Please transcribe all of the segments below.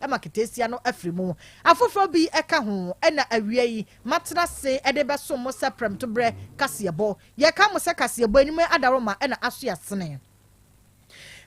ma keteesia no afiri mu. Afoforɔ bi ka ho na awia yi matena ase de bɛsom mo sɛ prɛmtoberɛ kaseɛbɔ. Yɛka mo sɛ kaseɛbɔ anim adaworoma na aso asene.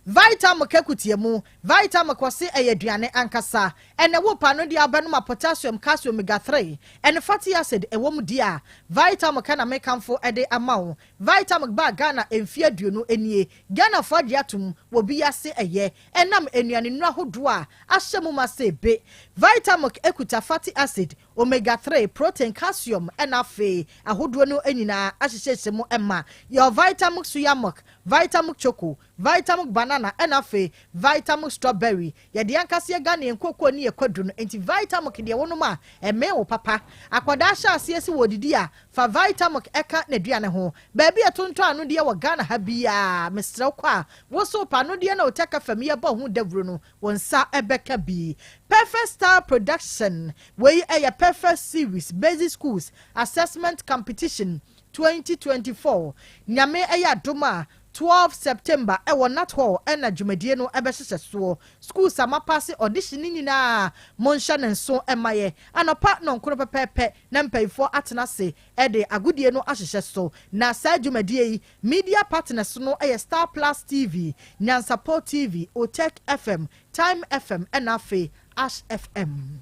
Vitamilk akutia mu, Vitamilk wɔse ɛyɛ aduane ankasa. Ɛnɛ wo pa no deɛ wobɛnom a potassium, calcium, omega 3 ɛne fatty acid ɛwɔ mu deɛ a, Vitamilk na mekamfo de ama wo. Vitamilk baa Ghana mfeɛ 20 nie. Ghanafoɔ agye atom wɔ bi ase ɛyɛ ɛnam nnuane nnuro ahodoɔ a ahyɛ mu ma sɛ be. Vitamilk kuta fatty acid, omega 3, protein, calcium ɛna afei ahodoɔ no nyinaa ahyehyɛhyɛ mu ma. Yɛwɔ Vitamilk soya milk, Vitamilk choco, Vitamilk banana ɛna afei Vitamilk strawberry. Yɛde yɛn ankasa yɛ Ghana yɛn kookoo ne yɛn kwadu no nti Vitamilk deɛ wonom a ɛmee wo papa. Akwadaa hyɛ aseɛ sɛ wɔredidi a fa Vitamilk ɛka n'aduane ho. Baabi a yɛtontɔn anodeɛ wɔ Ghana ha biara mesrɛ wo kɔ a wo so wopɛ anodeɛ na Otaka fam yɛbɔ ho dawuro no wo nsa bɛka bi. Perfect Style Production wei ɛyɛ Perfect Series Basic Schools Assessment Competition 2024 Nyame ɛyɛ adom a 12 September ɛwɔ Nat Hall ɛna dwumadie no ɛbɛhyehyɛ soɔ. Schools a moapaase audition no nyinaa monhyɛ no nso mma yɛ. Anɔpa nɔnkron pɛpɛɛpɛ na mpayifoɔ atena ase ɛde agodie no ahyehyɛ so. Na saa dwumadie yi media partners no ɛyɛ Star Plus TV, Nyansapɔ TV, Otec FM, Time FM ɛna afei Ash FM.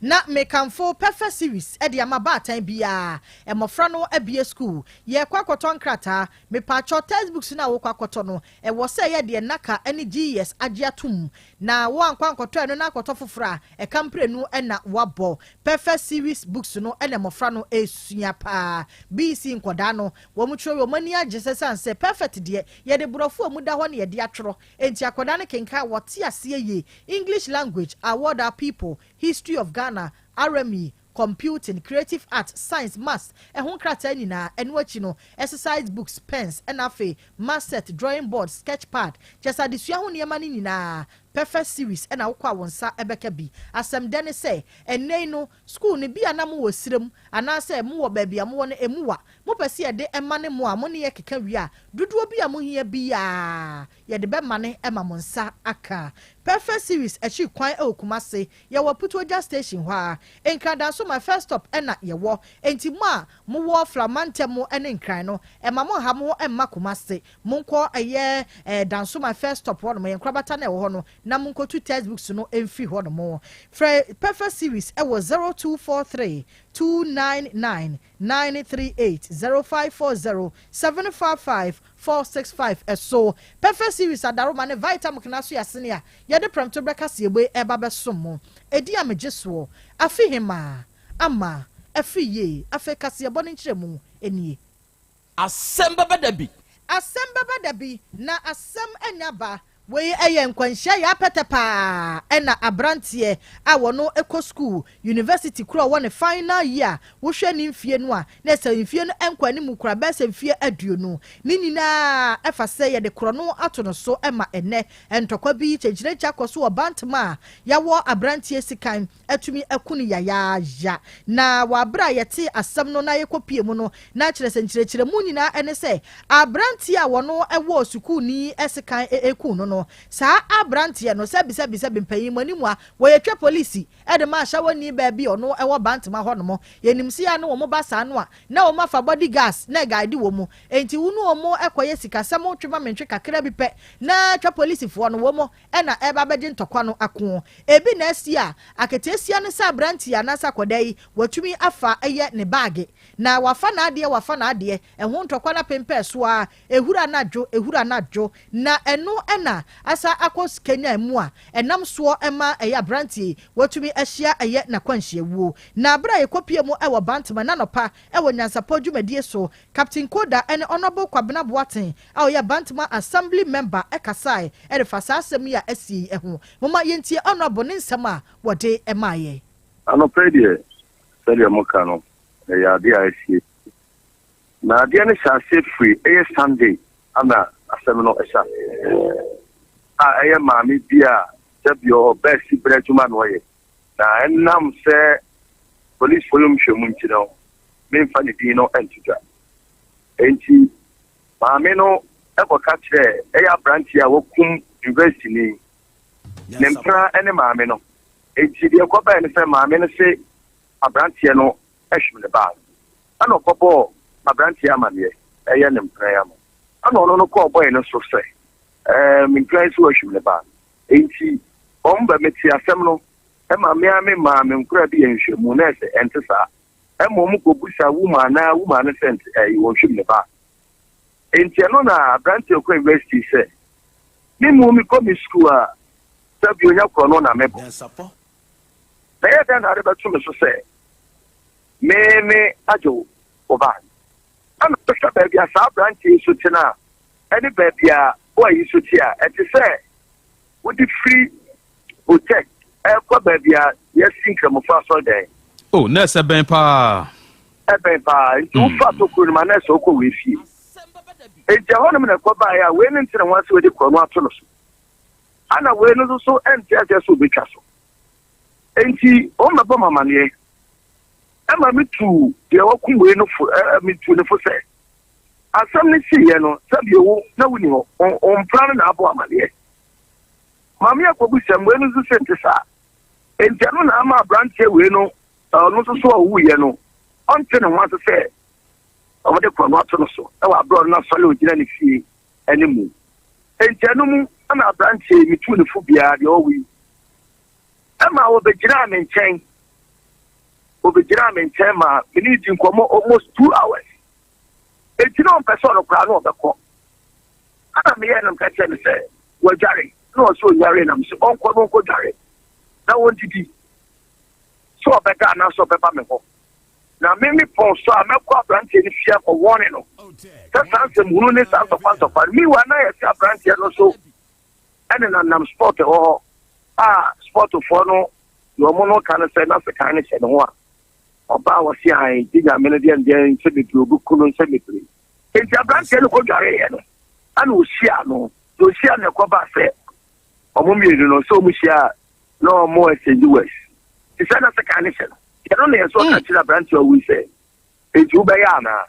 Na mekamfo Perfect Series de ama baatan biara. Mmɔfra no abue sukuu. Yɛrekɔ akɔtɔ nkrataa. Mepaakyɛw textbooks no a wokɔ akɔtɔ no, ɛwɔ sɛ ɛyɛ deɛ NACA ne GES agye atom. Na woankɔ ankɔtɔ ɛno na akɔtɔ foforɔ a, ɛka mprenu na woabɔ. Perfect Series books no na mmɔfra no resua paa. BEC nkwadaa no, wɔn kyerɛw yi, wɔn ani agye sɛ ɛsiane sɛ Perfect deɛ, yɛde borɔfo a emu da hɔ na yɛde atwerɛ. Enti akwadaa no kenkan a, wɔte aseɛ yie. English language, Award Our People, History of Ghana, RME, Computing, Creative Arts, Science, Maths, ɛho nkrataa nyinaa. Ɛno akyi no, exercise books, pens, ɛna afei math set, drawing board, sketch pad, kyerɛ sɛ adesua ho nneɛma no nyinaa, Perfect Series ɛna wokɔ a wo nsa bɛka bi. Asɛm dɛ ne sɛ, ɛnnɛ yi no, sukuu no, bi a na mowɔ serɛ mu, anaasɛ mowɔ baabi a mowɔ no, emu wa. Mopɛ sɛ yɛde ma ne mo a, mo ne yɛ keka wie a, dodoɔ bi a mohia biara, yɛde bɛmane ma mo nsa aka. Perfect Series akyiri kwan wɔ Kumasi, yɛwɔ Putuogya station hɔ ara. Nkradan nso my first stop na yɛwɔ. Enti mo a mowɔ Flamantam ne Nkran no, ɛma mo nha mo ho mma Kumasi. Monkɔ ɛyɛ Danso my first stop hɔnom, yɛn nkorabata no a ɛwɔ hɔ no, na monkɔtu textbooks no mfiri hɔnom. Frɛ Perfect Series wɔ 0243 299 938, 0540 755 465 so. Perfect Series adaroma ne Vitamilk no aso yɛ asene a yɛde prɛmto berɛ kaseɛbue reba bɛsom mo. Ɛdi a megye soɔ. Afi hemaa? Ama. Afiri yie. Afei kaseɛbɔ no nkyerɛmu nie. Asɛm bɛba da bi. Asɛm bɛba da bi, na asɛm anya ba. Wei yɛ nkwanhyia yɛ apɛtɛ paa ɛna abranteɛ a wɔno kɔ sukuu, university koro a ɔwɔ ne final year, wohwɛ ne mfie no a na ɛsɛ mfie no nkɔ anim koraa bɛyɛ sɛ mfie 20. Ne nyinaa ɛfa sɛ yɛde korɔno ato no so ma ɛnɛ ntɔkwa bi kyenkyerenkye akɔ so wɔ Bantama a yɛawɔ abranteɛ sikan atumi aku no yayaaya. Na wɔ bere a yɛtee asɛm no na yɛkɔpuee mu no, na kyerɛ sɛ nkyerɛkyerɛmu nyinaa ne sɛ aberanteɛ a wɔno wɔ sukuuni sekan reku no no, saa aberanteɛ no, sɛbisɛbisɛbi mpanyin mo anim a, wɔyɛ twa polisi de ma ahyɛwɔni baa bi a ɔno wɔ Bantama hɔnom. Yɛnim sɛ yɛ a ne wɔn ba saa no a, na wɔn afa body gas na ɛguide wɔn. Enti wo ne wɔn kɔyɛ sikasɛm twe ma mentwe kakra bi pɛ na twa polisifoɔ no, wɔn na ɛreba abɛgye ntɔkwa no ako. Ebi na asi a, aketeesia no sɛ aberanteɛ anaasɛ akwadaa yi, watumi afa yɛ ne baage. Na wafa n'adeɛ, wafa n'adeɛ, ɛho ntɔkwa no apempɛn so ara, ɛhuru anadwo, ɛhuru anadwo. Na ɛno na asa akɔ kanyan mu a ɛnam soɔ ma ɛyɛ aberanteɛ yi, watumi ahyia ɛyɛ n'akwanhyiawuo. Na berɛ a yɛkɔpie mu wɔ Bantama n'anɔpa wɔ nyansapɔ dwumadie so, Captain Koda ne Honourable Kwabena Boateng a ɔyɛ Bantama Assembly Member kasae de fa saa asɛm yi a asi yi ho. Momma yɛntie Honourable ne nsɛm a wɔde maeɛ. Anɔpa yi deɛ, sɛdeɛ moka no, ɛyɛ adeɛ a asie. Na adeɛ no hyɛ aseɛ firi ɛyɛ Sunday ana asɛm no hyɛ aseɛ. A ɛyɛ maame bi a sɛbi ɔbaa siberɛ adwuma na ɔyɛ. Na ɛnam sɛ polisfoɔ yi nhwɛ mu nti no, memfa ne din no nto dwa. Enti maame no kɔka kyerɛɛ ɛyɛ aberanteɛ a wakum university ni. Ne mpena ne maame no. Enti deɛ ɛkɔbaeɛ ne sɛ maame no se aberanteɛ no hwem ne baa no. Ɛna ɔkɔbɔɔ aberanteɛ amaneɛ, ɛyɛ ne mpena yi ama. Ɛna ɔno no kɔɔ bɔe no so sɛ, ɛɛ me mpena yi so wahwim ne baa no. Enti wɔn ba mete asɛm no ɛma me ara me maa me nkoraa bi yɛ nhwehwɛmu na ɛsɛ ɛnte saa. Ɛma wɔn kɔbusa wo maa na wo maa no sɛ nte ɛyi wɔhwim ne baa. Enti ɛno na aberanteɛ kɔ university sɛ me mu mekɔ me sukuu a sɛ bi onya korɔ no na mebɔ. Na ɛyɛ dɛn na ade bɛto me so sɛ me me agye wo ba? Ɛna wohwɛ baabi a saa aberanteɛ yi so te no a, ɛne baabi a boy yi so te a, ɛte sɛ wode firi Otec ɛrekɔ baabi a yɛasi Nkramofo asɔredan. Oh, na ɛsɛ bɛn paa. Ɛbɛn paa, nti wofa tokuro no mu a na ɛsɛ wokɔ wei fie. Enti ɛhɔnom na ɛkɔbaeɛ a wei no nte ne ho ase wei de korɔ no ato no so. Ana wei no nso so nte aseɛ sɛ obɛtwa so. Enti wɔn bɛbɔ me amaneɛ. Ɛma metuu deɛ wakum wei no fo, ɛ, metuu ne fo sɛ, asɛm no siiɛ no, sɛdeɛ wo na wonni hɔ, wo mpena no na abɔ amaneɛ. Maame akɔbisam, wei no nso sɛ nte saa. Enti ɛno na ama aberanteɛ wei no, ɔno nso so a ɔwuiɛ no, ɔnte ne ho ase sɛ wɔde korɔno ato no so wɔ aberɛ a ɔno n'asɔre a ɔgyina ne fie anim mu. Enti ɛno mu na aberanteɛ yi, metuu ne fo biara deɛ ɔwɔ yi, ɛma ɔbɛgyinaa me nkyɛn, ɔbɛgyinaa me nkyɛn ma me ne di nkɔmmɔ almost 2 hours. Enti na ɔmpɛ sɛ ɔno koraa na ɔbɛkɔ. Ana meyɛɛ no mka kyerɛ no sɛ wadware, na ɔsɛ ɔnware, na mesɛ ɔnkɔ no ɔnkɔdware na ɔndidi, sɛ ɔbɛda anaasɛ ɔbɛba me hɔ. Na me me pɔn so a mɛkɔ aberanteɛ no fie akɔwɔne no sɛ saa nsɛm hunu ne saa ntɔkwa ntɔkwa no. Meanwhile na yɛsɛ aberanteɛ no so ɛne nanam sport wɔ hɔ a sportfoɔ no deɛ ɔmo no ka no sɛ na sekan no hyɛ ne ho a ɔbaa wɔse ae gye nyame no deɛ ndeɛ nsɛ bebree obi no nsɛ bebree. Enti aberanteɛ no kɔdwareeɛ no ɛna ɔhyia no, na ɔhyia no ɛkɔbaa sɛ ɔmo mmienu no sɛ ɔmo hyia a na ɔmo exchange words te sɛ na sekan no hyɛ no. Ɛno na yɛsɛ ɔka kyerɛ aberanteɛ a ɔwui sɛ, enti wobɛyɛ anaa?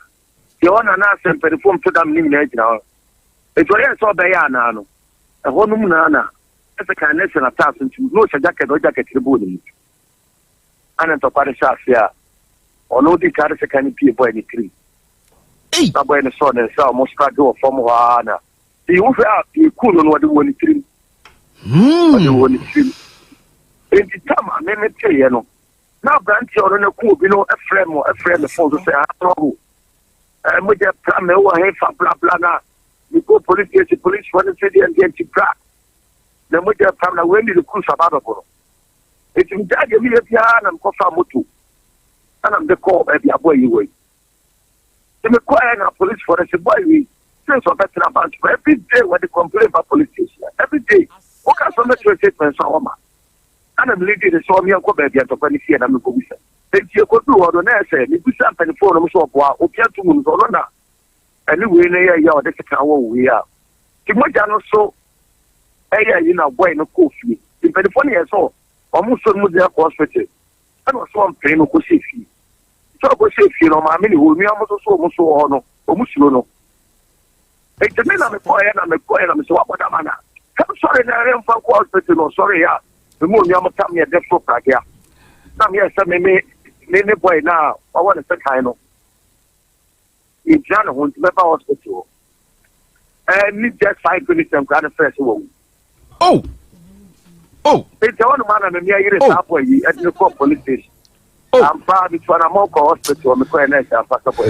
Deɛ ɔna na asɛ mpanimfoɔ mto dam ne nyinaa gyina hɔ. Enti ɔyɛɛ sɛ ɔbɛyɛ anaa no, ɛhɔ nom naa na ɛsɛ kan ne hyɛ n'ataase nti na ɔhyɛ jacket, ɔyɛ jacket no bɔɔ ne mu. Ana ntɔkwa no hyɛ ase a, ɔno di kan de sekan no pie bɔɔ ne tirim. Na bɔɔ ne sɔɔ ne nsa a ɔmo struggle wɔ fam hɔ ara na pii wohwɛ a pii kuu no no ɔde wɔ ne tirim. Ɔde wɔ ne tirim. Enti tam a me meteeɛ no, na aberanteɛ ɔno no ko obi no frɛ mo frɛ me phone so sɛ honorable ɛɛ mogya pra me wɔ he fa bla bla na mekɔ police station police fo no sɛ deɛ ndeɛ nti pra na mogya pra na wei ne ne kuru so aba abɛbɔ no. Enti megyaa deɛ meyɛ biara na mekɔfa moto ɛna mede kɔɔ baabi aboa yi wɔ yi. Nti mekɔɛ na police fo no sɛ boy wei since ɔbɛtena bank for every day wɔde complain ba police station every day woka sɛ ɔmɛtwerɛ statement so a wɔma. Ana melidi ne sɛ ɔmeɛnkɔ baabi a ntɔkwa no sie na mekɔbusa. Enti yɛkɔduu hɔ no na ɛsɛ mebusa mpanimfoɔ nom sɛ ɔboa obi ato mu no sɛ ɔno na ɛne wei no yɛ yɛ a ɔde sika wɔ wei a nti mogya no so ɛyɛ yi na boy no kɔɔ fie. Nti mpanimfoɔ no yɛ sɛ ɔmo so no mu de akɔ hospital ɛna ɔsɛ ɔmpene no kɔhyɛ fie. Sɛ ɔkɔhyɛ fie no ɔmaame ne hɔ onua mo nso so ɔmo so wɔ hɔ no ɔmo suro no. Enti me na mekɔɛ na mekɔɛ na mesɛ wabɔ dam ana sɛ sɔre na ɛmfa nkɔ hospital no ɔsɔre a memu onua mo tam yɛ de foro pragea na meyɛ sɛ me me me ne boy na wawɔ ne sekan no yɛgyina ne ho nti mɛba hospital hɔ ɛni just 5 minutes nkora no frɛ sɛ wawu. Oh. Nti ɛhɔ nom ana meme ayere saa boy yi ɛde no kɔ police station. Ampa metu anammɔ kɔ hospital mekɔɛ na ɛsɛ ampa sɛ boy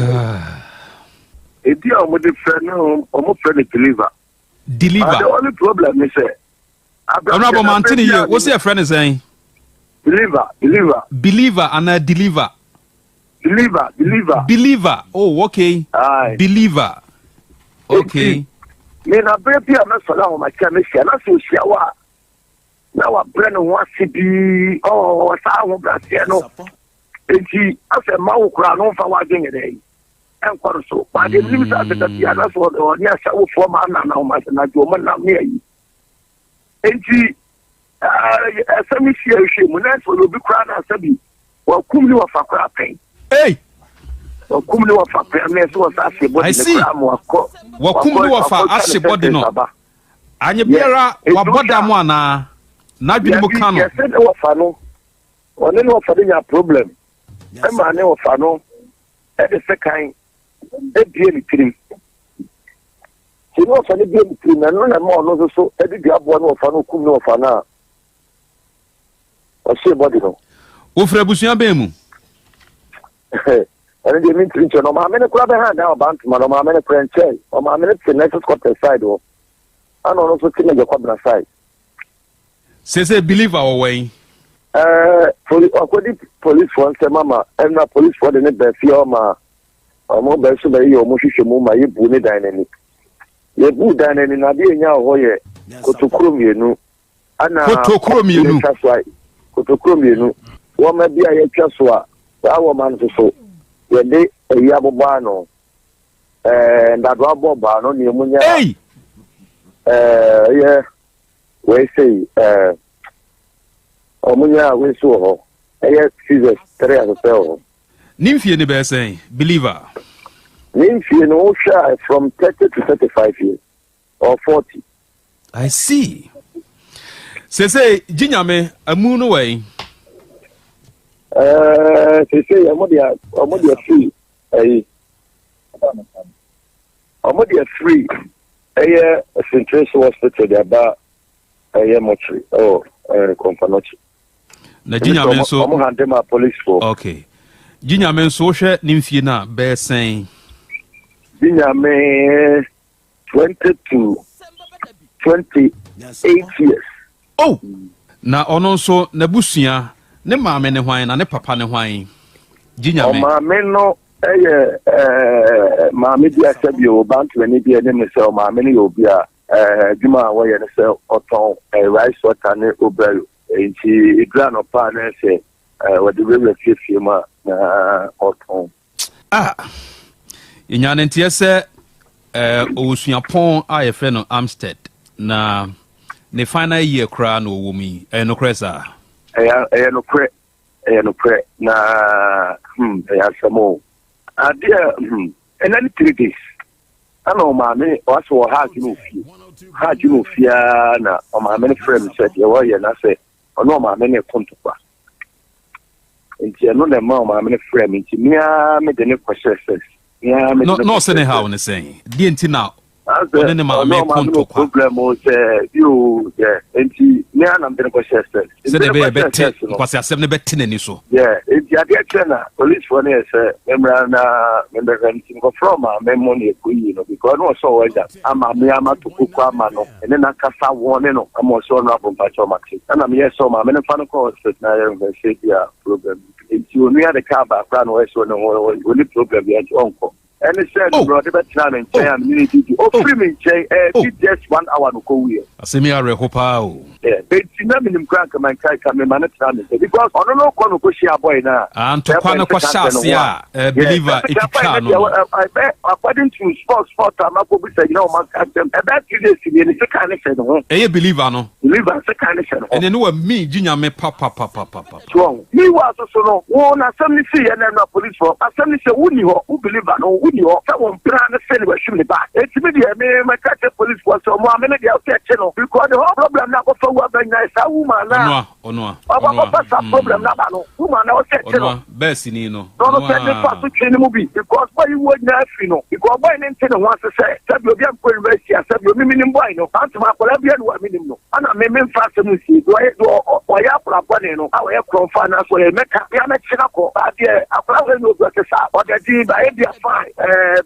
ebi a wɔde frɛ no wɔn frɛ no Deliver. Deliver. The only problem ni sɛ. Honorable Mantini yie, wo sɛ yɛfrɛ no sɛn? Deliver, Deliver. Believer anaa Deliver? Believer, Believer. Believer, oh okay. Aye. Believer. Okay. Me na bere bi a mɛsɔre ahomakyɛ mehyia na sɛ ohyia wo a na wabrɛ ne ho ase bi ɔɔ saa ahobrɛaseɛ no nti asɛ mma wo koraa no mfa w'adwene nyɛ dɛ ɛnkɔ no so baade nim sɛ asɛ da bia na sɛ ɔne ahyɛwofoɔ ma ana na ɔma sɛ nadwo ɔmo nam ne ayi nti ɛsɛm si a ɛhwɛ mu na ɛsɛ ɔyɛ obi koraa na asɛ bi wakum ne wɔfa koraa pɛn. Hey! Wakum ne wɔfa pɛn na ɛsɛ wɔsa ahye bɔdi ne koraa ma wakɔ. Wakum ne wɔfa ahye bɔdi no. Anye biara wabɔ dam anaa? N'adwene mu Dabi, ka no. Yɛsɛ ne wɔfa no, ɔne ne wɔfa no nya problem ɛma ne wɔfa no ɛde sekan ebie ne tirim. Nti ne wɔfa no bie ne tirim na ɛno na ɛma ɔno nso so ɛde dua boɔ ne wɔfa no, kum ne wɔfa no a ɔhyee bɔde no. Wofiri abusua bɛn mu? Ɛno deɛ mentiri nkyɛn no. Ɔmaame no koraa bɛha dan ɔba ntoma no, ɔmaame no koraa nkyɛn. Ɔmaame no te nurses quarters side hɔ, ana ɔno nso te Major Kwabena side. Sese believer wɔ wɛn? Ɛɛ, poli ɔkɔdi policefoɔ nsɛm ama ɛnna policefoɔ de ne baa fie hɔ ma ɔmo bɛ so bɛyɛ ɔmo hwehwɛ mu ma yɛbu ne dan n'ani. Yɛbu dan n'ani na adeɛ nya wɔ hɔ yɛ kotokuro mmienu ana Kotokuro mmienu. Yɛtwa so a, kotokuro mmienu, wɔma bi a yɛtwa so a, saa wɔma no soso yɛde ayi abobɔ ano, ndadoa bɔɔbɔ ano na emu nya. Ei! Ɛyɛ wei sei, ɔmo nya wei so wɔ hɔ, ɛyɛ scissors tere asesɛ wɔ hɔ. Ne mfie ne bɛyɛ sɛn, believer? Ne mfie no, wohwɛ a, from 30 to 35 years or 40. I see. Sese gye Nyame amu no wɛn? Sese ɔmo de afiri ɛyi, ɔmo de afiri ɛyɛ Central Hospital de aba ɛyɛ mortuary ɛwɔ Komfo Anokye. Na gye Nyame nso ɔmo hand ma police fo. Okay, gye Nyame nso, wohwɛ ne mfie no a, bɛyɛ sɛn? Gye Nyame 20 to 28 years. Oh, na ɔno nso n'abusua, ne maame ne hwan na ne papa ne hwan, gye Nyame? Ɔmaame no ɛyɛ maame bi a sɛbi o bantumani bi anim sɛ ɔmaame no yɛ obi a adwuma a wɔyɛ no sɛ ɔtɔn rice water ne obɛlo, nti edura anɔpa a na ɛsɛ wɔde wurawura fiefie mu a na ɔtɔn. Ah, yɛnya ne nteɛ sɛ ɔwɔ suapɔn a yɛfrɛ no Amstead na ne final year koraa na ɔwɔ mu yi. Ɛyɛ nokorɛ saa? Ɛyɛ nokorɛ, ɛyɛ nokorɛ na ɛyɛ asɛm o. Adeɛ ɛnɛ ne 3 days ɛna ɔmaame wasɛ wɔ ha adwene ofie ha adwene ofie ara na ɔmaame no frɛ me sɛ deɛ wɔyɛ na sɛ ɔne ɔmaame no ɛko ntɔkwa, nti ɛno na ɛma ɔmaame no frɛ me, nti mea mede ne kɔhyɛ sɛ mea mede ne na ɔsɛ ne haw ne sɛn deɛ nti na ɔne ne maame ko ntɔkwa? Problem o sɛ bi o yɛ, nti mea na mede ne kɔhyɛ sɛ sɛdeɛ ɛbɛyɛ bɛte nkwasi asɛm no bɛte n'ani so. Yɛ, nti adeɛ kyerɛ na policefoɔ no yɛ sɛ mmra na membɛhwɛ, nti nkɔfrɛ ɔmaame mo ne ɛkɔ yie no because ne ɔsɛ ɔwɔ agya ama me ama to koko ama no ɛne n'ankasa wɔne no ama ɔsɛ ɔno abɔ mpakyɛ ɔmate, ɛna meyɛ sɛ ɔmaame no fa no kɔ hospital na yɛhwɛ sɛ bi a problem, nti onua de kaa baako a na ɔyɛ sɛ ɔne ho ɔne problem bi, nti ɔnkɔ. Ɛne sɛ mmerɛ ɔde bɛtena me nkyɛn a mene ne didi, ɔfiri me nkyɛn ɛɛ just one hour no kɔwuiɛ. Asɛm yi awerɛho paa o. Enti na menim kora nka mankae ka mema no tena me nkyɛn because ɔno no kɔ no kɔhyia boy no a Ah, ntɔkwa no kɔhyɛ ase a believer ɛtwitwaa no. According to sport a makɔbisa nyina, ɔma ka kyɛm ɛbɛyɛ 3 days nie ne sekan ne hyɛ ne ho. Ɛyɛ believer no? Believer sekan ne hyɛ ne ho. Ɛne ne wa mi gye Nyame papapapapapa. So meanwhile so no wo na asɛm no sii yɛ no ɛno a police fɔ asɛm no sɛ wonni hɔ, wo believer no wonni hɔ sɛ wɔn mpena no sɛ ne wahwim ne ba, enti me deɛ me mɛka kyerɛ police fɔ sɛ ɔmo ame no deɛ ɔsɛ ɛkye no because the whole problem na akɔfa wu aba nyinaa saa woman na ɔnoa ɔnoa ɔkɔ akɔfa saa problem na aba no, woman na ɔsɛ ɛkye no. Ɔnoa bɛɛsini no. Na ɔno sɛ ne fa so twe ne mu bi because boy yi wuo nyinaa firi no because boy ne nte ne ho ase sɛ sɛbi obi ankɔ university a sɛbi omi minim boy no antoma akwadaa bi anu a minim no, ana me memfa asɛm nsie deɛ ɔyɛ deɛ ɔyɛ akwadaa bɔne no a ɔyɛ korɔmfa anaasɛ ɔyɛ mɛka bia mɛkye no kɔ baadeɛ akwadaa wei ne obi ɔte saa ɔda din ba ebi a fine,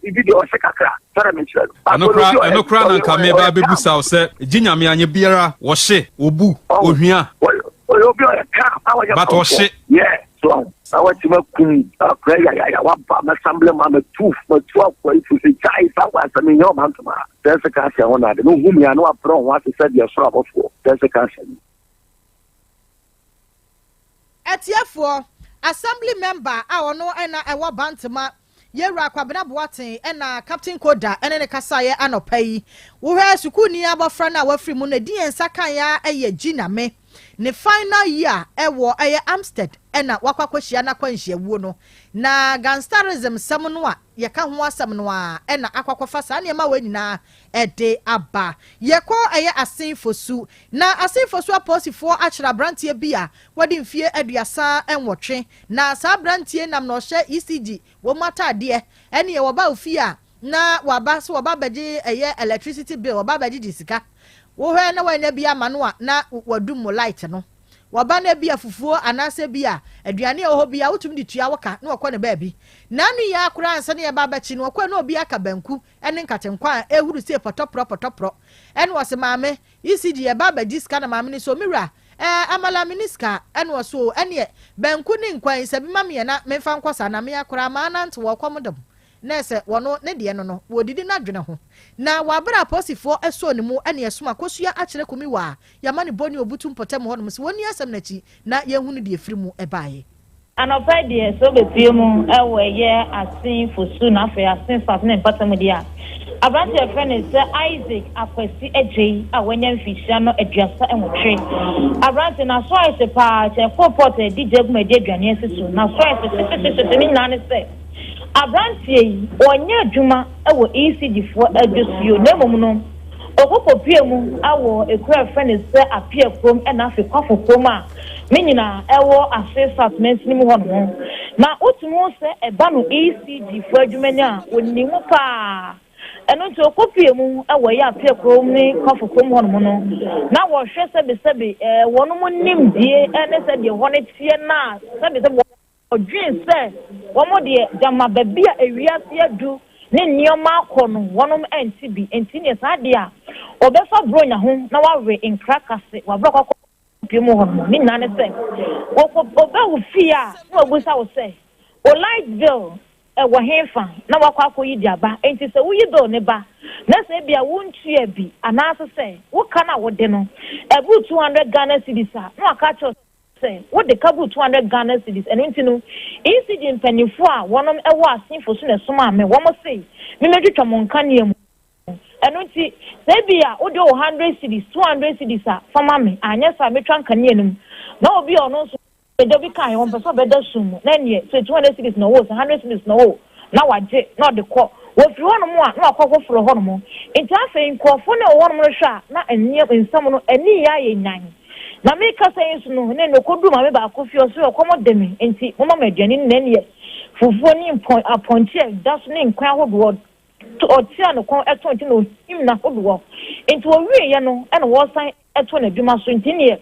biribi deɛ ɔhyɛ kakra sɛdeɛ menkyerɛ no. Ɛno kora, ɛno kora na nka meba bɛbusa wo sɛ gye Nyame anyɛ biara wɔhye wɔbu ohia. Ɔyɛ obi a ɔyɛ calm a ɔyɛ but ɔhye. Yeah, so na watumi akum akora yayaya waba mɛsamble ma matu akora yi fo sɛ gyae saa wa asɛm nyɛ ɔma ntoma sɛ sɛ ka ahyɛ ho na ade no hu mi a na wabrɛ ho ase sɛ deɛ soro abɔfoɔ sɛ sɛ ka ahyɛ no. Atiefoɔ, assembly member a ɔno ɛna ɛwɔ Bantama, yɛwura Kwabena Boaten, ɛna Captain Koda ɛne ne kasaeɛ anɔpa yi. Wohwɛ sukuuni abɔfra no a wafiri mu no, ɛdi yɛn nsa kan a ɛyɛ Gye Nyame. Ne final year ɛwɔ ɛyɛ AAMUSTED ɛna wakɔ akɔhyia n'akwanhyiawuo no. Na gangsterism sɛm no a yɛka ho asɛm no a ɛna akɔ akɔfa saa nneɛma wɔ nyinaa ɛde aba. Yɛkɔ ɛyɛ Assin Fosu, na Assin Fosu apolisifoɔ akyerɛ aberanteɛ bi a wɔde mfie 38, na saa aberanteɛ nam na ɔhyɛ ECG wɔn mu ataadeɛ. Ɛne wɔba ofie a na waba so wɔba abɛgye ɛyɛ electricity bill, wɔba abɛgye gye sika. Wohwɛ na wɔanya bi ama no a, na wadum mo light no. Wɔba no bi a fufuo anaasɛ bi a aduane a ɛwɔ hɔ bi a wotumi de tua wo ka na wɔkɔ ne baabi. N'ano yi akora ansa ne yɛba abɛkyi no, wɔkɔ na obi aka banku ne nkatenkwa a ehuru sie pɔtɔporɔ pɔtɔporɔ, ɛna wɔsɛ, "Maame, ECG yɛba abɛgye sika." Na maame no so, "Mewura, amala mi ni sika." Ɛna wɔso, "Ɛneɛ banku ne nkwan sɛ bi ma miɛ na memfa nkɔ sa na me akora maa nante wɔ kɔm dɛm." Na ɛsɛ wɔno ne deɛ no wɔdidi n'adwene ho na wɔabere. Apolisifoɔ ɛsɔ ne mu ɛne ɛsom akosua akyerɛ kumi wɔ a yɛama ne bɔ ne obutu mpɔtam hɔnom sɛ wɔnni asɛm n'akyi na yɛnhunu deɛ efiri mu ɛbaeɛ. Anɔpa deɛ, sɛ wobɛpue mu ɛwɔ ɛyɛ Assin Fosu na afei Assin South ne mpata mu deɛ a, aberante a yɛfrɛ no sɛ Isaac Akwasi Agyei a wanya mfihyia no 38. Aberante n'aso ayɛ hye paa kyɛn coal pot a yɛde gya gu mu, adi aduane asi so. N'aso ayɛ hyehyehyehyehye. Ne nyinaa ne sɛ aberanteɛ yi ɔnyɛ adwuma wɔ ECG foɔ adwosuo, na mmom no ɔkɔkɔpue mu awɔ ekura yɛfrɛ no sɛ Apia kurom ɛna afei Kwafo kurom a ne nyinaa ɛwɔ Assin South mansini mu hɔ nom. Na wotumi hu sɛ ɛba no ECG foɔ adwuma ni a, wɔnim mu paa. Ɛno nti ɔkɔpue mu ɛwɔ ɛyɛ Apia kurom ne Kwafo kurom hɔ nom no, na wɔhwɛ sɛbesɛbe wɔn mo nimdie ɛne sɛdeɛ hɔ no teɛ, na sɛbesɛbe ɔdwen sɛ wɔn deɛ gyama baabi a ewiase adu ne nneɛma akɔ no, wɔn nti bi nti neɛ saa deɛ a ɔbɛfa buronya ho na wawe nkrakase wabere akɔ pie mu hɔ nom. Ne nyinaa ne sɛ wɔkɔ ɔbɛ wo fie a, na wabusa wo sɛ o light bill ɛwɔ henfa na wakɔ akɔyi de aba. Nti sɛ woyi bill ne ba na sɛ ebia wontua bi anaasɛ sɛ woka na wode no ɛburu 200 Ghana cedis a, na waka kyerɛ sɛ wode ka buru 200 Ghana cedis. Ɛno nti no ECG mpanimfoɔ a wɔnom ɛwɔ Assin Fosu na ɛsom a me wɔn se memɛtwitwa mo nkanea mu. Ɛno nti sɛ ebi a wode wɔ 100 cedis, 200 cedis a, fama me, anyɛ saa metwa nkanea no mu. Na obi a ɔno nso ɛda bi kan wɔn pɛ sɛ ɔbɛda sum mu na neɛ sɛ 200 cedis na ɔwɔ, sɛ 100 cedis na ɔwɔ, na wagye na ɔde kɔ. Wɔfiri hɔnom a, na wakɔ foforɔ hɔnom. Nti afei nkurɔfoɔ no a ɛwɔ hɔnom no hwɛ a, na nneɛ nsɛm no ani yɛ ayɛ nyan. Na meka sɛ yi nso no ne no kɔduru maame baako fie, ɔso ɔkɔm de me nti moma ma aduane no, na neɛ fufuo ne mpɔn apɔnkye a ɛda so ne nkwan ahodoɔ ɔtea ne kɔn ɛto nti na ohim n'ahodoɔ. Nti wɔwieɛ no, ɛna wɔsan ɛto n'adwuma so. Nti neɛ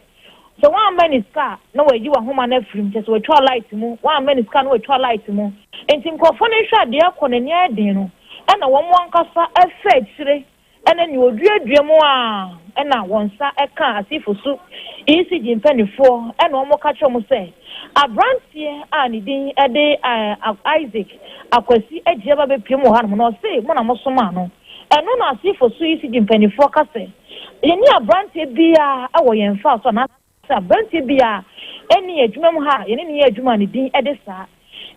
sɛ wɔamma ne sika a, na wɔayi w'ahoma no afiri mu, kyɛ sɛ wɔatwa light mu. Wɔamma ne sika na wɔatwa light mu. Nti nkurɔfoɔ no hwɛ adeɛ akɔ n'ani ayɛ den no, ɛna wɔn ankasa ɛfɛ akyire ɛna nea oduadua mu a, ɛna wɔn nsa ɛka Assin Fosu ECG mpanimfoɔ, ɛna wɔn ka kyerɛ wɔn sɛ aberanteɛ a ne din ɛde Isaac Akwasi Agyia ba bɛpie mu wɔ hanom na ɔse mo na mo soma no. Ɛno na Assin Fosu ECG mpanimfoɔ ka sɛ yɛne aberanteɛ biara ɛwɔ yɛn fa so anaasɛ aberanteɛ biara ɛne adwuma mu ha a yɛne ne yɛ adwuma a ne din ɛde saa.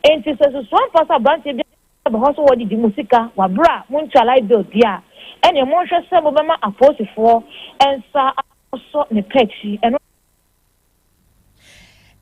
Nti sɛ susua mfa sɛ aberanteɛ bi aba hɔ so wɔdedi mu sika wabere a montua light bill di a, ɛnea monhwɛ sɛ mobɛma apolisifoɔ nsa asɔ ne pɛ akyi ɛno.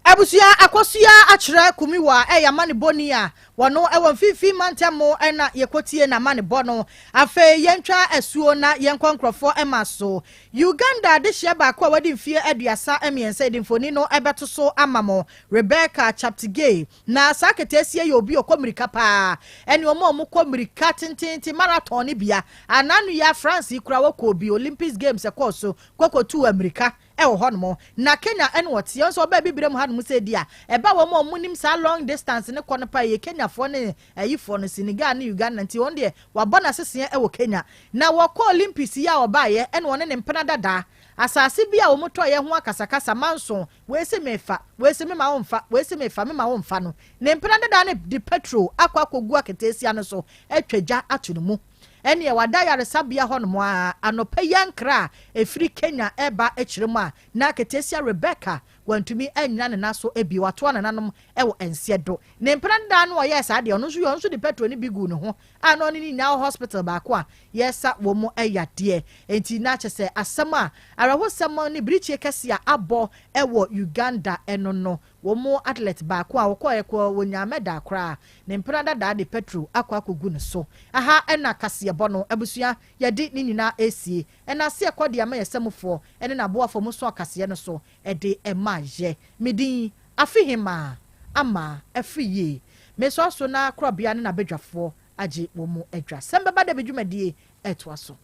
Abusua, Akosua akyerɛ Kumiwa ɛyɛ ama ne bɔni a wɔno ɛwɔ mfimfini mantam mu, ɛna yɛkɔtie na ama ne bɔ no. Afei yɛntwa asuo na yɛnkɔ nkurɔfoɔ ɛma so. Uganda adehyia baako a wɔde mfie 33 yɛde mfoni no ɛbɛto so ama mo, Rebecca Cheptegei. Na saa keteesia yɛ obi ɔkɔ mmirika paa, ɛne ɔmo a ɔmo kɔ mmirika tententen, marathon ne bia ananu ya France yi kura wɔkɔ bi Olympics Games ɛkɔɔ so kɔkɔtu mmirika ɛwɔ hɔnom. Na Kenya ɛna ɔteɛ nso ɔbaa bibire mu hanom sɛ di a ɛba wɔn a wɔn nim saa long distance ne kɔ no pa yɛ Kenyafoɔ ne ɛyifoɔ no, Senegal ne Uganda. Nti wɔn deɛ wabɔ n'aseseɛ ɛwɔ Kenya na wɔkɔ Olympics yi a ɔbaayɛ, ɛna wɔne ne mpena dadaa asase bi a wɔn tɔ yɛ ho akasakasa manso, wei si mefa, wei si mema wo nfa, wei si mefa mema wo nfa no, ne mpena dadaa ne de petrol akɔ akɔgu aketeesia no so atwa gya ato ne mu. Ɛneɛ wada yaresabea hɔnom a anɔpa yi ankra a ɛfiri Kenya ɛba akyerɛ mu a na aketeesia Rebecca. Wantumi annyina ne nan so bio. Watoa nananom wɔ nseɛ do. Ne mpena dedaa no ɔyɛɛ saa deɛ, ɔno nso ɔno nso de petrol no bi guu ne ho a na ɔne ne nyinaa wɔ hospital baako a yɛresa wɔn yadeɛ. Enti na kyerɛ sɛ asɛm a awerɛhosɛm ne birikyie kɛseɛ a abɔ wɔ Uganda no no, wɔn athlete baako a ɔkɔeɛ kɔ wɔnyaa medal koraa, ne mpena dadaa de petrol akɔ akɔgu ne so. Aha na kaseɛbɔ no abusua yɛde ne nyinaa resie. Ɛna aseɛ kɔ de ama yɛn samufoɔ ne n'aboafoɔ mo so akaseɛ no so de ma yɛ. Me din Afehemaa Ama Afiri Yie. Mesoa so na korabea ne n'abadwafoɔ agye wɔn mu adwa. Sɛm bɛba da bi dwumadie ɛtoa so.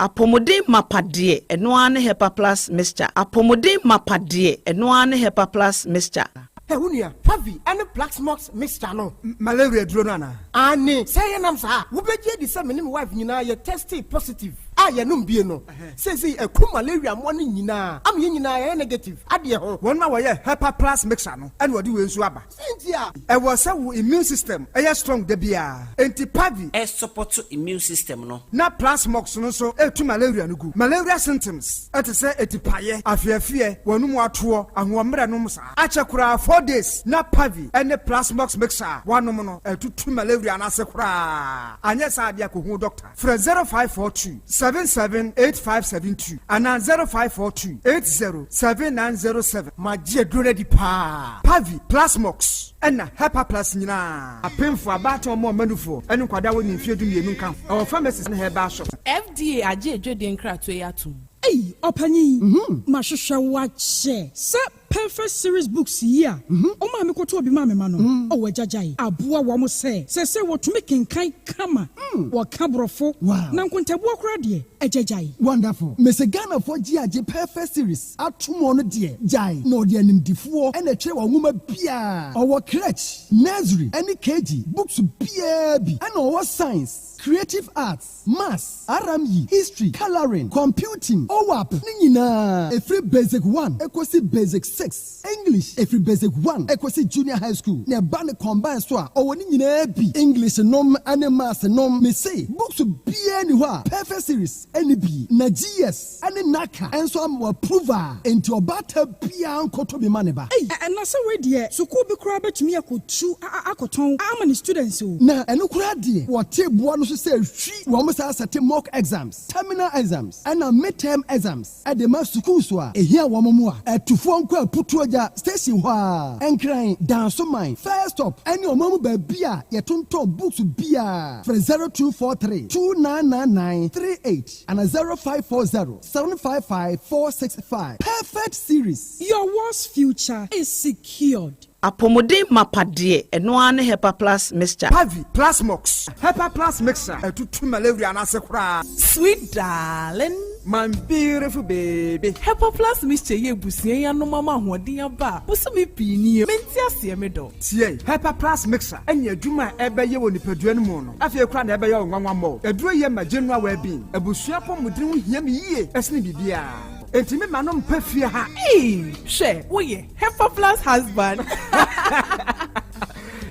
Apɔmuden mapa deɛ, ɛno ara ne Hepa Plus Mixture. Apɔmuden mapa deɛ, ɛno ara ne Hepa Plus Mixture. Hɛ, wo nua, Pavi ne Plaxmox mixture no. Malaria aduro no anaa? Aane, sɛ ɛyɛ nam saa a, wobɛgye adi sɛ me ne me wife nyinaa yɛ testee positive a yɛnom bie no. Seesei aku malaria mmoa no nyinaa ama yɛn nyinaa yɛayɛ negative adeɛ ho. Wɔn a wɔyɛ Hepa Plus mixture no na wɔde wei nso aba. Sɛn nti a? Ɛwɔ sɛ wo immune system yɛ strong da biara, enti Pavi. Ɛsupɔto immune system no. Na Plasmox no nso tu malaria no gu. Malaria symptoms te sɛ atipaeɛ, afeɛfeɛ, w'anum atoɔ, ahoɔmmerɛ nom saa. Akyɛ koraa 4 days na Pavi ne Plasmox mixture a woanom no atutu malaria no ase koraa. Anyɛ saa deɛ a kɔhu doctor. Frɛ 0542 778572 anaa 0542 80 7907. Magye aduro no adi paa. Pavi, Plasmox, ɛna Hepaplus nyinaa. Apemfoɔ, abaatan, ɔmo ɔmanufoɔ, ne nkwadaa a wɔnni mfeɛ 12 nka ho. Ɛwɔ pharmacies ne herbal shops. FDA agye adwadie nkratoɔ yi atom. Ei ɔpanyin, mahwehwɛ wo akyɛ sɛ Perfect Series Books yi a wo maame kɔtɔɔ bi maa me ma no, ɔwɔ agyagyae aboa wɔn sɛ seesei wɔtumi kenkan kama, wɔka Borɔfo, na nkontabuo koraa deɛ, agyagyae. Wonderful. Mese Ghanafoɔ gye agye Perfect Series ato mu ɔno deɛ gyae na ɔde animdifoɔ na ɛtwerɛ wɔn nwoma biara. Ɔwɔ crèche, nursery ɛne KG books biara bi ɛna ɔwɔ science, creative arts, maths, RME, history, colouring, computing, OAP ne nyinaa ɛfiri basic one ɛkɔsi basic six, English ɛfiri basic one ɛkɔsi junior high school na ɛba ne combine so a ɔwɔ ne nyinaa bi, English nom ɛne maths nom. Mese books biara ni hɔ a Perfect Series ɛne bi na GS ɛne NaCCA ɛnso ama wɔ approval, enti ɔbaata biara nkɔtɔ bi ma ne ba. Ei, ɛna sɛ wei deɛ sukuu bi koraa bɛtumi akɔtu akɔtɔn ama ne students o. Na ɛno koraa deɛ wɔte boa no so sɛ hwi wɔn saa sɛte mock exams, terminal exams ɛna midterm exams ɛde ma sukuu so a ehia wɔn mu a ɛtufoɔ nkɔ Aputuogya station hɔ a Nkran Dansoman first stop ɛne ɔman mu baabi a yɛtontɔn books biara. Frɛ 0243 2999 38 ana 0540 755 465. Perfect Series. Your world's future is secured. Apɔmuden mapa deɛ, ɛno ara ne Hepa Plus Mixture. Pavi, Plasmox, Hepa Plus Mixture ɛtutu malaria no ase koraa. Sweet darling. My beautiful baby. Hepa Plus Mixture yɛ ebusua yi anom ama ahoɔden aba a bosome pii nie. Mente aseɛ, me dɔ. Tie, Hepa Plus Mixture ɛne adwuma a ɛbɛyɛ wɔ nipadua no mu no afei koraa na ɛbɛyɛ wo nwanwa mmɔ. Aduro yɛ ma general well-being. Abusua pɔmuden ho hia me yie ɛsene biribiara. Enti me ma no mpɛ fie ha. Ee, hwɛ, woyɛ Hepa Plus husband.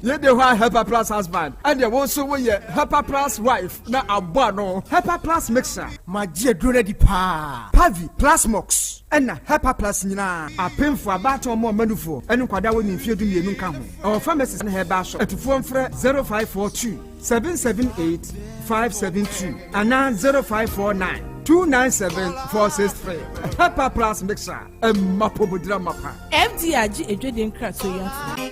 Yɛde hɔ a Hepa Plus husband ɛdeɛ wo nso woyɛ Hepa Plus wife na abɔ ano. Hepa Plus Mixture. Magye aduro no adi paa. Pavi, Plasmox, ɛna Hepa Plus nyinaa. Apemfoɔ, abaatan, ɔmo ɔmanufoɔ ɛne nkwadaa wɔ ne mfeɛ 12 nka ho. Ɛwɔ pharmacies ne herbal shop. Atufoɔ mfrɛ 0542 778 572 anaa 0549 297 463. Hepa Plus Mixture ɛma pɔmudira mapa. FDA agye adwadie nkratoɔ yi atom.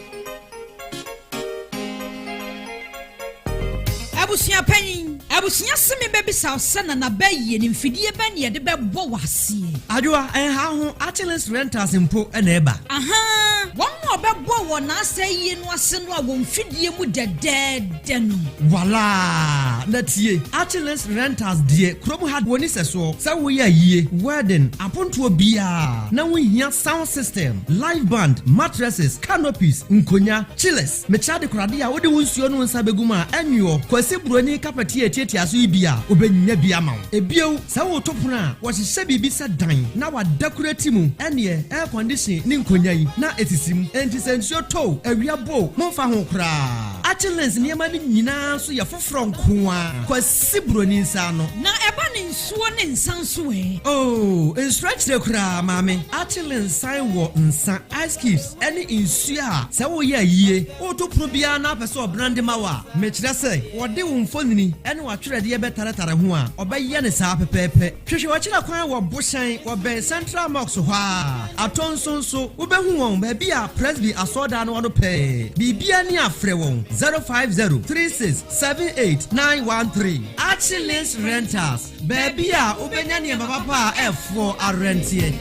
Abusua panyin, abusua se me bɛbisa wo sɛ nana bɛyie ne mfidie bɛn ne yɛde bɛbɔ wɔ aseɛ? Adwoa, ɛnha ho, Achilles Rentals mpo na ɛba. Aha, wɔn a ɔbɛbɔ wɔ n'asɛ yie no ase no a wɔn mfidie mu dɛdɛɛdɛ no. Walaa na tie, Achilles Rentals deɛ kurom ha wɔni sɛ soɔ sɛ woyɛ ayie, wedding, apontoɔ biara na wohia sound system, live band, mattresses, canopies, nkonya, chillers, mekyerɛ adekorade a wode wo nsuo no nsa bɛgu mu a ɛnwoɔ Kwasi Buroni kapɛte a ɛtiatia so yi bi a wobɛnya bi ama wo. Ebio, sɛ woto pono a wɔhyehyɛ biribi sɛ dan na wadakora ti mu, ɛneɛ air condition ne nkonya yi na ɛsisi mu, enti sɛ nsuo tɔ, awia bo, momfa ho koraa. Achillens nneɛma no nyinaa nso yɛ foforɔ nko ara. Kwasi Buroni nsa ano. Na ɛba ne nsuo ne nsa nso ɛ? Oh, nsuro akyire koraa, maame. Achillens san wɔ nsa, ice cubes, ne nsuo a sɛ woreyɛ ayie, woreto pono biara na wopɛ sɛ ɔbrande ma wo a, mekyerɛ sɛ wɔde wo mfonini ne w'atwerɛdeɛ bɛtaretare ho a, ɔbɛyɛ no saa pɛpɛɛpɛ. Hwehwɛ w'akyira kwan wɔ Bohyɛn, wɔbɛn Central Mosque hɔ ara. Atɔnso nso, wobɛhu wɔn baabi a Presby asɔrdan no wɔ no pɛɛ. Biribiara ni a frɛ wɔn 050 36 78 913. Archie Rentals, baabi a wobɛnya nneɛma papa a ɛfoɔ arɛnteɛ.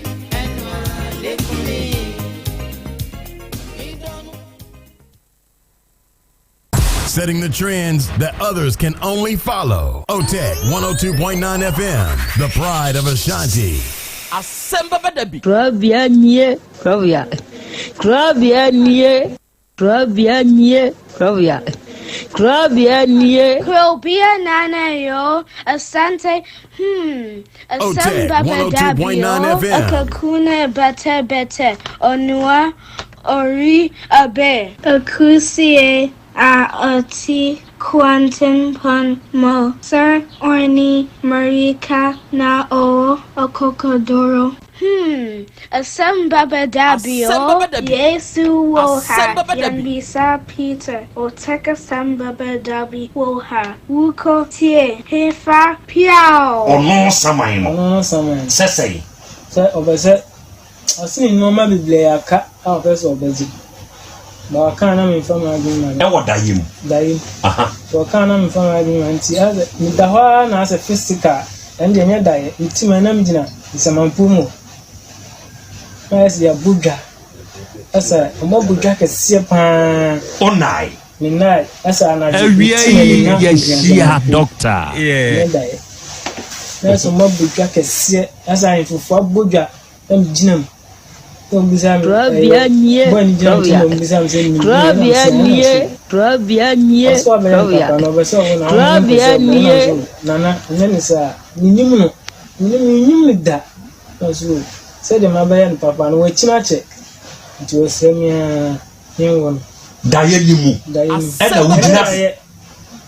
Setting the trends that others can only follow. OTEC 102.9 FM, the pride of Ashanti. Asɛm bɛba da bi. Korabea nie, korabea. Korabea nie, korabea nie, korabea. Korabea nie. Krobea nana yo, asante, hmm, asɛm OTEC bɛba da bi 102.9 o, FM. akakuna bɛtɛ bɛtɛ, onua, ori, abe. Akusie a ɔte kwantempɔn mu, Sir Orni Marika na ɔwɔ akokoduro. Hmm, asɛm bɛba da bi Asɛm o, bɛba da bi. Yesu wɔ ha, Asɛm bɛba da bi. Yɛmmisa Peter, Oteka asɛm bɛba da bi wɔ ha, Wokɔ tie, hefa, piaw! Ɔno saman no. Ɔno no saman no. Sɛ sɛn? Sɛ ɔpɛ sɛ ɔse ne nnoɔma bebree aka a ɔpɛ sɛ ɔbɛgye. Ba ɔka a na memfa m'adwene ma no. Ɛwɔ daeɛ mu? Daeɛ mu. Aha. Nti ɔka a na memfa m'adwene ma no nti asɛ meda hɔ ara na asɛ physical ɛno deɛ ɛnyɛ daeɛ. Meti mu a na megyina nsamanpɔ mu hɔ. Na ayɛ sɛ yɛabɔ dwa. Asɛ wɔabɔ dwa kɛseɛ paa. Wonae? Menae. Asɛ anadwo Awia meti m'ani yi na megyina yɛahyia nsamanpɔ mu. dɔkta. Ɛnyɛ daeɛ. Na ayɛ sɛ wɔabɔ dwa kɛseɛ. Asɛ ahemfo abɔ dwa na megyina mu. Korabea nie, korabea. Korabea nie, korabea nie, korabea. Korabea nie. Nana, ɛnyɛ ne saa. Menim no. Menim menim no da. Nanso sɛdeɛ mabɛyɛ no papa no, wakyini akyɛ. Nti ɔsrɛ me ara menwo no. Daeɛ ni mu. Daeɛ ni mu. Ɛna wogyina.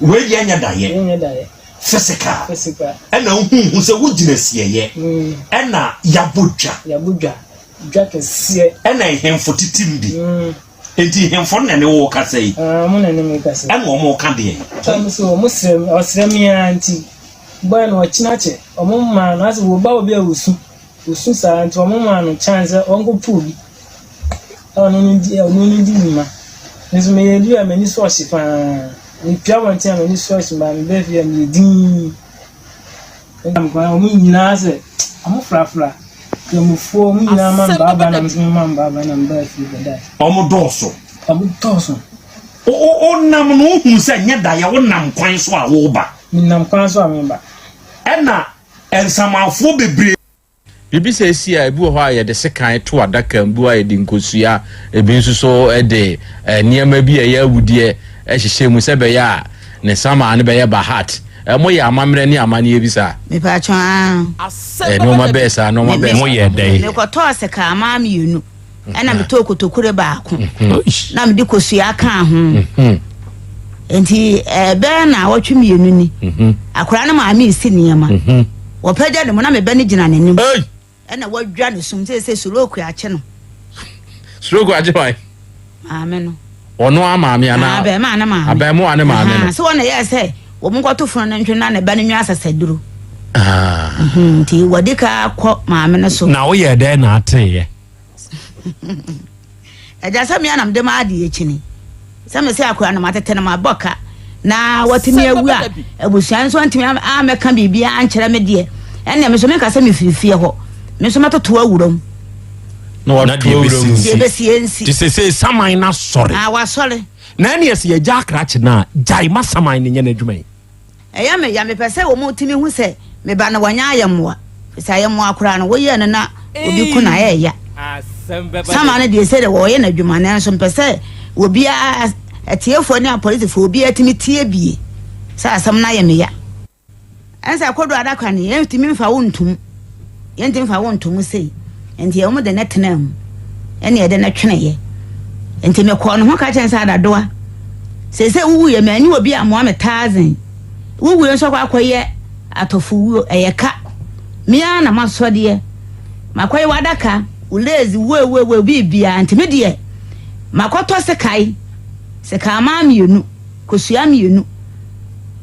Wei deɛ ɛnyɛ daeɛ. Wei nyɛ daeɛ. Physical. Physical. Ɛna wohuhu sɛ wogyina sieyɛ. Ɛna yɛabɔ dwa. Yɛabɔ dwa. Dwa kɛseɛ. Ɛna nhemfo tetem bi. Enti nhemfo no na ɛne wo kasa yi. Ah, wɔn na ɛne me kasa. Ɛna wɔn ka deɛ. Wɔn nso wɔn srɛ me, ɔsrɛ me ara nti. Bɔyɛ no ɔkyena kyɛ. Wɔn maa no asɛ wɔba obi a wɔsu. Wɔsu saa nti wɔn maa no chance sɛ ɔnkɔpɛ obi. Ɔno no di ɔno no di nnwuma. Nso meyɛ bi a m'ani so ɔhye paa. Mepue abɔnten a m'ani so ɔhye baa meba fie a meyɛ dinn. Wɔn nyinaa sɛ wɔfrafra Nkramofoɔ wɔn nyinaa ma me baabaa na me nso mema me baabaa na mebaa fie bɛdae. Wɔn dɔɔso. Wɔn dɔɔso. Wonam no wohu sɛ nyɛ daeɛ wonam kwan so a woreba. Menam kwan so a mereba. Ɛna nsamanfoɔ bebree. Biribi sɛ si a, ebi wɔ hɔ a yɛde sekan to adaka mu, ebi wɔ hɔ a yɛde nkosua, ebi nso so de nneɛma bi a ɛyɛ awudeɛ hyehyɛ mu sɛ ɛbɛyɛ a ne samaa no bɛyɛ bahat. Moyɛ amammerɛ ne amanneɛ bi saa? Mepatwɔ aa. Nneɛma bɛɛ saa, nneɛma bɛɛ saa. Moyɛ dɛn? Mekɔtɔɔ sekanmaa mmienu ɛna metɔɔ kotokure baako na mede kosua kaa ho. Nti ɛbɛyɛ naawɔtwe mmienu ni, akwadaa no maame resi nneɛma. Wɔpagya ne mu na me ba no gyina n'anim. Ɛna wadwa ne sum sɛ sɛ stroke akye no. Stroke akye hwan? Maame no. Ɔno a maame anaa? Abɛɛmaa ne maame. Abɛɛmoa ne maame no. Sɛ wɔn na yɛɛ sɛ wɔn nkɔto funu no ntwe na ne ba no nwa asasaduro. Ah. Mhm, nti wɔde ka kɔ maame no so. Na woyɛ dɛn na ateeɛ? Agya sɛ me anam de ma adeɛ kyini sɛ me sɛ akora no matete no mabɔ ka na watumi awu a abusua nso antumi amɛka biribiara ankyerɛ me deɛ ɛnna me nso menka sɛ mefiri fie hɔ me nso mɛtoto awura mu na wato awura mu deɛ ɛbɛsie nsi te sɛ sɛ saman no asɔre ah, wasɔre na ɛne ɛsɛ yɛgya akrakye no a gyae ma saman no nyɛ n'adwuma yi Ɛyɛ me ya, mepɛ sɛ wɔtumi hu sɛ me ba no wanyɛ ayɛmmoa. Sɛ ayɛmmoa koraa no, woyɛɛ no na obi ko no a, ɛyɛ ya. Sama no deɛ sɛdeɛ wɔyɛ no adwuma nanso mpɛ sɛ obiara, atiefoɔ ne apolisifoɔ, obiara tumi tie bie sɛ asɛm no ayɛ me ya. Ɛnsɛ kodoɔ adaka no, yɛntumi mfa wo ntom. Yɛntumi mfa wo nto mu sei. Nti wɔn de no tenaa mu, ɛna yɛde no tweneeɛ. Nti mekɔɔ ne ho ka kyerɛ no sɛ adadoa. Seesei wowuiɛ, manni obi ammoa me tazen. Wowuiɛ nso akɔ akɔyɛ atɔfowuo, ɛyɛ ka. Me ara na masɔ deɛ. Makɔyɛ w'adaka, wo lace, woewoewoe, biribiara. Nti me deɛ, makɔtɔ sekae, sekanman mmienu, kosua mmienu.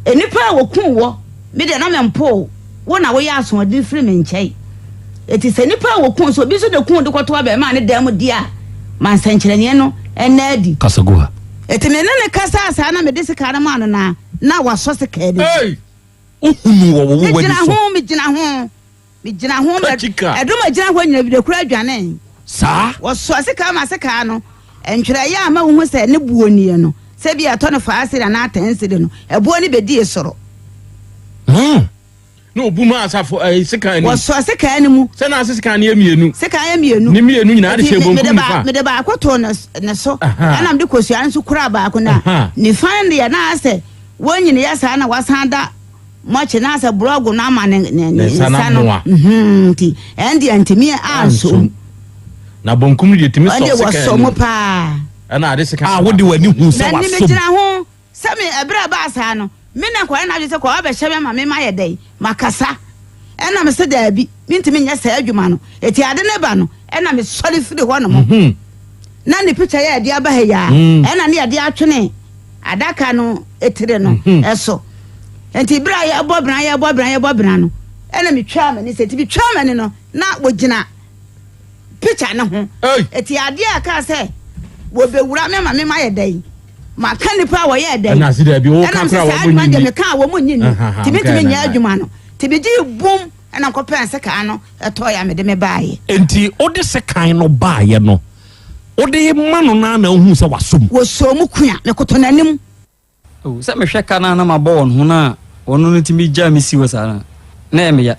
Nnipa a wɔkuu wɔ, me deɛ na mempoo wo. Wo na woyɛ asoɔden firi me nkyɛn. Enti sɛ nnipa a wɔkuu sɛ obi nso na kuu de kɔto abarimaa ne dan mu deɛ a, ma nsɛnkyerɛnneɛ no nna adi. Kasa gu ha. Enti me ne no kasaa saa na mede sekan no maa no na na wasɔ sekan no mu. Ei! Wohunuu wɔ wo w'ani Megyina so. ho, megyina ho, megyina ho, ma Kakyika. ɛdɔm a ɛgyina hɔ nyina bi de koro adwanee. Saa. Wɔsɔɔ sekan ma sekan no, ntwerɛeɛ a ma wohu sɛ ne boɔ nie no, sɛ bi a ɛtɔ no faa sidi anaa tɛn sidi no, ɛboɔ no bɛdii soro. Hmm. Na obu maa asafo ɛɛ eh, sekan anim. Wɔsɔɔ sekan no mu. Sɛ na ase sekan no yɛ mmienu. Sekan yɛ mmienu. Ne mmienu nyinaa de hyɛ bonkum nifa. Mede baako too ne ne so. Ɛna mede kosua nso kura baako na nifa no deɛ na asɛ wɔn nyina yɛ saa na wasan da mɔkye na asɛ borɔgo no ama ne ne ne nsa no. Mhm, nti ɛn deɛ ntumi ansom. Na bonkum no deɛ tumi sɔ sekan no. Ɛn deɛ wɔsɔ mu paa. Ɛna ade sekan. A wode w'ani hu sɛ wasom. M'ani gyina ho. Sɛ me, ɛberɛ a ɛbaa saa no, me na nkwadaa no adwene sɛ kɔ abɛhyɛ me ama me mayɛ dɛn? Makasa. Ɛna me se daabi, mentumi nyɛ saa adwuma no. Eti ade no ba no, ɛna me sɔre firi hɔ nom. Na ne picture yɛ ɛde aba ha yi a, ɛna ne yɛde atwene adaka no etire no ɛso. Nti berɛ a yɛbɔ bena, yɛbɔ bena, yɛbɔ bena no, ɛna metwaa m'ani sɛ, nti metwaa m'ani no, na wɔgyina picture no ho. Eti adeɛ a ɛkaa sɛ wɔbɛwura me ama me mayɛ dɛn? Maka nnipa a wɔyɛɛ dɛn? Ɛna ase daabi wo ka Ɛnam sɛ kora saa wɔn adwuma nyi deɛ ni. meka a wɔn nyi ni. Nti mentumi nyɛ adwuma no. Nti megyee bum ɛna nkɔpɛɛ sekan no ɛtɔeɛ a mede me baeɛ. Enti wode sekan no baeɛ no, wode rema no no ara na wohuu sɛ wasɔ mu? Wɔsɔɔ mu kua, mekoto n'anim. Oh, sɛ mehwɛ ka no a na mabɔ wɔn ho no a wɔn no tumi gyaa me si hɔ saa no a, na ɛyɛ me ya.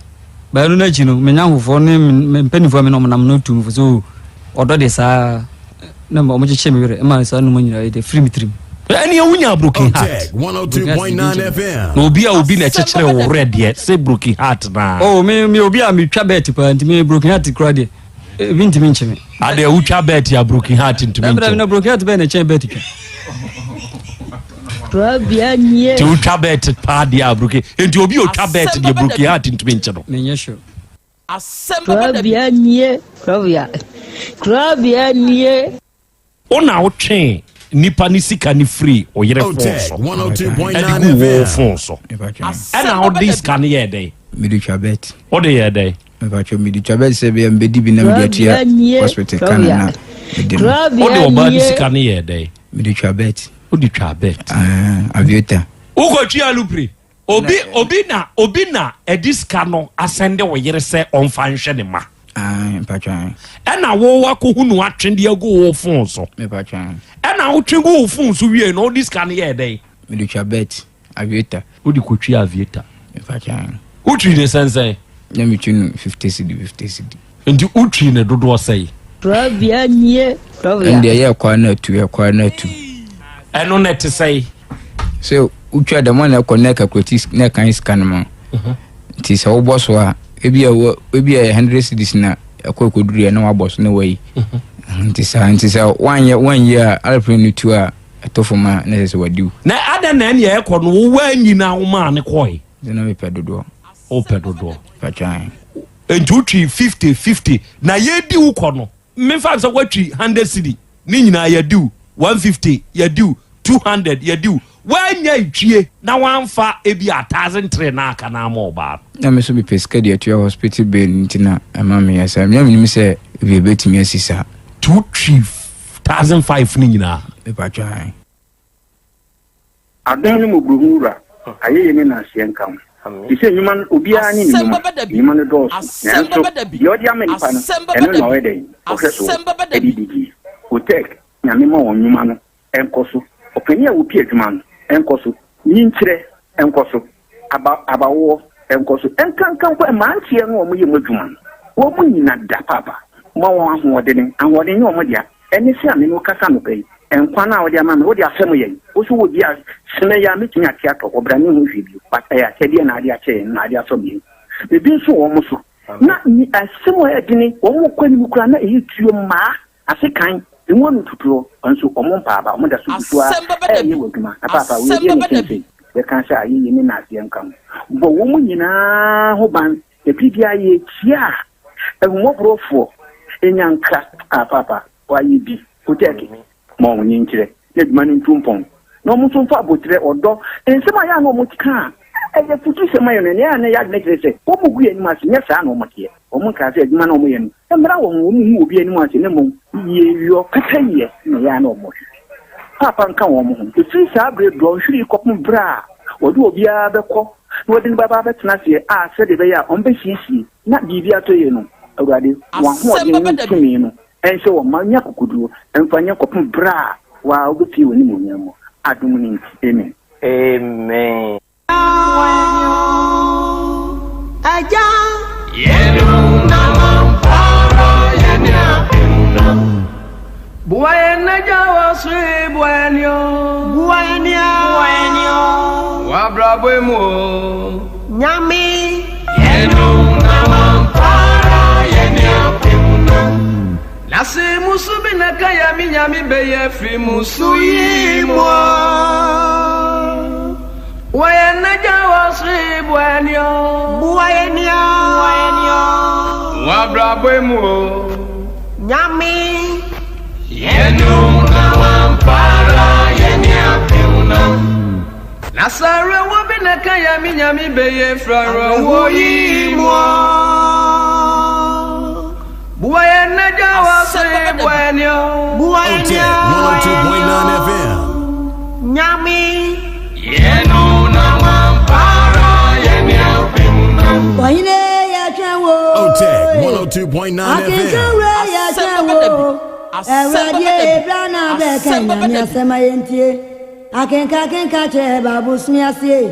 But ɛno no akyi no, me nnamfofoɔ ne me mpanimfoɔ a me ne wɔn nam no tuu me fo sɛ, oh, ɔdɔ deɛ saa na wɔkyekyee me werɛ ma saa nnoɔma nyinaa yɛ dɛ firi me tirim. Ɛneɛ wonya broken heart. Broken heart deɛ ebi nkyɛ me. Na obi a obi na ɛkyekyere wo werɛ deɛ sɛ broken heart naa. Oh, me me obi a metwa bet paa nti me broken heart koraa deɛ Ebi ntumi nkye me. Adeɛ wotwa bɛɛt a broken heart ntumi nkye. Na broken heart bɛɛ na ɛkyɛn bɛɛt twa. Kurabea nie. Nti wotwa bɛɛt paa deɛ a broken nti obi otwa bɛɛt deɛ broken heart ntumi nkye no. Menyɛ sure. Kurabea nie. Kurabea. Kurabea nie. Wo na wotwee nipa ne sika no firii wo yere fon so de guu wo fon so. Ɛna wode sika no yɛɛ dɛn? Mede twa bet. Wode yɛɛ dɛn? Mepatwa mede twa bet sɛ bɛyɛ mbɛdi bi na mede atua hospital ka no na mede no. Wode ɔbaa ne sika no yɛɛ dɛn? Mede twa bet. Wode twa bet. Aviator. Wokɔtwi alupre. Obi obi na obi na ɛde sika no asɛnde wo yere sɛ ɔmfa nhwɛ ne ma. Ɛna wo wakɔhu no atwe de agu wo fon so. Ɛna wotwe gu wo fon so wie no wode sika no yɛɛ dɛn? Mede twa bet aviator. Wode kɔtwi aviator. Wotwi ne sɛnsɛn? Na metwi no 50 cedi 50 cedi. Nti wotwi ne dodoɔ sɛn? Korabea nie, korabea. Ɛnde ɛyɛ ɛkɔ na atu, ɛkɔ na atu. Ɛno na ɛte sɛn? Sɛ wotwa dɛm a na ɛkɔ na ɛkakulati na ɛkan sika no ma. Mhm. Nti sɛ wobɔ so a, ebi a wɔ ebi a 100 cedis na ɛkɔ ɛkɔduru yɛ na wabɔ so na wayi. Mhm. Nti saa nti sɛ wanyɛ wanyi a aeroplane no tu a ɛtɔ fam a na ɛsɛ sɛ wadi wo. Na adɛn na ɛne ɛkɔ no wo wanyi na womaa ne kɔe? Sɛ na mepɛ dodoɔ. Wopɛ dodoɔ. Patwan. Nti wotwi 50 50 na yɛdi wo kɔ no memfa sɛ woatwi 100 cedi ne nyinaa yɛdi wo 150 yɛdi wo 200 yɛdi wo woanya twie na woamfa ebi a 1003 na aka na ama ɔbaa no. Na me nso mepɛ sika de atua hospital bill nti na ɛma meyɛ saa. Menya menim sɛ ebi ebetumi asi saa. Nti wotwi 1005 no nyinaa. Mepatwan. Adom ne mmɔborɔhunu Wura, ayɛyie ne nanseɛ nka wo. Te sɛ nnwuma no, obiara ne ne nnwuma. Nnwuma no dɔɔso, nanso deɛ ɔde ama nnipa no, ɛno na ɔyɛ dɛn? Ɔhwɛ soɔ de didie. Otec, Nyame ma wɔn nnwuma no nkɔ so. Ɔpanin a ɔpi adwuma no nkɔ so. Nyinkyerɛ nkɔ so. Aba, abawoɔ nkɔ so. Nkanka mpo mmeranteɛ no a wɔyɛ mu adwuma no, wɔn nyina da paapa. Ma wɔn ahoɔdene. Ahoɔden nyɛ wɔn dea. Ɛne sɛ a me ne wo kasa anɔpa yi, nkwa no a wode ama me, wode afɛm yɛn. Wo so wɔ bi a, sene yi a mɛtumi ate atɔ hɔ, bra menhu hwee bio. But ɛyɛ akyɛdeɛ na ade akyɛ yɛn, na ade asɔ yɛn. Ebi nso wɔ wɔn so. Na asɛm a ɛyɛ dene, wɔn kɔ anim koraa na ɛyɛ tuo mmaa, asekan. Emu ano tutuɔ nso wɔn mpaaba, wɔn da so gu so ara reyɛ wɔn adwuma. Na paapa, wei deɛ ne kyɛnsee. Yɛka sɛ ayɛyie ne nnaseɛ nka ho. Bɔ wɔn nyinaa ho ban, na biribiara yɛkyia a, ahummɔborɔfoɔ nya nkra. Ah, paapa, woayɛ bi. Kotɛɛke, ma wɔn nkyerɛ na adwuma no ntu mpɔn, na wɔn nso mfa aboterɛ, ɔdɔ, nsɛm a ɛyɛ a na wɔka a ɛyɛ afutusɛm ma yɛn no, nea ɛyɛ a na ɛyɛ adwene kyerɛ sɛ wɔgu yɛn anim ase, nyɛ saa na wɔteɛ. Wɔnkaa sɛ adwuma no a wɔyɛ no mmra wɔn ho, wɔnhu obi anim ase, na mmom yieyɔ, pɛpɛyɛ na ɛyɛ a na wɔhwehwɛ. Paapa nka wɔn ho. Ɛfiri saa berɛ dɔnhwere yi kɔpem berɛ a wɔde obiara bɛkɔ na wɔde no bɛba abɛtena aseɛ a sɛdeɛ ɛbɛyɛ a wɔbɛsiesie na biribi atɔ yie no, Awurade, wɔn ahoɔden ne tumi no nhyɛ wɔn ma nya akokoɔduro mfa nyɛ kɔpem berɛ a wo ara wobɛpue w'animuonyam mu. Adom no nti, amen. Amen. OTEC 102.9 FM. OTEC 102.9 FM. Akenka akenka kyerɛ baabo sumi aseɛ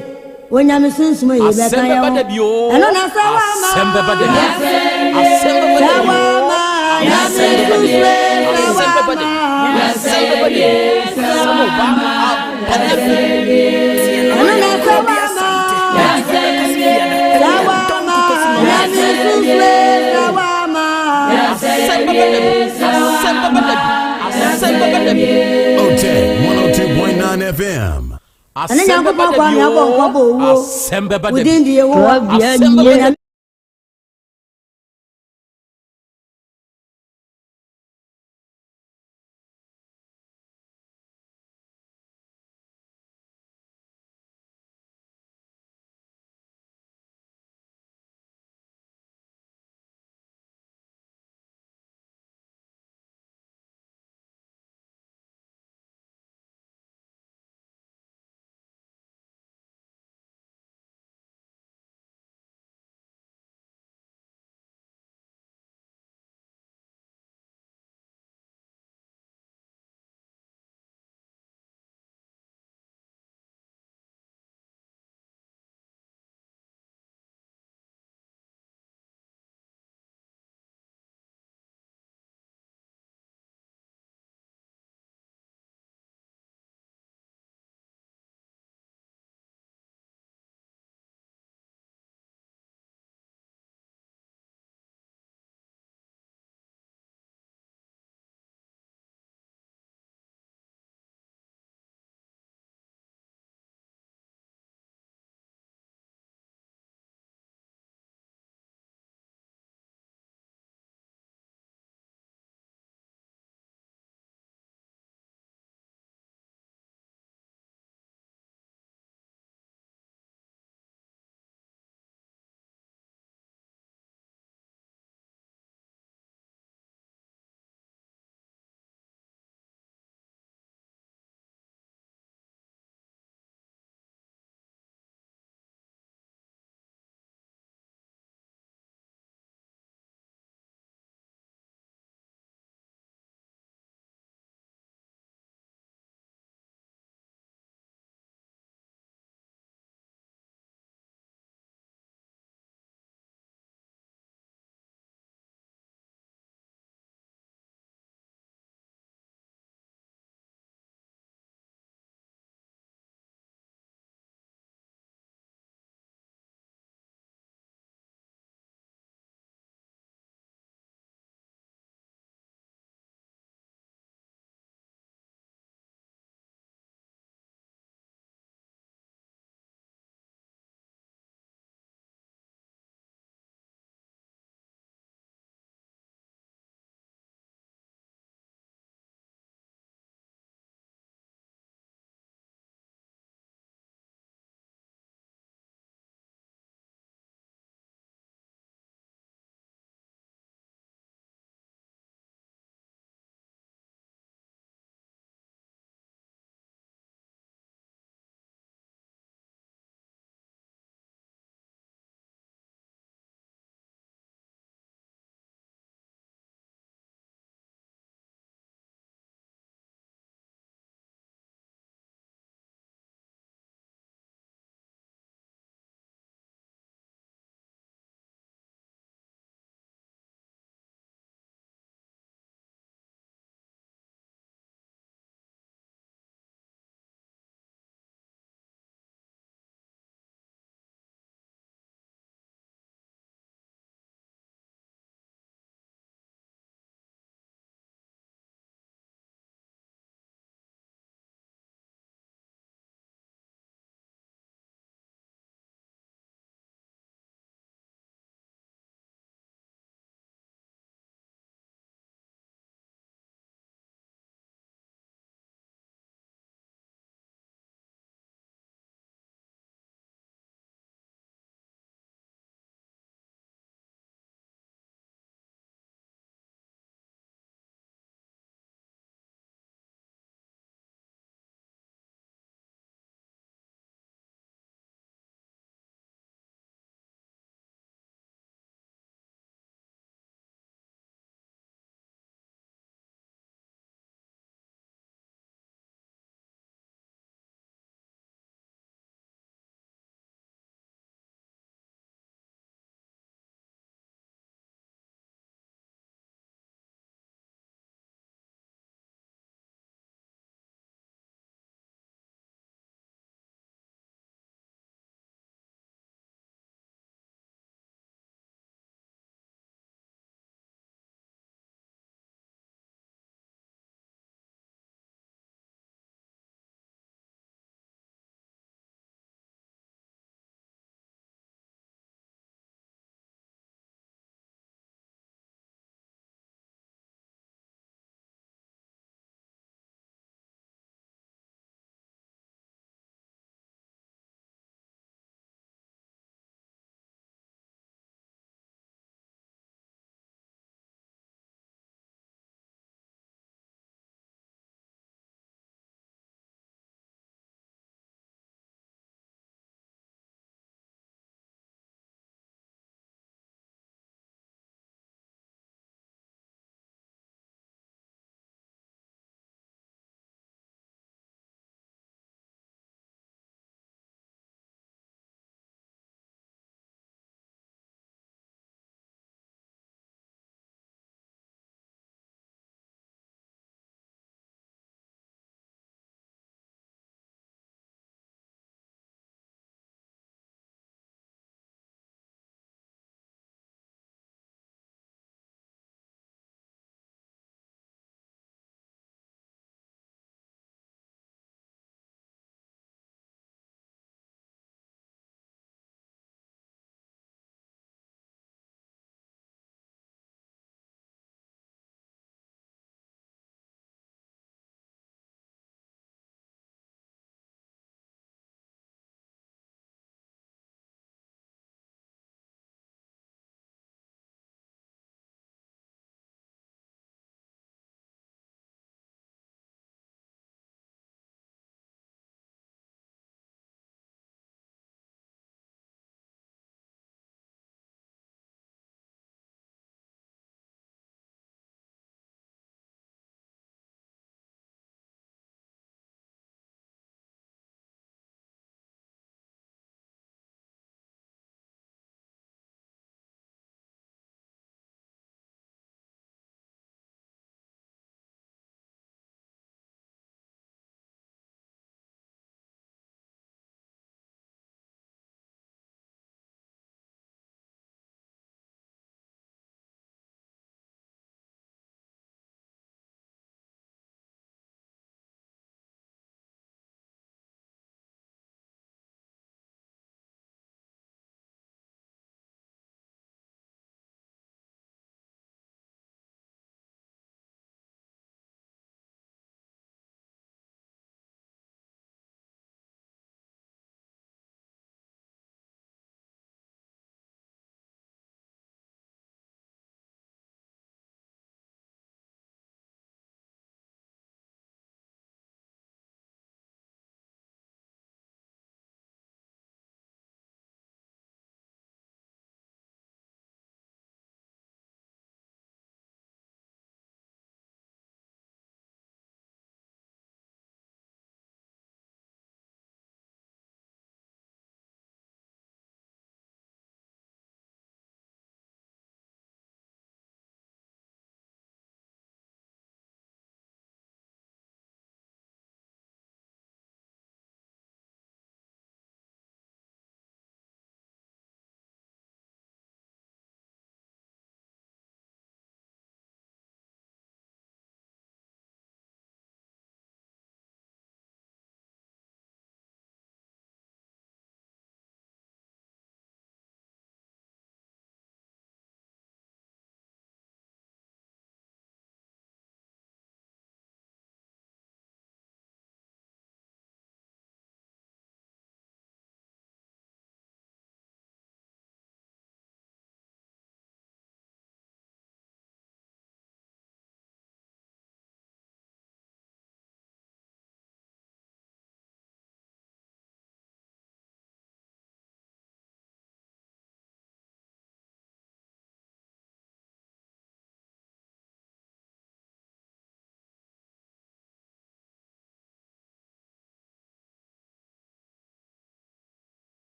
onyame sunsum yi bɛka yɛ ho ɛno na sɛ wama sɛ wama nyame sunsum sɛ wama ɛno na sɛ wama sɛ wama nyame sunsum sɛ wama OTEC 102.9 FM. Ɛne Nyankopɔn kwa ne abɔ nkwa bɔ owuo. Wo din de Yehowa. Onyame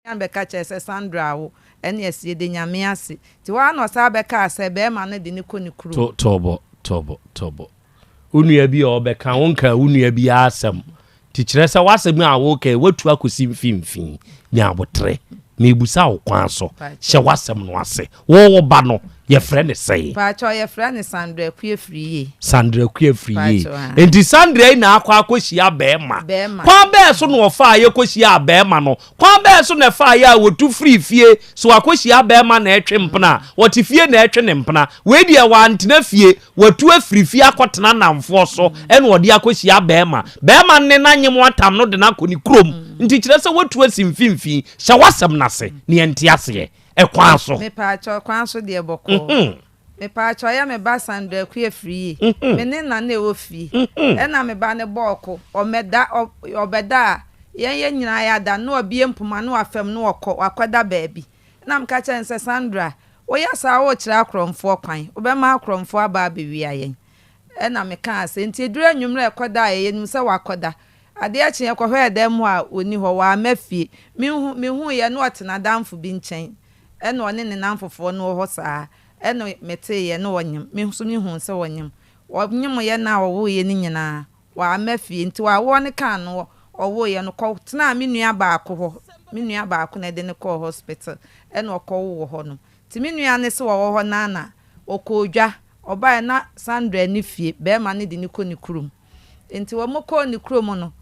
Ɔsan bɛka kyerɛɛ sɛ Sandra awo, ɛne ɛse yɛda Nyame ase. Nti hɔ ara na ɔsan bɛkaa sɛ bɛɛma no de no kɔ ne kurom. To tɔbɔ tɔbɔ tɔbɔ. Wo nua bi a ɔbɛka, wonkaa wo nua biara asɛm. Nti kyerɛ sɛ w'asɛm a woreka yi, woatu akɔsi mfimfini. Nya aboterɛ. Merebisa wo kwan so. Hyɛ w'asɛm no ase. Wo wo ba no, yɛfrɛ no sɛn? Mpakyɛw, yɛfrɛ no Sandra Akua Afriyie. Sandra Akua Afriyie. Mpakyɛw, aah. Nti Sandra yi na akɔ akɔhyia bɛɛma. Bɛɛma. Kwan bɛɛ so na ɔfaa yɛ kɔhyiaa bɛɛma no? Kwan bɛɛ so na ɛfaa yɛ a wɔtu firii fie? So wakɔhyia bɛɛma na ɛtwe mpena a? Ɔte fie na ɛtwe ne mpena. Wei deɛ wantena fie, watu afiri fie akɔtena nnamfoɔ so ɛna ɔde akɔhyia bɛɛma. Bɛɛma no ne no anyem atam no de no akɔ ne kurom. Nti kyerɛ sɛ watu asi mfimfini. Hyɛ w'asɛm no ase na yɛnte aseɛ. Ɛkwan so. Mepaakyɛw kwan so deɛ bɔkɔɔ. Mepaakyɛw yɛ me ba Sandra Akua Afriyie. Me ne na na ɛwɔ fie. Ɛna me ba no bɔɔ ko. Ɔmɛda ɔbɛda a yɛn yɛn nyinaa yɛada na wabue mpoma na wafam na ɔkɔ wakɔda baabi. Ɛna meka kyerɛɛ no sɛ Sandra woyɛ saa a worekyerɛ akorɔmfoɔ kwan. Wobɛma akorɔmfoɔ aba abɛwia yɛn. Ɛna mekaa sɛ nti ɛduru anwummerɛ a ɛkɔdaeɛ yɛnim sɛ wakɔda. Adeɛ kyeeɛ kɔhwɛɛ dan mu a ɔnni hɔ, wamma fie. Mehu, mehuiɛ na ɔte n'adamfo bi nkyɛn. Ɛna ɔne ne nnamfofoɔ no wɔ hɔ saa. Ɛna meteeɛ na ɔnyem. Me nso mehuu sɛ ɔnyem. Ɔnyemeeɛ no a ɔwoeɛ no nyinaa, wamma fie. Nti awoɔ no kaa no ɔwoeɛ no, ɔkɔtenaa me nua baako hɔ. Me nua baako na ɛde no kɔɔ hospital, ɛna ɔkɔwoo wɔ hɔnom. Nti me nua no se ɔwɔ hɔ no ara na ɔkɔɔ dwa. Ɔbaeɛ na Sandra nni fie, barima no de no kɔ ne kurom. Nti wɔn kɔɔ ne kurom no,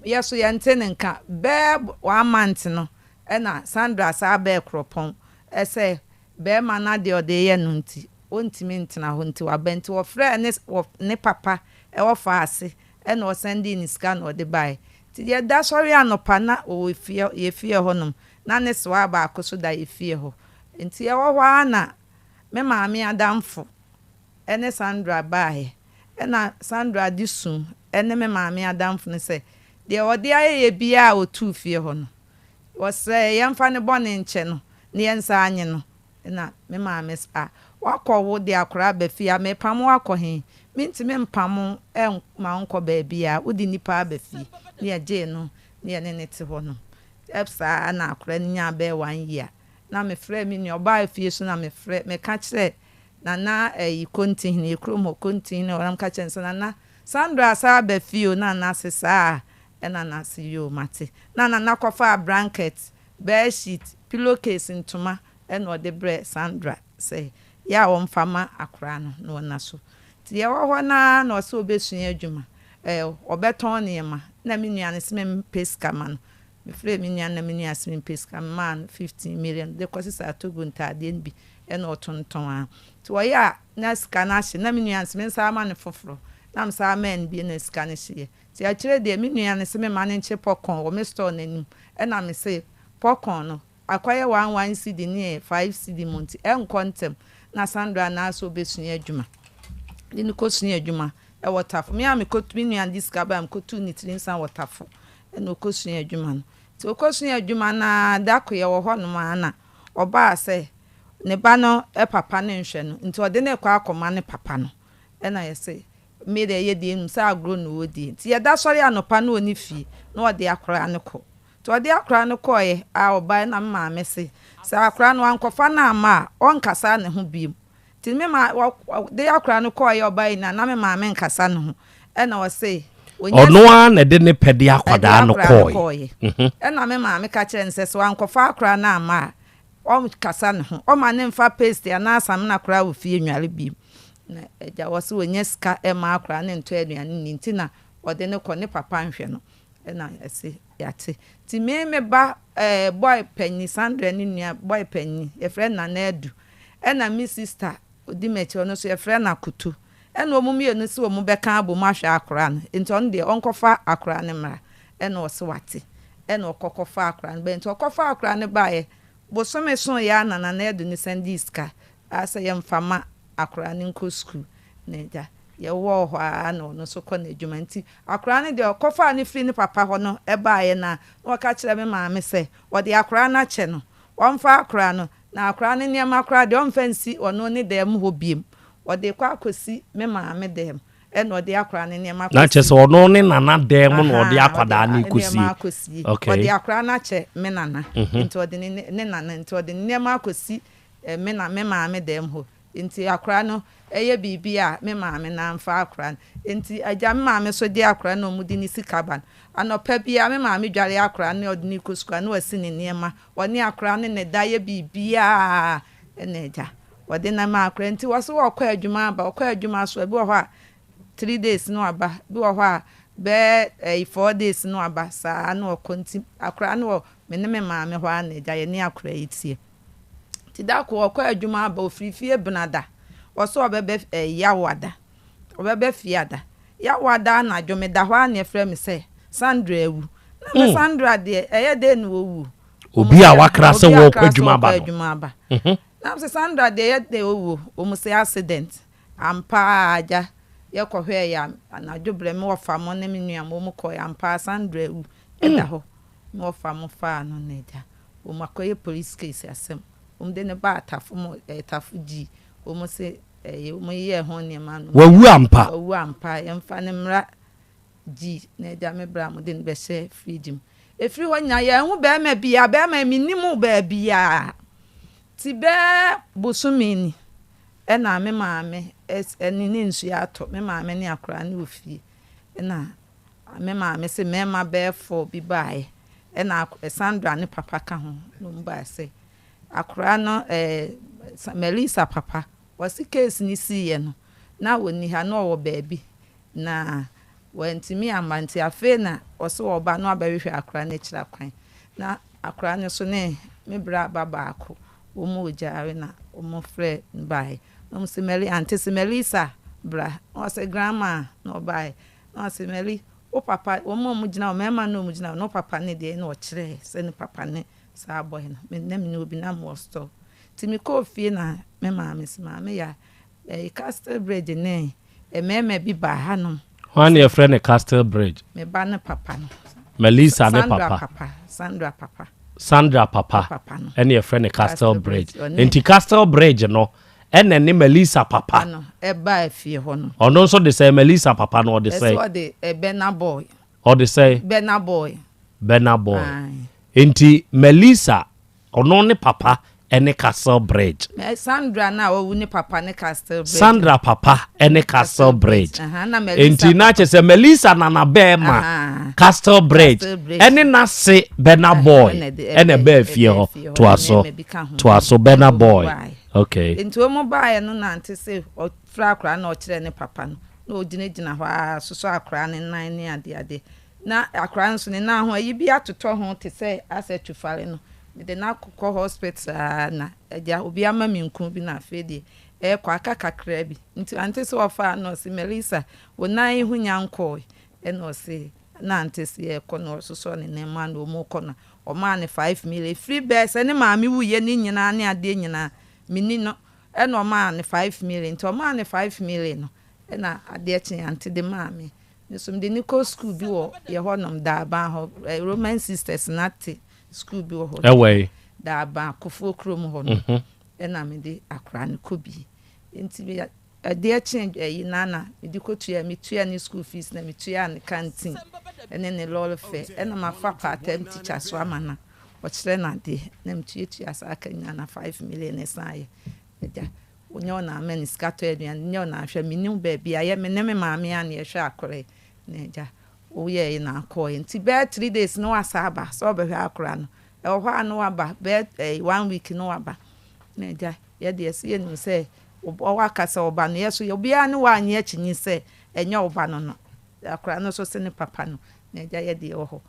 yɛ so yɛnte ne nka. Bɛɛ one month no, ɛna Sandra saa bɛɛ Kuropɔn sɛ bɛɛma no adeɛ ɔde reyɛ no nti, ɔntumi ntena hɔ nti waba. Nti wɔfrɛɛ ne wɔ ne papa wɔ Faase ɛna ɔsɛndee ne sika na ɔde baeɛ. Nti yɛda sɔre anɔpa na ɔwɔ fie yɛ fie hɔ nom, na ne sewaa baako so da yɛ fie hɔ. Nti yɛwɔ hɔ ara na me maame adamfo ne Sandra baeɛ. Ɛnna Sandra de suu ne me maame adamfo no sɛ, deɛ ɔde ayɛ yɛn biara a ɔtuu fie hɔ no, ɔsrɛ yɛmfa ne bɔne nkyɛ no na yɛnsan nye no. Ɛnna me maame se, Ah, woakɔ wo de akwadaa aba fie a, merepam wo akɔ he? Mentumi mpam wo mma wonkɔ baabiara, wode nnipa aba fie. Na yɛgyee no na yɛne no te hɔnom. Saa ara na akwadaa no nyaa bɛyɛ one year. Na mefrɛɛ me nua, ɔbaa fie so na mefrɛ, meka kyerɛɛ Nana ɛyi Kontihene, yɛ kurom hɔ Kontihene hɔ na meka kyerɛ no sɛ Nana Sandra asan aba fie o na Nana se saa a ɛna Nana se yoo mate. Na Nana kɔfaa branket, bed sheet, pillow case, ntoma ɛna ɔde brɛɛ Sandra sɛ yɛ a ɔmfa ma akwadaa no na ɔnna so. Nti yɛwɔ hɔ no ara na ɔse ɔbɛsua adwuma, ɛɛ ɔbɛtɔn nneɛma na me nua no se mempɛ sika ma no. Mefrɛɛ me nua no na me nua se mempɛ sika, memaa no 15 million de kɔsesaa Togo ntaadeɛ no bi na ɔtontɔn a. Nti ɔyɛ a na sika no ahye na me nua no se mensan ma no foforɔ na mesan maa no bio na sika no hyeeɛ. Nti akyire deɛ me nua no se memma no nkye pɔkɔn wɔ me store no anim ɛna mese pɔkɔn no akɔyɛ one one cedi ne five cedi mu nti ɛnkɔ ntɛm na Sandra naa sɛ ɔbɛsua adwuma de no kɔsua adwuma wɔ Tafo. Me a mekɔ me nua no de sika baeɛ mekɔtuu ne tiri nsa wɔ Tafo ɛna ɔkɔsua adwuma no. Nti ɔkɔsua adwuma no ara da ko yɛwɔ hɔnom ara na ɔbaa sɛ ne ba no papa no nhwɛ no nti ɔde no rekɔ akɔma ne papa no ɛna yɛse me deɛ yɛ deɛ nim sɛ agorɔ na ɔredie nti yɛda sɔre anɔpa na ɔni fie na ɔde akwadaa no kɔ nti ɔde akwadaa no kɔeɛ a ɔbaeɛ na me maame se sɛ akwadaa no wankɔfa no amma a ɔnkasa ne ho biom nti me ma ɔde akwadaa no kɔeɛ ɔbaeɛ nyinaa na me maame nkasa ne ho ɛna ɔse ɔno ara na ɛde ne pɛ de akwadaa no kɔeɛ ɛna me maame ka kyerɛ no sɛ sɛ wankɔfa akwadaa no amma a Ɔnkasa ne ho. Ɔma no mfa paste anaa samina koraa wɔ fie nnware bio. Na agya wɔ se ɔnya sika mma akwadaa no ntɔ aduane nni nti na ɔde no kɔ ne papa nhwɛ no. Ɛna ɛse yɛate. Nti me me ba eh, boy panyin, Sandra ne nua boy panyin, yɛfrɛ no Nana Adu. Ɛna me sister ɔdi m'akyi ɔno nso yɛfrɛ no Akoto. Ɛna wɔn mmienu se wɔn bɛka abom ahwɛ akwadaa no. Nti ɔno deɛ ɔnkɔfa akwadaa no mmra. Ɛna ɔse wate. Ɛna ɔkɔ kɔfaa akwadaa no baeɛ. Nti ɔkɔfaa akwadaa no baeɛ, bosome soeɛ ara na Nana Adu no san dii sika a sɛ yɛmfa ma akwadaa no nkɔ sukuu. Na agya, yɛwɔɔ hɔ ara na ɔno nso kɔ n'adwuma. Nti akwadaa no deɛ ɔkɔfaa no firii ne papa hɔ no baeɛ no a, na ɔka kyerɛɛ me maame sɛ ɔde akwadaa no akyɛ no, ɔmfa akwadaa no, na akwadaa no nneɛma koraa deɛ ɔmfa nsi ɔno ne dan mu hɔ bio. Ɔde rekɔ akɔsi me maame dan mu. Ɛna ɔde akwadaa no nneɛma Na kyerɛ akɔsie. sɛ ɔno ne nana dan mu na ɔde Ahaa, ɔde akwadaa no nneɛma rekɔsie. akɔsie. Okay. Ɔde akwadaa no akyɛ me nana. Nti ɔde ne ne nana nti ɔde ne nneɛma akɔsi eh, me na me maame dan mu hɔ. Nti akwadaa no yɛ biribi a me maame no amfa akwadaa no. Nti agya me maame nso de akwadaa no na wɔde ne sika ba no. Anɔpa biara me maame dware akwadaa no na ɔde no kɔ sukuu a na wasi ne nneɛma. Ɔne akwadaa no na ɛda yɛ biribiara ɛna agya ɔde no ma akwadaa. Nti wɔse ɔkɔ adwuma aba, ɔkɔ adwuma so a ebi wɔ hɔ a three days na waba, ebi wɔ hɔ a bɛyɛ ɛyi four days na waba saa na ɔkɔ. Nti akwadaa no wɔ me ne me maame hɔ ara na agya yɛne akwadaa yi teɛ. Nti da kor ɔkɔr edwuma aba, ofir fie Benada, ɔse ɔbɛba eh, Yawoada, ɔbɛba Fiada. Yawoada anadwo, meda hɔ ara na yɛfrɛ me sɛ Sandra awu. Na me Sandra deɛ, ɛyɛ dɛn na owu? Obi a wakra sɛ Obi a wɔrekɔ wakra sɛ adwuma aba ɔrekɔ no. adwuma aba. Na me sɛ Sandra deɛ, ɛyɛ dɛn owu? Wɔn se accident. Ampa ara agya, yɛkɔhwɛɛ yɛ anadwo berɛ, me wɔfa mo ne me nua mo, wɔn kɔɛ, ampa ara Sandra awu, ɛda hɔ. Me wɔfa mo faa no na agya. Wɔn akɔyɛ police case asɛm. Wɔn de no baa Tafo mo ɛɛ Tafo G. Wɔn se ɛɛ wɔn yeyɛɛ ho nneɛma no. Wawu ampa. Wawu ampa. Yɛnfa no mmra G na agya me bra mo de no bɛhyɛ fridge mu. Efiri hɔ nyinaa yɛnhu bɛɛma biaa. Bɛɛma yi mennim wo baabiaa. Ti bɛɛ bosome ni ɛna me maame ɛne ne nsuo atɔ. Me maame ne akwadaa no wɔ fie ɛna Me maame se mmarima bɛyɛ four bi baeɛ, ɛna Sandra ne papa ka ho na wɔn baeɛ sɛ akwadaa no ɛɛ Melissa papa wɔse case no siiɛ no na ɔnni ha na ɔwɔ baabi na wantumi amma nti afei na ɔse ɔba na wabɛhwehwɛ akwadaa no akyira kwan na akwadaa no nso ne me bra ba baako wɔn wɔ gyaare na wɔn frɛ no baeɛ na wɔn se Meli ante se Melissa bra na ɔse grandma na ɔbaeɛ Na ɔse, Mary, wo papa, wɔn a wɔgyina hɔ, mmarima no a wɔgyina hɔ no, wo papa ne deɛ, ɛna ɔkyerɛɛ sɛ ne papa ne saa boy no. Me, na menni obi, na mewɔ store. Nti mekɔɔ fie na me maame se, Maame ya, ɛyi Castle Bridge ne mmarima bi baa hanom. Hwan na yɛfrɛ no Castle Bridge? Me ba ne papa no. Melissa ne Sandra papa. papa. Sandra papa. Sandra papa Papa no. ɛna yɛfrɛ no Castle Castle Bridge. Bridge. Ɔne Nti Castle Bridge no Ɛna ne Melissa papa. No ɛbaa fie hɔ no. Ɔno nso de sɛn? Melissa papa no ɔde sɛn? Ɛsɛ ɔde ɛ Burna Boy. Ɔde sɛn? Burna Boy. Burna Boy. Aye. Nti Melissa ɔno ne papa ɛne Castle Bridge. Mɛ Sandra no a wawu ne papa ne Castle Bridge. Sandra papa ɛne Castle Bridge. Aha, na Melissa Nti na papa. kyerɛ sɛ Melissa nana bɛɛma Aha. Castle Bridge Castle Bridge. ɛne n'ase Burna Boy Ɛna ɛde ɛna ɛbɛɛ ɛbɛɛ fie ɛbɛɛ hɔ. fie hɔ. Toa so. Mmarima bi ka ho. Toa so Burna Ɛna wɔn Boy. baeɛ. Okay. Nti wɔn baeɛ no na ante se ɔfrɛ akwadaa no na ɔkyerɛ ne papa no na ɔgyinagyina hɔ ara sosɔ akwadaa no nan ne adeade. Na akwadaa no nso ne nan ho ayi bi atotɔ ho te sɛ asɛ tufare no. Mede no akokɔ hospital ara na agya obi ama me nku bi na afei deɛ ɛrekɔ aka kakra bi. Nti ante sɛ ɔfaa no ɔse Melissa wo nan yi ho nya nkɔɔe ɛna ɔse na ante se yɛrekɔ na ɔsosɔ ne nan mu a na wɔrekɔ na Ɔmaa no 5 million. Ɛfiri bɛɛ sɛ ne maame wuiɛ ne nyinaa ne adeɛ nyinaa, menni no. Ɛna ɔmaa no 5 million. Nti ɔmaa no 5 million no, ɛna adeɛ kyee Aunty de maa me. Me nso mede no kɔɔ sukuu bi wɔ yɛ hɔnom, Daaban hɔ. Ɛ Roman Sisters no ate sukuu bi wɔ hɔ. Ɛwɔ he? Daaban, Kofoɔ kurom hɔ no. Ɛna mede akwadaa no kɔ bi. Nti me Adeɛ kyee ayi no ara na mede kɔtua, metua ne school fees na metua ne canteen ne ne lɔre fare ɛna mafa part time teacher so ama no a ɔkyerɛ no adeɛ na metuatua saa ka nyinaa na 5 million no san yɛ agya wonyɛ wo na ama ne sika tɔ aduane nyɛ wo na ahwɛ mennim baabi a yɛ me ne me maame a na yɛhwɛ akora yi na agya woyɛɛ na akɔɛ nti bɛyɛ 3 days na wasa aba sɛ ɔbɛhwɛ akora no ɛwɔ hɔ a na waba bɛyɛ eh, one week na waba na agya Yɛ deɛ sɛ yɛnim sɛ waka sɛ ɔba no, yɛ so obiara ne wo annye akyinnye sɛ ɛnyɛ wo ba no no. Akwadaa no nso se ne papa no, na agya yɛ deɛ ɛwɔ hɔ.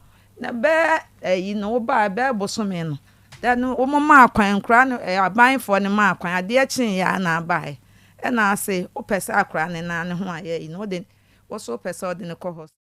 Na bɛɛ ayi no, wobaa bɛɛ bosome no, da no wɔn maa kwan, nkwadaa no, abanfoɔ no maa kwan, adeɛ kyeeɛ ara na abaeɛ. Ɛna ase wopɛ sɛ akwadaa no nan ne ho ayɛ ayi no, wode, wo nso wopɛ sɛ wode no kɔ hospital.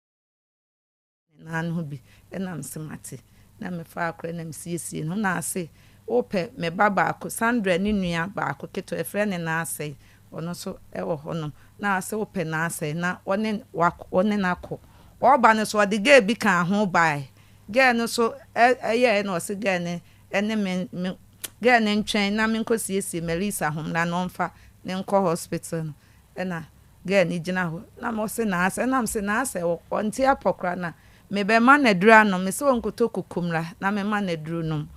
Ne nan no ho bi na mese mate na mefaa akora na mesiesie no na ase wopɛ me ba baako Sandra ne nua baako ketewa yɛfrɛ no Naasɛe ɔno nso wɔ hɔ nom na ase wopɛ Naasɛe na ɔne ɔne no akɔ ɔba no so ɔde girl bi kaa ho bae girl no so ɛyɛɛ na ɔse girl no ɛne me me girl no ntwɛn na menkɔ siesie Melissa ho mmra na ɔmfa ne nkɔ hospital no ɛna. Girl no gyina hɔ na ɔse naasɛ na mese naasɛ ɔnte apɔ koraa na mebɛma no aduru anom mese ɔnkɔtɔ koko mmra na mema no aduru nom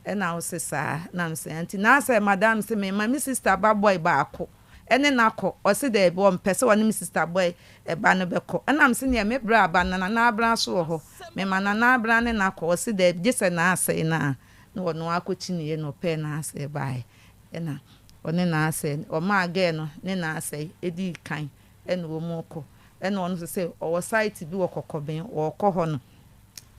ɛna ɔse saa na mese nti naasɛ madam se mema me sister ba boy baako ɛne no akɔ ɔse daabi ɔmpɛ sɛ ɔne me sister boy ba no bɛkɔ ɛna mese neɛ me bra ba no Nana Abena so wɔ hɔ mema Nana Abena ne no akɔ ɔse daabi gye sɛ naasɛ na na ɔno akɔkyiniiɛ na ɔpɛɛ naasɛ baeɛ Ɛna ɔne n'asɛe ɔmaa girl no ne n'asɛe dii kan ɛna wɔn rekɔ ɛna ɔno nso sɛ ɔwɔ site bi wɔ kɔkɔben ɔrekɔ hɔ no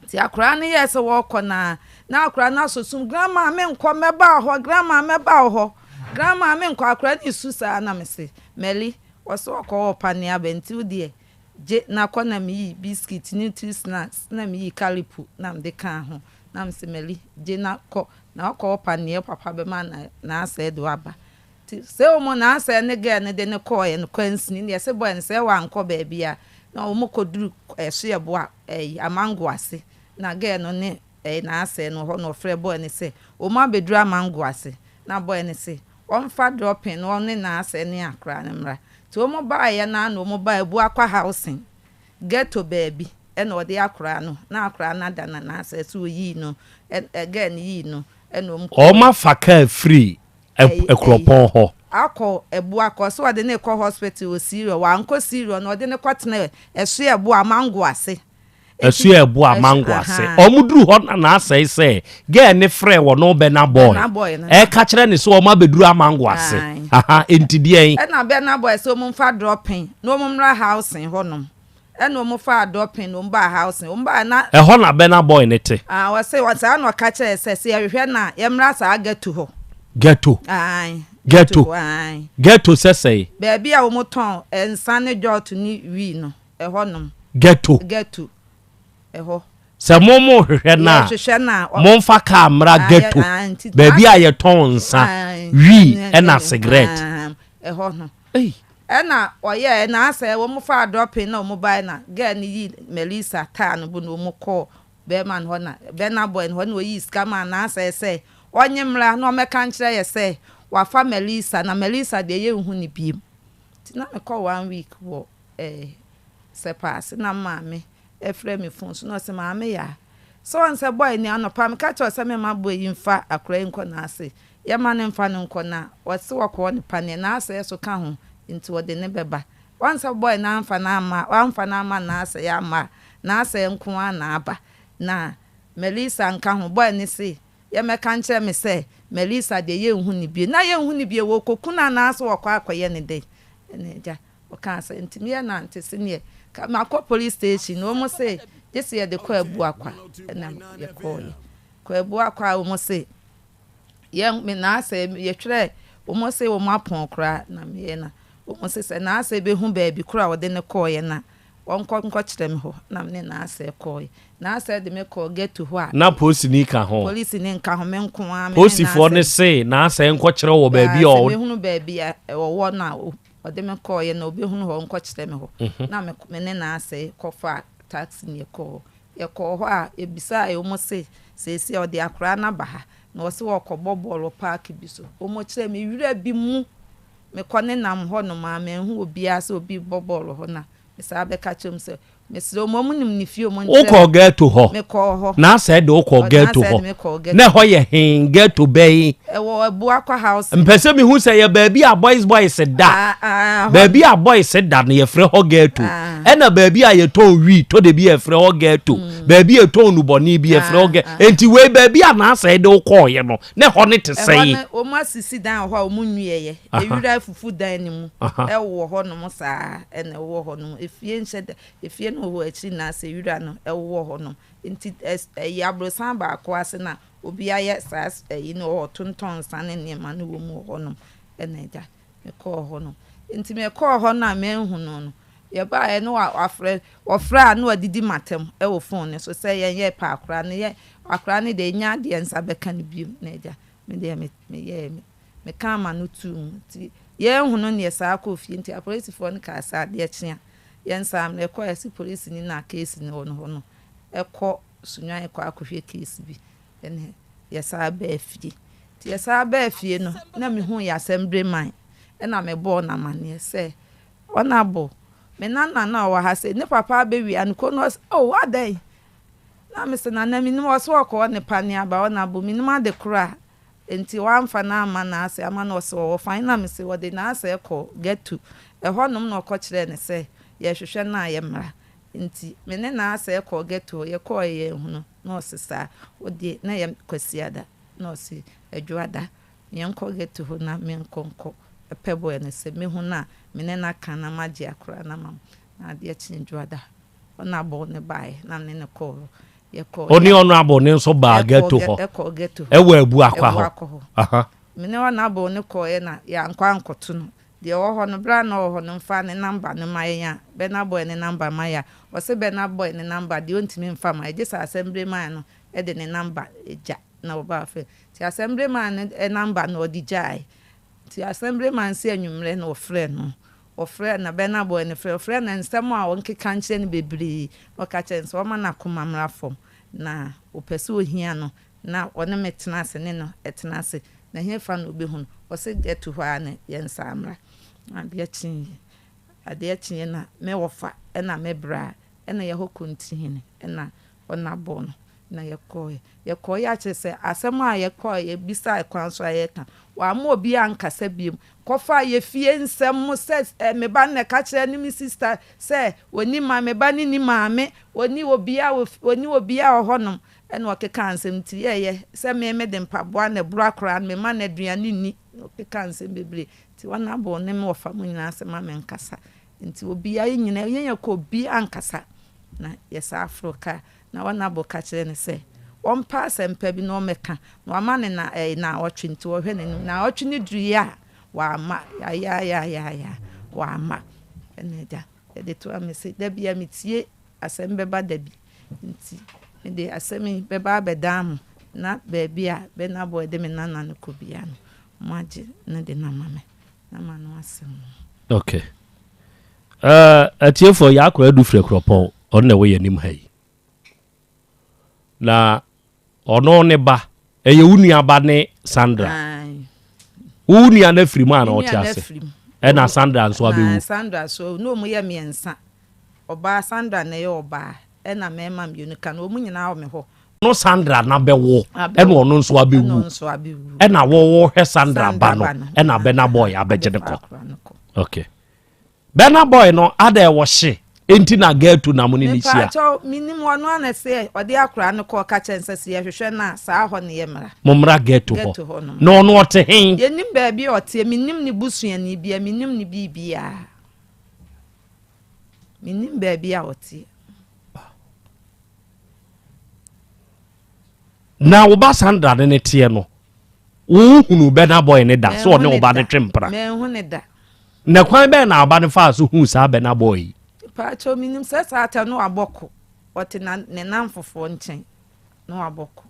nti akwaraa no yɛɛ sɛ wɔrekɔ naa na akwaraa no asɔ sum grandma menkɔ mɛba wɔ hɔ grandma mɛba wɔ hɔ grandma menkɔ akwaraa no su saa na mese Meli ɔsɛ ɔkɔ wɔ paneɛ aba nti wo deɛ gye na kɔ na meyi biscuit ne two snacks na meyi kalipo na mede kaa ho na mese Meli gye na kɔ Na ɔkɔ hɔ pa neɛ papa bɛma no n'asɛɛ de waba nti sɛ ɔmo n'asɛɛ ne girl no de no kɔɔɛ no kwansini no yɛse boy no sɛ wankɔ baabi a na ɔmo kɔ duru ɛsoɛboa ɛyi amango ase na girl no ne ɛyi n'asɛɛ no wɔ hɔ na ɔfrɛ boy no sɛ ɔmo abɛduru amango ase na boy no se ɔmfa dropping na ɔne n'asɛɛ ne akora no mmra nti ɔmo baayɛ naa na ɔmo baa Abuakwa housing Ghetto baabi ɛna ɔde akoraa no na akoraa no ada na n'asɛ so oyii no ɛ girl no yii no ɛna ɔmo kɔ. Ɔmo afa car firi Akuropɔn hɔ. Akɔ Abuakɔ ɔsɛ ɔde no rekɔ hospital wɔ Syria wankɔ Syria no ɔde no kɔ tena Ɛsoɛ Ɛboa Amango ase. Ɛsoɛ Ɛboa Amango ase ɔmo duru hɔ na n'asɛe sɛ Girl no frɛɛ wɔn Burna Boy ɛka kyerɛ no sɛ wɔn abɛduru Amango ase aha enti deɛn. Ɛna Burna Boy sɛ wɔn mfa dropping na wɔn mmra housing hɔ nom ɛna wɔn faa dropping na wɔn baa housing wɔn baa na. Ɛhɔ na Burna Boy no te. Ah ɔse saa na ɔka kyerɛɛ sɛ sɛ yɛhwehwɛ no a yɛmmra saa ghetto hɔ. Ghetto. Ae. Ghetto. Ae. Ghetto sɛ sɛe. Baabi a wɔn tɔn nsa ne jot ne wii no ɛhɔ nom. Ghetto. Ghetto. Ɛhɔ. Sɛ mo mo hwehwɛ no a, Yɛhwehwɛ no a, momfa kaa mmra Ah, ghetto, yɛ- ah, nti baabi a yɛtɔn nsa, Ah, wii ne- ɛna ne- sigaret. ah, ɛhɔ no. Ɛna ɔyɛɛ na asɛ wɔn faa dropping na wɔn bae na girl no yii Melissa taa no bo na wɔn kɔɔ bɛrima no hɔ na Burna boy no hɔ na ɔyii sika maa no asɛ sɛ ɔnye mmra na ɔmmɛka nkyerɛ yɛ sɛ wafa Melissa na Melissa deɛ yɛnhu no biem. Nti na mekɔ one week wɔ eh, sɛpa ase na maame frɛ me phone so na ɔse maame yaa sɛ ɔn sɛ boy ni anɔpa meka kyerɛ wo sɛ memma boy yi mfa akora yi nkɔ n'ase yɛma no mfa no nkɔ na ɔse ɔkɔɔ ne paneɛ n'asɛɛ so ka ho nti ɔde no bɛba ɔn sɛ boy no amfa no amma wamfa no amma n'asɛɛ amma a n'asɛɛ nko ara na aba na Melissa nka ho boy no se yɛmɛka nkyerɛ me sɛ Melissa deɛ yɛnhu no bio na yɛnhu no bio wɔkɔku no anaasɛ wɔkɔ akɔyɛ no dɛn ɛna agya Ɔkaa sɛ, Nti me yɛnante seneɛ ka makɔ police station no wɔn se gye se yɛde kɔ Abuakwa ɛna yɛkɔɔyɛ kɔ Abuakwa a wɔn se yɛ me naasɛ yɛtwerɛ wɔn se wɔn apɔn koraa na meyɛ na wɔn se sɛ naasɛ bɛhu baabi koraa a wɔde no kɔɔyɛ na wɔnkɔ nkɔkyerɛ me hɔ na me ne naasɛ kɔɔyɛ naasɛ de me kɔɔ ghetto hɔ a Na polisini ka ho. Polisini nka ho me nko ara me ne Polisifoɔ no se naasɛ nkɔkyerɛ wɔ baabi a sɛ ɔ. mehunu baabi a ɔwɔ no a Ɔde me kɔeɛ na ɔbɛhunu hɔ nkɔkyerɛ me hɔ. Na me me ne n'asɛe kɔfaa taxi na yɛkɔɔ hɔ. Yɛkɔɔ hɔ a, yɛbisaeɛ, wɔn se seesei ɔde akwadaa no aba ha na ɔse ɔrekɔbɔ bɔɔl wɔ park bi so. Wɔkyerɛɛ me wira bi mu. Mekɔ nenam hɔnom a, manhu obiara sɛ obi rebɔ bɔɔl wɔ hɔ na mesan bɛka kyerɛɛ wɔn sɛ mesrɛ wɔn, wɔn nim ne fie wɔn nkyerɛ Wokɔɔ me. ghetto hɔ? Mekɔɔ hɔ. N'asɛe de wokɔɔ Ɔ- ghetto N'asɛe de hɔ? me kɔɔ ghetto. Na ɛhɔ yɛ he? Ghetto bɛn? Ɛwɔ Abuakwa housing. Mpɛ sɛ mehu sɛ yɛ baabi a boys boys da. Ah, ah, hɔ. Baabi a boys da no yɛfrɛ hɔ ghetto. Ah. Ɛna baabi a yɛtɔn wii tɔ de bi yɛfrɛ hɔ ghetto. Baabi a yɛtɔn nnubɔne bi yɛfrɛ hɔ ghetto. Enti wei baabi a n'asɛe de wokɔɔeɛ no, na ɛhɔ ne te Ɛhɔ sɛn? no, wɔn asisi dan wɔ hɔ a wɔn nwiɛeɛ. Aha. Ewira afufu dan no mu Aha. ɛwɔ hɔ nom saa ɛna ɛwɔ hɔ nom. Efie nhyɛ da, efie no wɔ hɔ akyiri na asɛ wira no ɛwowɔ hɔ nom. Nti ɛs ɛyɛ aborosan baako ase na obi ayɛ saa ɛyi no ɔtontɔn nsa ne nneɛma no wɔ mu wɔ hɔ nom ɛna agya mekɔɔ hɔ nom. Nti mekɔɔ hɔ no a manhu no no, yɛbaeɛ no wa wafrɛ wɔfrɛ a na wadidi m'atɛm ɛwɔ phone no so sɛ yɛnyɛ pɛ akwadaa no yɛ akwadaa no deɛ ɛnya adeɛ nsa bɛka no biom na agya me deɛ me meyɛɛ me Mekaa m'ano too mu. Nti yɛanhu no na yɛsan kɔɔ fie. Nti apolisifoɔ no kaa sɛ adeɛ kye a, yɛnsan mmra. Yɛkɔeɛ a, yɛse polisini no a case no wɔ ne hɔ no kɔ Sunyani kɔ akɔhwɛ case bi. Ɛnna yɛsan baa fie. Nti yɛsan baa fie no, na mehuu yɛn assemblyman ɛnna mebɔɔ no amanneɛ sɛ. Ɔnabo, me nana no a ɔwɔ ha sei, ne papa abɛwia no kuro no, ɔse, oh, adɛn? Na mese, Nana, mennim, ɔse ɔkɔɔ ne pa ne aba, Ɔnabo, mennim ade korɔ a enti wamfa no amma n'ase ama no, ɔse ɔwɔ fan, na mese, ɔde n'ase kɔ ghetto, ɛhɔ nom na ɔkɔkyerɛɛ no sɛ yɛhwehwɛ no a yɛmmra, nti me ne n'ase kɔɔ ghetto hɔ, yɛkɔɔɛ yɛanhunu, na ɔse saa, wodeɛ, na ɛyɛ Kwasiada, na ɔse Adwoada, Yɛnkɔ ghetto hɔ na menkɔ nkɔ pɛ boy no sɛ mehu no a me ne no aka na magye akora no ama mo. Na adeɛ kyee Dwoada Honourable no baeɛ na me ne no kɔɔ hɔ. Yɛkɔɔ Ɔne Honourable no nso baa ghetto hɔ? Ɛkɔɔ ghetto hɔ. Ɛwɔ Abuakwa hɔ? Abuakwa hɔ. Aha. Me ne Honourable no kɔeɛ na yɛankɔ ankɔto no. Deɛ ɔwɔ hɔ no berɛ a na ɔwɔ hɔ no mfa ne number no ma yɛn a, Burna Boy ne number ma yɛn a, ɔse Burna Boy ne number deɛ ɔntumi mfa mma yɛn gye sɛ Assembly man no de ne number gya. Na wɔbaa fɛ. Nti assemblyman no number no ɔde gyae. Nti assemblyman se anwummerɛ na ɔfrɛɛ no. Ɔfrɛɛ no, Burna Boy no frɛɛ no. Ɔfrɛɛ no nsɛm a ɔnkeka nkyerɛ no bebree. Na ɔka kyerɛɛ no sɛ ɔmma n'akoma mmra fam. Na ɔpɛ sɛ ɔhia no na ɔne me tena ase ne no tena ase. Na hefa na ɔbɛhu no? Ɔse ghetto hɔ ara na yɛnsan mmra. Na adeɛ kyeeɛ, adeɛ kyeeɛ na me wɔfa na me bra na yɛhɔ Kontihene na ɔnabɔ no na yɛkɔeɛ. Yɛkɔeɛ a kyerɛ sɛ asɛm a yɛkɔeɛ yɛbisaeɛ kwan so a yɛreka, wamma obiara ankasa bio. Kɔfaa yɛn fie nsɛm mo sɛ eh, me ba no na ɛka kyerɛɛ ne me sista sɛ ɔnni ma, me ba no nni maame, ɔnni obiara wɔ fi, ɔnni obiara wɔ hɔnom. Ɛna ɔkekaa nsɛm nti yɛɛyɛ sɛ me mede mpaboa na ɛboro akwadaa no, mema no aduane nni. Na ɔkekaa nsɛm bebree. Nti ɔnabɔ ne me wɔfa mo nyinaa sɛ ma menkasa. Nti obiara, yɛn nyinaa, yɛn yɛkɔ obiara ankasa. Na yɛsan foro kaa, na Honourable ka kyerɛɛ no sɛ ɔmpɛ asɛmpa bi na ɔmmɛka, na wama no na ɛɛ naawɔtwe, nti ɔhwɛ n'anim. Naawɔtwe no duruiɛ a, wamma. Yayaayaayaayaa, wamma. Ɛna agya, yɛde toa me se, da biara metie asɛm bɛba da bi, nti mede asɛm yi bɛba abɛdan mo, na baabi a Burna Boy de me nana no kɔ biara no, moagye no de no ama me, na m'ano asɛm no. Okay. Eh, atiefoɔ, yɛn akora adu firi Akuropɔn, ɔno na ɛwɔ yɛn anim ha yi. Na ɔno ne ba, ɛyɛ wo nua ba ne Sandra. Wo nua no afiri mu a na ɔte ase. Ɛna Sandra nso abɛwu. Sandra so, na wɔn yɛ mmiɛnsa. Ɔbaa Sandra na ɛyɛ ɔbaa, ɛna mmarima mmienu ka no, wɔn nyinaa wɔ me hɔ. No Sandra na bɛwo, ɛna ɔno nso abɛwu. Ɛna wɔwɔ hwɛ Sandra ba no, ɛna Burna Boy abɛgye ne kɔ. Okay. Burna Boy no ada ɛwɔ hye enti na girl tu na mo ne no hyia. Mepaakyɛw menim ɔno a na sɛ ɔde akora no kɔ ɔka kyerɛ no sɛ sɛ yɛhwehwɛ no a saa hɔ ne yɛmmra. Mo mmra ghetto hɔ. Ghetto hɔ nom. Na ɔno ɔte hen? Yɛnnim baabi a ɔteɛ menim ne busuani bia menim ne biribiaa menim baabi a ɔteɛ. Na wo ba Sandra ne ne teɛ no wo hunu Burna Boy ne da sɛ ɔne wo ba no twe mpena? Manhu ne da. Na kwan bɛn na ɔba no faa so huu saa Burna Boy yi? Paakyɛw menim sɛ saa ta no wabɔ ko. Ɔte na ne namfofoɔ nkyɛn na wabɔ ko.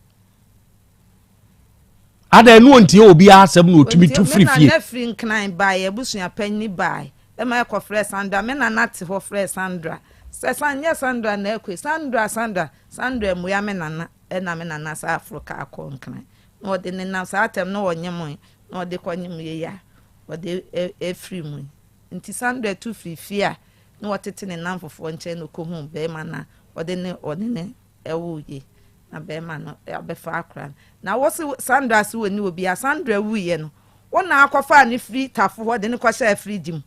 Adɛn ne ɔntie obiara asɛm na ɔtumi tu firi fie? Me nana firi Nkran baeɛ, abusua panyin baeɛ ma ɛkɔfrɛɛ Sandra. Me nana te hɔ frɛɛ Sandra sɛ san nyɛ Sandra na akue. Sandra, Sandra, Sandra mmua me nana ɛna me nana saa aforo kaa kɔɔ Nkran na ɔde ne nam saa tɛm na ɔnyemoe na ɔde kɔnyem yei a ɔde firi mu yi. Nti Sandra tu firii fie a na ɔtete ne nnamfofoɔ nkyɛn na ɔkɔhuu barima no a ɔde ne ɔne no woo yei. Na barima no abɛfa akora no. Na wo se Sandra se ɔnni obiara. Sandra wuiɛ no, wo na akɔfaa no firi Tafo hɔ de no kɔhyɛɛ fridge mu.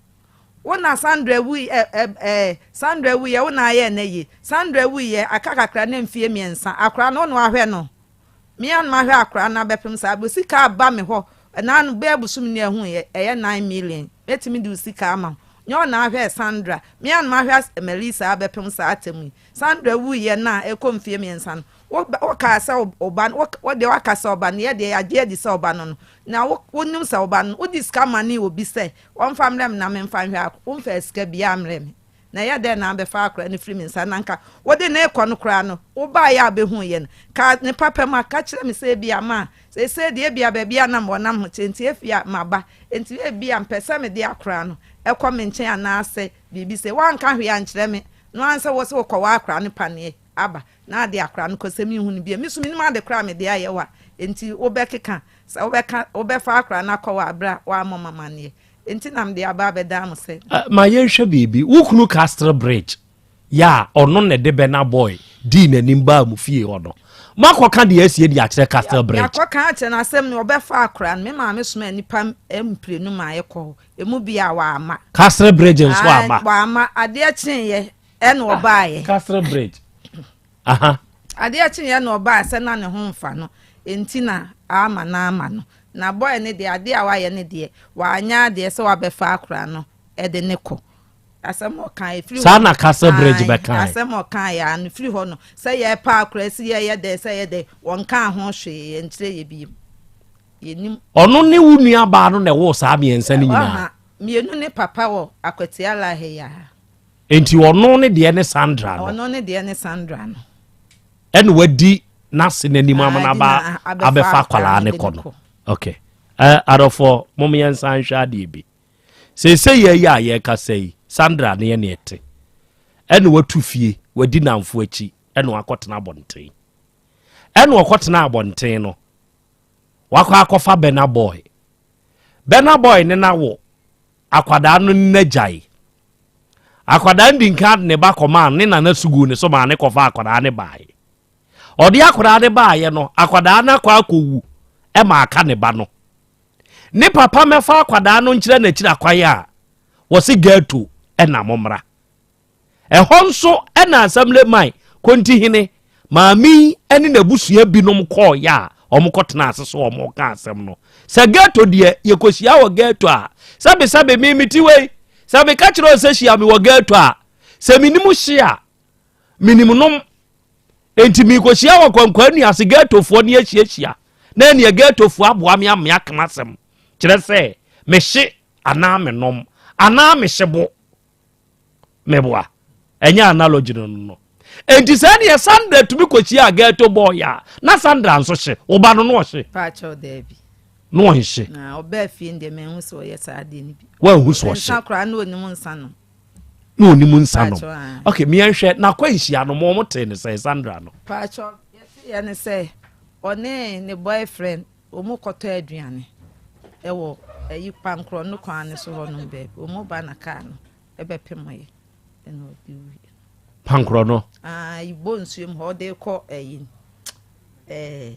Wo na Sandra wui ɛ ɛ ɛ Sandra wuiɛ wo na ayɛɛ no ayie. Sandra wuiɛ aka kakra na mfie mmiɛnsa. Akora no wo na wahwɛ no. Me ara na mahwɛ akora no abɛpem saa berɛ. Sika aba me hɔ ɛna no bɛyɛ bosome ni ɛho yɛ ɛyɛ 9 million. Mɛtumi de wo sika ama wo. Nyɛ wo na ahwɛɛ Sandra. Me ara na mahwɛ Melissa abɛpem saa atam yi. Sandra wuiɛ no a ɛkɔ mfeɛ mmiɛnsa no, wo wokaa sɛ wo ba no, wo deɛ woaka sɛ ɔba no, yɛ deɛ yɛagye adi sɛ ɔba no no. Na wo wonim sɛ ɔba no, wode sika manee obi sɛ ɔmfa mmrɛ me na memfa nhwɛ akora. Womfaa sika biara mmrɛɛ me. Na ɛyɛ dɛn na abɛfa akora no firi me nsa? Na anka wode no rekɔ no koraa no, wobaeɛ a wobɛhuiɛ no, ka ne papa mu a, ka kyerɛ me sɛ ebia ma seesei deɛ ebia baabi a na mewɔ na me ho kyere nti ebia maba. Enti ebia mpɛ sɛ mede akora no kɔ me nkyɛn anaasɛ biribi sei. Woanka hwee ankyerɛ me. No ara ne sɛ wo se wokɔwɔ akora no paneɛ aba na ade akora no kɔ sɛ menhu no bio. Me nso mennim ade koraa a mede ayɛ wo a enti wobɛkeka sɛ wobɛka wobɛfa akora no akɔwɔ a berɛ a woammɔ me amanneɛ. Nti na mede aba abɛdaa mo sɛ. Eh, ma yɛnhwɛ biribi. Wo kunu Castle Bridge yɛ a ɔno na ɛde Burna Boy dii n'anim baa mu fie hɔ no. Moakɔka deɛ asie de akyerɛ Castle Bridge? Yɛakɔka akyerɛ no asɛm no ɔbɛfa akora no. Me maame somaa nnipa mprenu ma yɛkɔ hɔ. Emu bi a wamma. Castle Bridge nso amma. Wamma. Adeɛ kyeeɛ ɛna ah, ɔbaeɛ. Castle Bridge. Aha. Adeɛ kyeeɛ na ɔbaeɛ sɛ na ne ho mfa no. Enti na ama na ama no. Na boy no deɛ adeɛ a wayɛ no deɛ wanyɛ adeɛ sɛ wabɛfa akora no de ne kɔ. Asɛm a ɔkaeɛ firi hɔ Saa na Castle Bridge bɛkaeɛ. Asɛm a ɔkaeɛ ara no firi hɔ no sɛ yɛrepa akora si yɛyɛ dɛn sɛ yɛyɛ dɛn wɔnkaa ho hwee yɛnkyerɛ yɛ bio. Yɛnim. Ɔno ne wo nua baa no na ɛwoo saa mmiɛnsa no nyinaa? Mmienu ne papa wɔ Akwatia Lahe ya. Enti ɔno ne deɛ ne Sandra no? Ɔno ne deɛ ne Sandra no. Ɛna wadi n'ase n'anim ama no aba abɛfa akwadaa ne kɔ no. Ok. Eh, adɔfoɔ, mom yɛnsan nhwɛ adeɛ bi. Seesei yɛ yi a yɛrekasa yi, Sandra ne yɛne ɛte. Ɛna watu fie, wadi namfo akyi, ɛna wakɔtena abɔnten. Ɛna ɔkɔtena abɔnten no, wakɔ akɔfa Burna Boy. Burna Boy ne na wo akwadaa no ne n'agyae. Akwadaa no di nka de ne ba kɔmaa ne nana suguu ne so maa ne kɔfa akwadaa ne baeɛ. Ɔde akwadaa ne baeɛ no, akwadaa no akɔ akɔwu ma aka ne ba no. Ne papa mɛfa akwadaa no nkyerɛ n'akyiri akwan a wɔse ghetto na mommra. Ɛhɔ nso na Assemblyman Kontihene maame yi ne n'abusua binom kɔɔeɛ a wɔkɔtena ase so wɔka asɛm no. Sɛ ghetto deɛ yɛkɔhyia wɔ ghetto a, sɛbesɛbe me mete wei, sɛ meka kyerɛ wo sɛ hyia me wɔ ghetto a, sɛ menim hye a, menim nom. Enti mekɔhyia wɔ Kwankwaa Nnuase ghettofoɔ ne ahyiahyia na ɛneɛ ghettofoɔ aboa me ama aka m'asɛm. Kyerɛ sɛ mehye anaa menom anaa mehye bo. Meboa. Ɛnyɛ analogy no no. Enti sɛ ɛneɛ Sandra tumi kɔhyia ghetto boy a, na Sandra nso hye. Wo ba no na ɔhye? Paakyɛw daabi. Na ɔnhye. Na ɔbaa fie no deɛ manhu sɛ ɔyɛ saa adeɛ no bi. Wanhu sɛ ɔhye. Nsa koraa na ɔnim nsa nom. Na ɔnim nsa nom. Ok, meɛnhwɛ n'akwanhyia no mo ɔmo tee ne sɛ Sandra no. Paakyɛw yɛteeɛ ne sɛ ɔne ne boyfriend Wɔn kɔtɔ aduane wɔ ayi pankorɔ no kwan no so hɔ nom baabi. Wɔn ba na kaa no ɛbɛpem yɛ ɛna ɔde wuiɛ. Pankorɔ no? Ah, bɔ nsuo mu hɔ ɔde kɔ ayi ɛɛ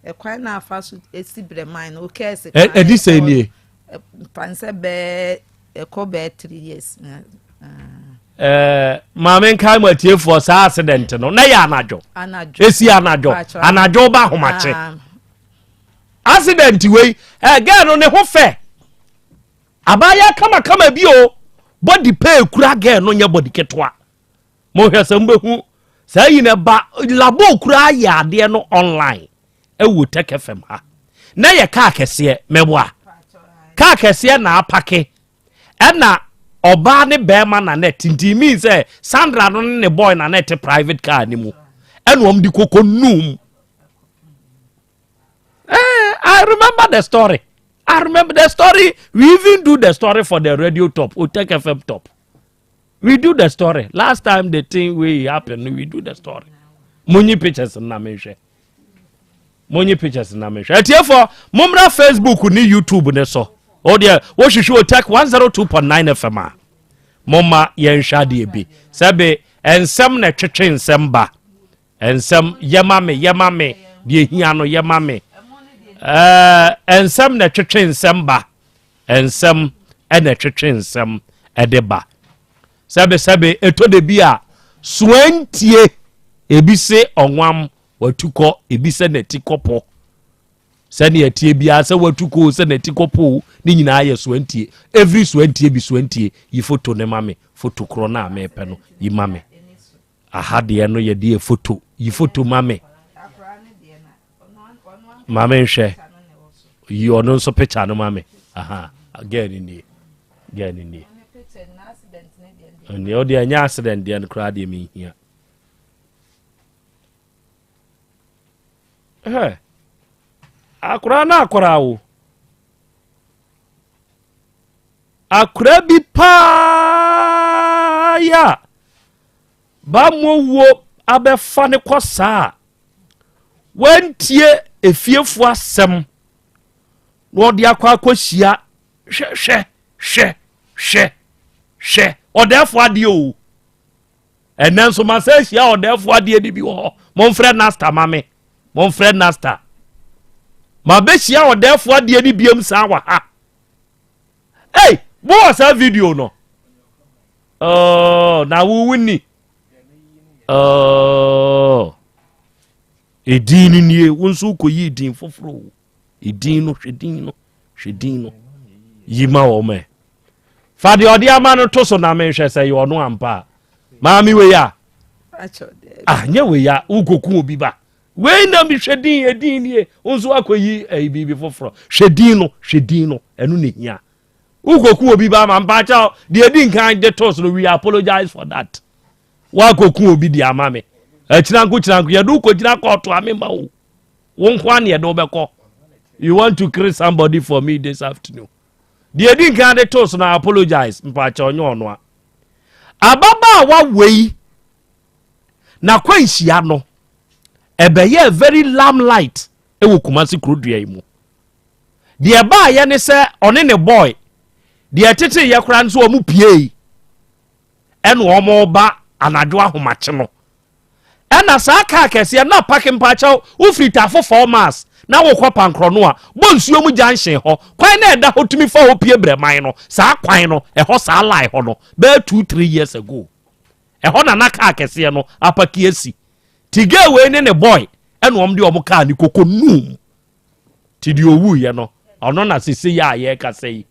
ɛkwan na afa so esi brɛman no okɛɛse kwan. Ɛdi sɛ nie. Pansɛ bɛɛ ɛkɔ bɛɛ three years na. Ɛɛ maame nkae mu atiefoɔ saa accident no na yɛ anadwo. Anadwo. Esi anadwo. Anadwo ba ahomakye. Ah. Accident wei ɛɛ girl no ne ho fɛ. Abaayewa kamakama bi o body pay kura girl no nyɛ body ketewa. Monhwɛ sɛ mobɛhu saa yi na ɛba labo koraa yɛ adeɛ no online ɛwɔ Tech FM ha na yɛ kaa kɛseɛ mɛboa kaa kɛseɛ na apake ɛna ɔbaa ne bɛrima na na ɛte nti mean sɛ Sandra no ne ne boy na na ɛte private car ne mu ɛna wɔn de koko num eh, I remember the story I remember the story we even do the story for the radio top Otech FM top We do the story. Last time the thing wey happen, we do the story. Monyi pictures na menhwɛ. Monyi pictures na menhwɛ. Atiefo, mommra Facebook ne YouTube ne so. O deɛ, wohwehwɛ Otech 102.9 FM a. Momma yɛnhwɛ adeɛ bi. Sɛbe nsɛm na ɛtwetwe nsɛm ba. Nsɛm yɛma me, yɛma me, deɛ hia no yɛma me. Ɛɛ nsɛm na ɛtwetwe nsɛm ba. Nsɛm na ɛtwetwe nsɛm de ba. Sɛbesɛbe, ɛtɔ da bi a, soantie, ebi se ɔnwam, watu kɔ, ebi sɛ n'ati kɔpɔ. Sɛnea ɛteɛ biara, sɛ watu kɔ o, sɛ n'ati kɔpɔ o, ne nyinaa yɛ soantie. Every soantie bi soantie, yi foto no ma me, foto korɔ no a mepɛ no, yi ma me. Aha deɛ no yɛde yɛ foto, yi foto ma me. Ma me nhwɛ. Yi ɔno nso picture no ma me. Aha, girl ni nie. Girl ni nie. Nea ɔde ɛnyɛ accident deɛ no koraa deɛ menhia. Hɛ, akwaraa no akwaraa o. Akwaraa bi paa yɛ a bammɔwuo abɛfa no kɔ saa a wantie efiefoɔ asɛm na ɔde akɔ akɔhyia hwɛ hwɛ Hwɛ, hwɛ, hwɛ, ɔdɛɛfoɔ adeɛ o. Ɛnɛ nso masa ahyia ɔdɛɛfoɔ adeɛ no bi wɔ hɔ. Momfrɛ Nasta ma me. Momfrɛ Nasta. Mabɛhyia ɔdɛɛfoɔ adeɛ no biam saa wɔ ha. Ei, mowɔ saa video no? Oh, na wo wonni. Oh. Edin no nie, wo nso wokɔyii din foforɔ o. Edin no, hwɛ din no, hwɛ din no. Yi ma wɔn ɛ. Fa deɛ ɔde ama no to so na menhwɛ sɛ yɛ ɔno ampa a. Maame wei a. Ah, nyɛ wei a, wokɔku obi ba. Wei na mehwɛ din, edin nie. Wo nso akɔyi ɛyi biribi foforɔ. Hwɛ din no, hwɛ din no, ɛno na ehia. Wokɔku obi ba ma mpakyɛw, deɛ edi nkan de to so no, we apologize for that. Woakɔku obi de ama me. Akyinanko kyinanko, yɛde wokɔgyina kɔɔto a mema wo. Wo nko a na yɛde wobɛkɔ. You want to kill somebody for me this afternoon. Deɛ edi nkan de to so no, I apologize, mpakyɛw nyɛ ɔno a. Ababaawa wei n'akwanhyia no ɛbɛyɛɛ very lamelight wɔ Kumasi kurodua yi mu. Deɛ ɛbaayɛ ne sɛ ɔne ne boy deɛ ɛteteyɛ koraa no sɛ wɔn piei ɛna wɔn ba anadwo ahomakye no ɛna saa kaa kɛseɛ na park mpakyɛw wofiri tafo 4 miles na wokɔ pankorɔ no a bɔ nsuo mu junction hɔ kwan na ɛda hɔ tumi fa hɔ pie brɛman no saa kwan no ɛhɔ saa line hɔ no bɛyɛ 2 3 years ago Ɛhɔ na na kaa kɛseɛ no apaki asi. Ti girl wei ne ne boy ɛna wɔn de wɔn kaa ne koko num. Ti deɛ owuiɛ no ɔno na sese yɛ a yɛrekasa yi.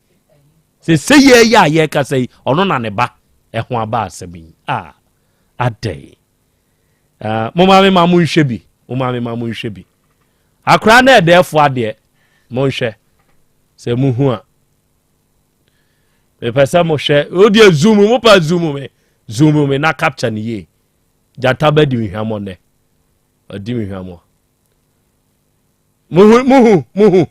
Sese yɛ yɛ a yɛrekasa yi ɔno na ne ba ɛho aba asɛm yi. Ah, adɛn. Uh, mo maame ma mo nhwɛ bi. Mo maame ma mo nhwɛ bi. Akora na ɛdɛɛfo adeɛ. Mo nhwɛ. Sɛ mo hu a. mepɛ sɛ mohwɛ o deɛ zoom mo pa zoom me zoom me na capture ne yie gyata bɛdi me hwammɔ nnɛ ɔdi me hwammɔ muhu muhu muhu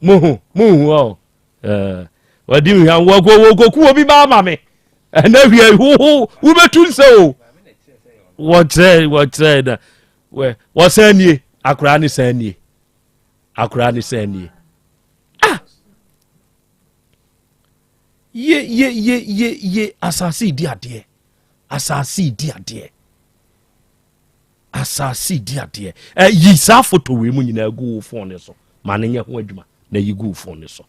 muhu muhu ɔ ɛɛ wɔdi me hwammɔ wɔkɔ wɔkɔku obi ba ama me ɛnɛ hwɛ hoho wobɛtu nsɛ o wɔkyerɛ wɔkyerɛ na wɔsɛn nie akwaraa ne sɛn nie akwaraa ne sɛn nie ah ye ye ye ye ye asase di adeɛ asase di adeɛ asase di adeɛ ɛ yi saa foto wei mu nyinaa gu wo fon ne so ma ne nyɛ ho adwuma na yi gu wo fon ne so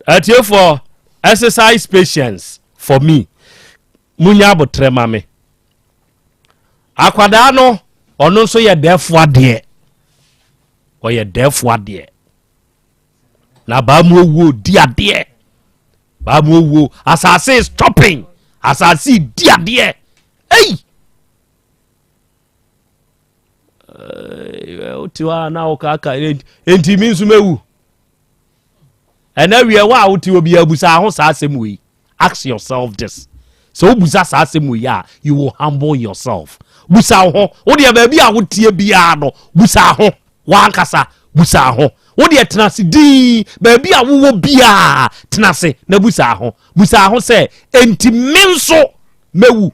atiefoɔ exercise patience for me munya abotrɛ ma me akwadaa no ɔno nso yɛ dɛɛfo adeɛ ɔyɛ dɛɛfo adeɛ na baa mu owuo di adeɛ baa mu owuo asase is chopping asase di adeɛ ei wote hɔ a na wokaaka enti me nso mɛwu ɛnɛ wiɛ wo a wote hɔ bi abusa ho saa asɛm wei Ask yourself this. Sɛ wobusa saa asɛm wei a, you will humble yourself. Busa wo ho. Wo deɛ baabi a woteɛ biara no, busa ho. W'ankasa busa ho. Wo deɛ tena ase dinn. Baabi a wowɔ biara, tena ase na busa ho. Busa ho sɛ, enti me nso mɛwu?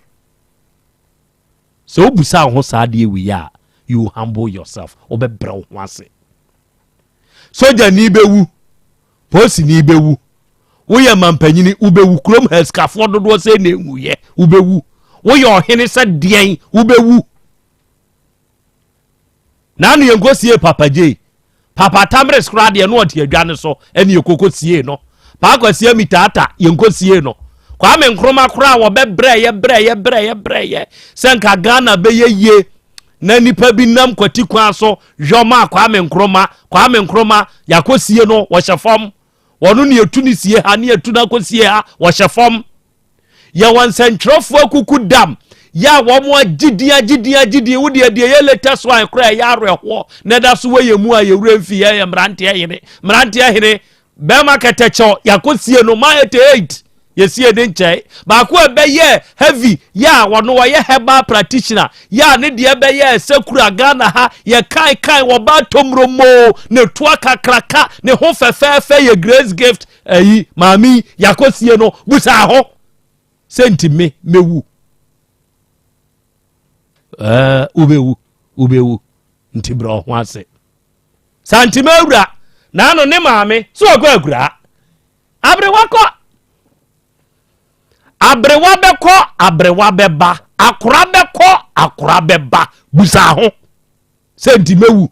Sɛ wobusa wo ho saa adeɛ wei a, you will humble yourself. Wobɛbrɛ wo ho ase. Sogyani bɛwu. Polisini bɛwu. Woyɛ mampanyini, wobɛwu. Kurom ha sikafoɔ dodoɔ sɛ na ɛwuiɛ, wobɛwu. Woyɛ ɔhene sɛ deɛn, wobɛwu. Naano yɛnkɔ sie Papa Gyei. Papa Tamres koraa deɛ no ɔte adwa no so ɛne yɛkɔkɔ sie no. Paa Kwasi Amitaata yɛnkɔ sie no. Kwame Nkrumah koraa wɔbɛbrɛyɛ brɛyɛ brɛyɛ brɛyɛ sɛ nka Ghana bɛyɛ yie na nipa bi nam kwati kwan so yɔ maa Kwame Nkrumah. Kwame Nkrumah yɛakɔsie no wɔhyɛ fam. Wɔno ne yɛtu ne sie ha ne yɛtu no akɔsie ha wɔhyɛ fam. Yɛwɔ nsɛntwerɛfoɔ akuku dam yɛ a wɔn agye din agye din agye din wo deɛ deɛ yɛ latest one koraa ɛyɛ awerɛhoɔ na ɛda so wɔ yɛn mu a yɛwura mfi yɛ yɛ mmeranteɛ hene mmeranteɛ hene bɛrima kɛtɛkyɛw yɛakɔsie no ma 88 yɛsie ne nkyɛn baako a ɛbɛyɛ heavy yɛ a wɔno wɔyɛ herbal practitioner yɛ a ne deɛ bɛyɛ sɛ kura Ghana ha yɛ kan kan wɔba tomromoo ne toa kakraka ne ho fɛfɛɛfɛ yɛ grace gift ayi maame yi yɛakɔsie no busa ho sɛ nti me mɛwu ɛɛ wobɛwu wobɛwu nti brɛ ɔho ase santima awura naano ne maame so ɔkɔ akuraa. Aberewa kɔ. Aberewa bɛkɔ, aberewa bɛba. Akora bɛkɔ, akora bɛba. Busa ho sɛ nti mɛwu.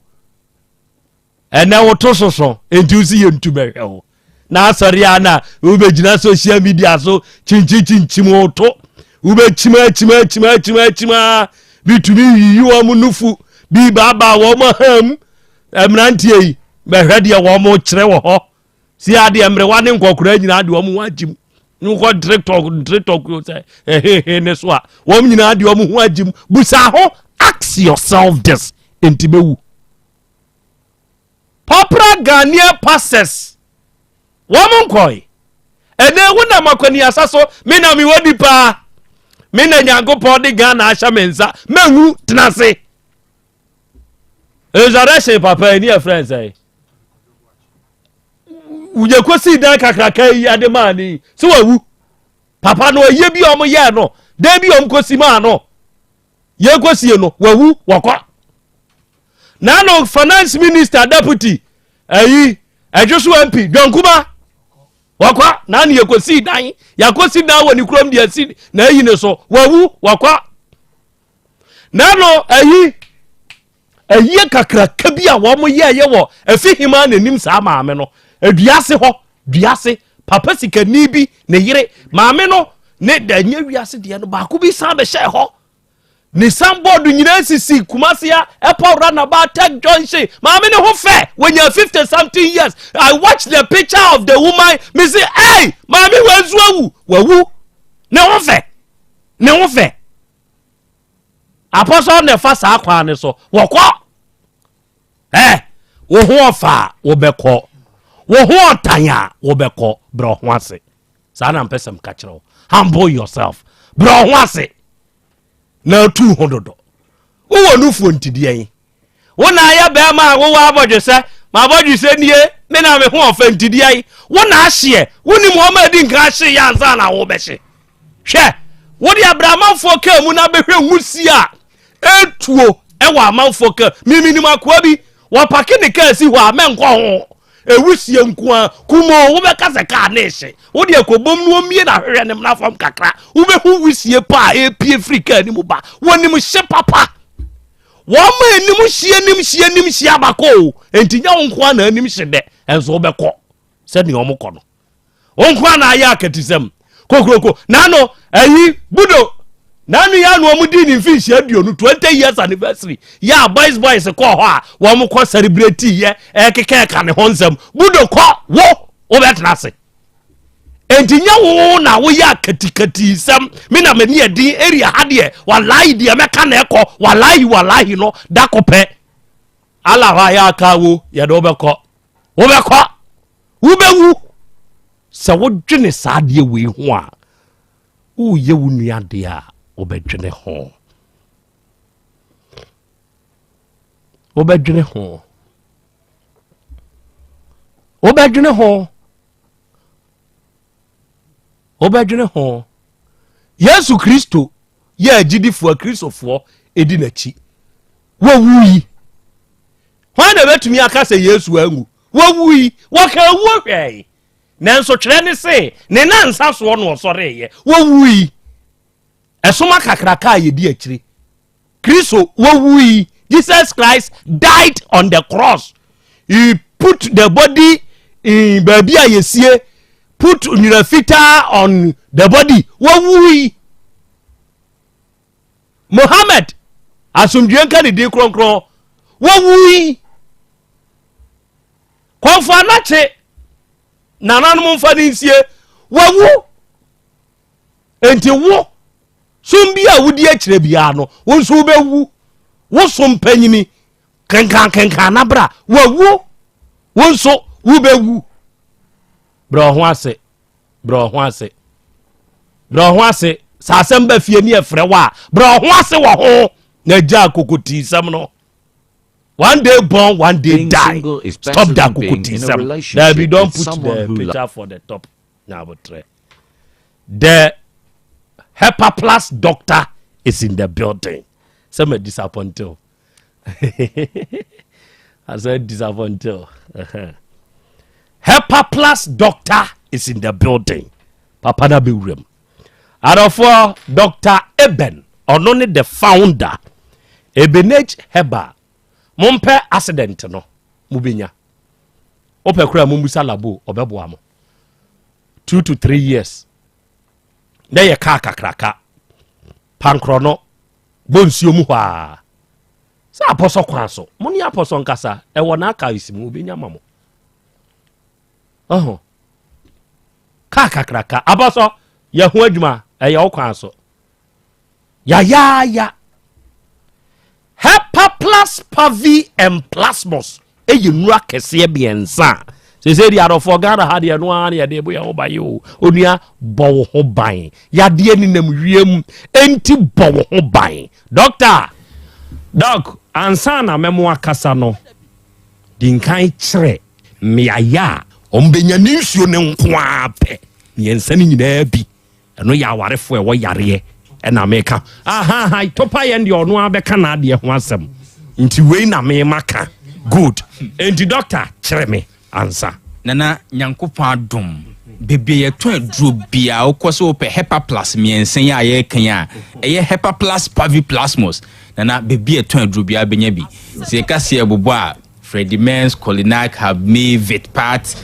Ɛnɛ woto soso nti wosi yɛ ntu bɛhwɛ wo. Na asɔre a na wobɛgyina social media so kyinkyikyinkyim woto. Wobɛkyim akyim akyim akyim akyim a bitumi yiyi wɔn nufu bi baabaa wɔn aham. Mmeranteɛ yi bɛhwɛ deɛ wɔn kyerɛ wɔ hɔ. Si adeɛ mmerewa ne nkɔkora nyinaa de wɔn ho agyim nkɔ ntiritɔk ntiritɔk sɛ ɛhehe ne so a wɔn nyinaa de wɔn ho agyim busa ho ask yourself this nti bɛwu popular Ghanaian pastors wɔn nkɔe ɛnɛ wo nam akwaniasa so me na mewɔ di paa me na Nyankopɔn de Ghana ahyɛ me nsa mɛnwu tena ase Resurrection papa yi ne yɛ frɛ nsɛn yɛkɔsii dan kakraka yi ade maa ne yi sɛ wawu papa no ɔyɛ bi a ɔmo yɛɛ no dan bi a ɔmo kɔsi maa no yɛkɔsie no wawu wɔkɔ naano finance minister deputy ayi ɛdwo so mp dwankuma wɔkɔ naano yɛkɔsii dan yɛakɔsi dan wɔ ne kurom deɛ asi na ayi ne so wawu wɔkɔ Nano ayi ayie kakraka bi a wɔn yɛɛyɛ wɔ efi hemaa n'anim saa maame no eduase hɔ duase papa sikani bi ne yere maame no ne da nye wiase deɛ no baako bi san bɛhyɛ hɔ ne san bɔɔdo nyinaa sisi kumase a ɛpɔ runabout tech junction maame ne ho fɛ wɔnya 50 something years I watch the picture of the woman me say hey maame wɔnso awu wawu ne ho fɛ ne ho fɛ Apɔsɔl na ɛfa saa kwan no so wɔkɔ ɛ wo ho ɔfa a wobɛkɔ wo ho ɔtan a wobɛkɔ brɛ ho ase saa na mpɛ sɛ mka kyerɛ wo humble yourself brɛ ho ase na atu ho dodo wowɔ nufoɔ ntideɛ yi Wo na ayɛ bɛrima a wowɔ abɔdwesɛ, m'abɔdwesɛ nie, me na me ho ɔfɛ nti deɛ yi, wo na ahyeɛ, wonim wɔn a adi nkan ahye yɛ ansa na wobɛhye. Hwɛ, wode abrɛ amanfoɔ kaa mu na bɛhwɛ nwusie a ɛtuo ɛwɔ amanfoɔ kaa. Miminim akoa bi, wɔpake ne kaa si hɔ a mɛnkɔ ho. Ewusie nko ara, kumoo wobɛka sɛ kaa ne hye. Wode akɔbom no ɔmmie na ahwehwɛ ne mmra fam kakra. Wobɛhu wusie pa a ɛpie firi kaa no mu ba. Wɔnim hye papa. Wɔn a anim hye anim hye anim hye abakɔ o enti nyɛ wo nko ara na anim hye dɛ ɛnso wobɛkɔ sɛnea wɔn kɔ no wo nko ara na ayɛ akatisɛm kokuroko n'ano ayi budo n'ano yɛ ano wɔn di ne mfinhyia aduonu 20 years anniversary yɛ a boys boys kɔɔ hɔ a wɔn kɔ celebrate yɛ ɛkeka ɛka ne ho nsɛm budo kɔ wo wobɛtena ase Enti nyɛ wo na woyɛ akatikati nsɛm me na m'ani ɛden area ha deɛ walahi deɛ mɛka na ɛkɔ walahi walahi no da ko pɛ ala hɔ ayɛ aka wo yɛde wobɛkɔ wobɛkɔ wobɛwu sɛ wodwene saa adeɛ wei ho a woyɛ wo nua adeɛ a wobɛdwene ho wobɛdwene ho wobɛdwene ho wobɛdwene ho yesu kristo yɛ agyidifoɔ akristofoɔ ɛdi n'akyi wɔwu yi hwan na ɛbɛtumi aka sɛ yesu anwu wɔwu yi wɔka awuo hwɛe nanso twerɛ ne se ne nansa soɔ na ɔsɔreeɛ wɔwu yi ɛsoma kakraka a yɛdi akyire Kristo wɔwui. Jesus Christ died on the cross. He put the body in baabi a yɛsie, put nwera fitaa on the body. Wɔwui. Mohammed, asomdwie nka ne din kronkron, wɔwui. Kɔmfo anakye, nananom mfa ne nsie, wɔwu. Enti wo, som bi a wodi akyerɛ biara no, wo nso wobɛwu. Wo som panyini, kenkan kenkan na bra, wawu. Wo nso wobɛwu. Brɛ wo ho ase, brɛ wo ho ase, brɛ wo ho ase. Sɛ asɛm ba fie ne ɛfrɛ wo a, brɛ wo ho ase wɔ ho na gya akokotiisɛm no. One day born, one day Being die. single is Stop better that than being in a akokotiisɛm. relationship Dabi, don't with put someone the who picture for the top. Nyabotrɛ. The Hepaplas doctor is in the building. Sɛ ma disappoint o. Asɛ disappoint o. Hepa Plus doctor is in the building. Papa na bɛwura mu. Adɔfoɔ, Dr. Eben, ɔno ne the founder. Ebenage Herbal. Mompɛ accident no, mobɛnya. Wopɛ koraa mommusa labo, ɔbɛboa mo. 2 to 3 years. Na yɛ kaa kakraka. Pankorɔ no, bɔ nsuo mu hɔ a. Sɛ apɔsɔ kwan so, mo ne apɔsɔ nkasa, ɛwɔ n'archives mu, obɛnya ma mo. Ɔho. Kaa kakraka. Apɔsɔ, yɛ ho adwuma, ɛyɛ wo kwan so. Yayaaya. Hepa Plus, Pavi and Plasmos. Ɛyɛ nnura kɛseɛ mmiɛnsa. Sese deɛ adɔfoɔ Ghana ha deɛ no ara ne yɛde bɔ yɛn ho ban yi o. Onua, bɔ wo ho ban. Yadeɛ nenam wiem, enti bɔ wo ho ban. Doctor, Doc, ansa na mɛmo akasa no, di nkan kyerɛ mmeaeɛ a ɔmbɛnya ne nsuo ne nko ara pɛ. Mmiɛnsa no nyinaa bi. Ɛno yɛ awarefoɔ a ɛwɔ yareɛ ɛna meka. Aha, topa yɛn deɛ ɔno ara bɛka n'adeɛ ho asɛm. Nti wei na mema ka. Good. Enti doctor, kyerɛ me ansa. Nana, Nyankopɔn adom, bebree yɛtɔn aduro bia wokɔ sɛ wopɛ Hepa Plus mmiɛnsa yi a yɛreka yi a, ɛyɛ Hepa Plus Pavi Plasmos. Nana, bebree yɛtɔn aduro bia bɛnya bi. Sɛ yɛka sɛ yɛbobɔ a, Fredimens, Colinac, Habme, Vitpat,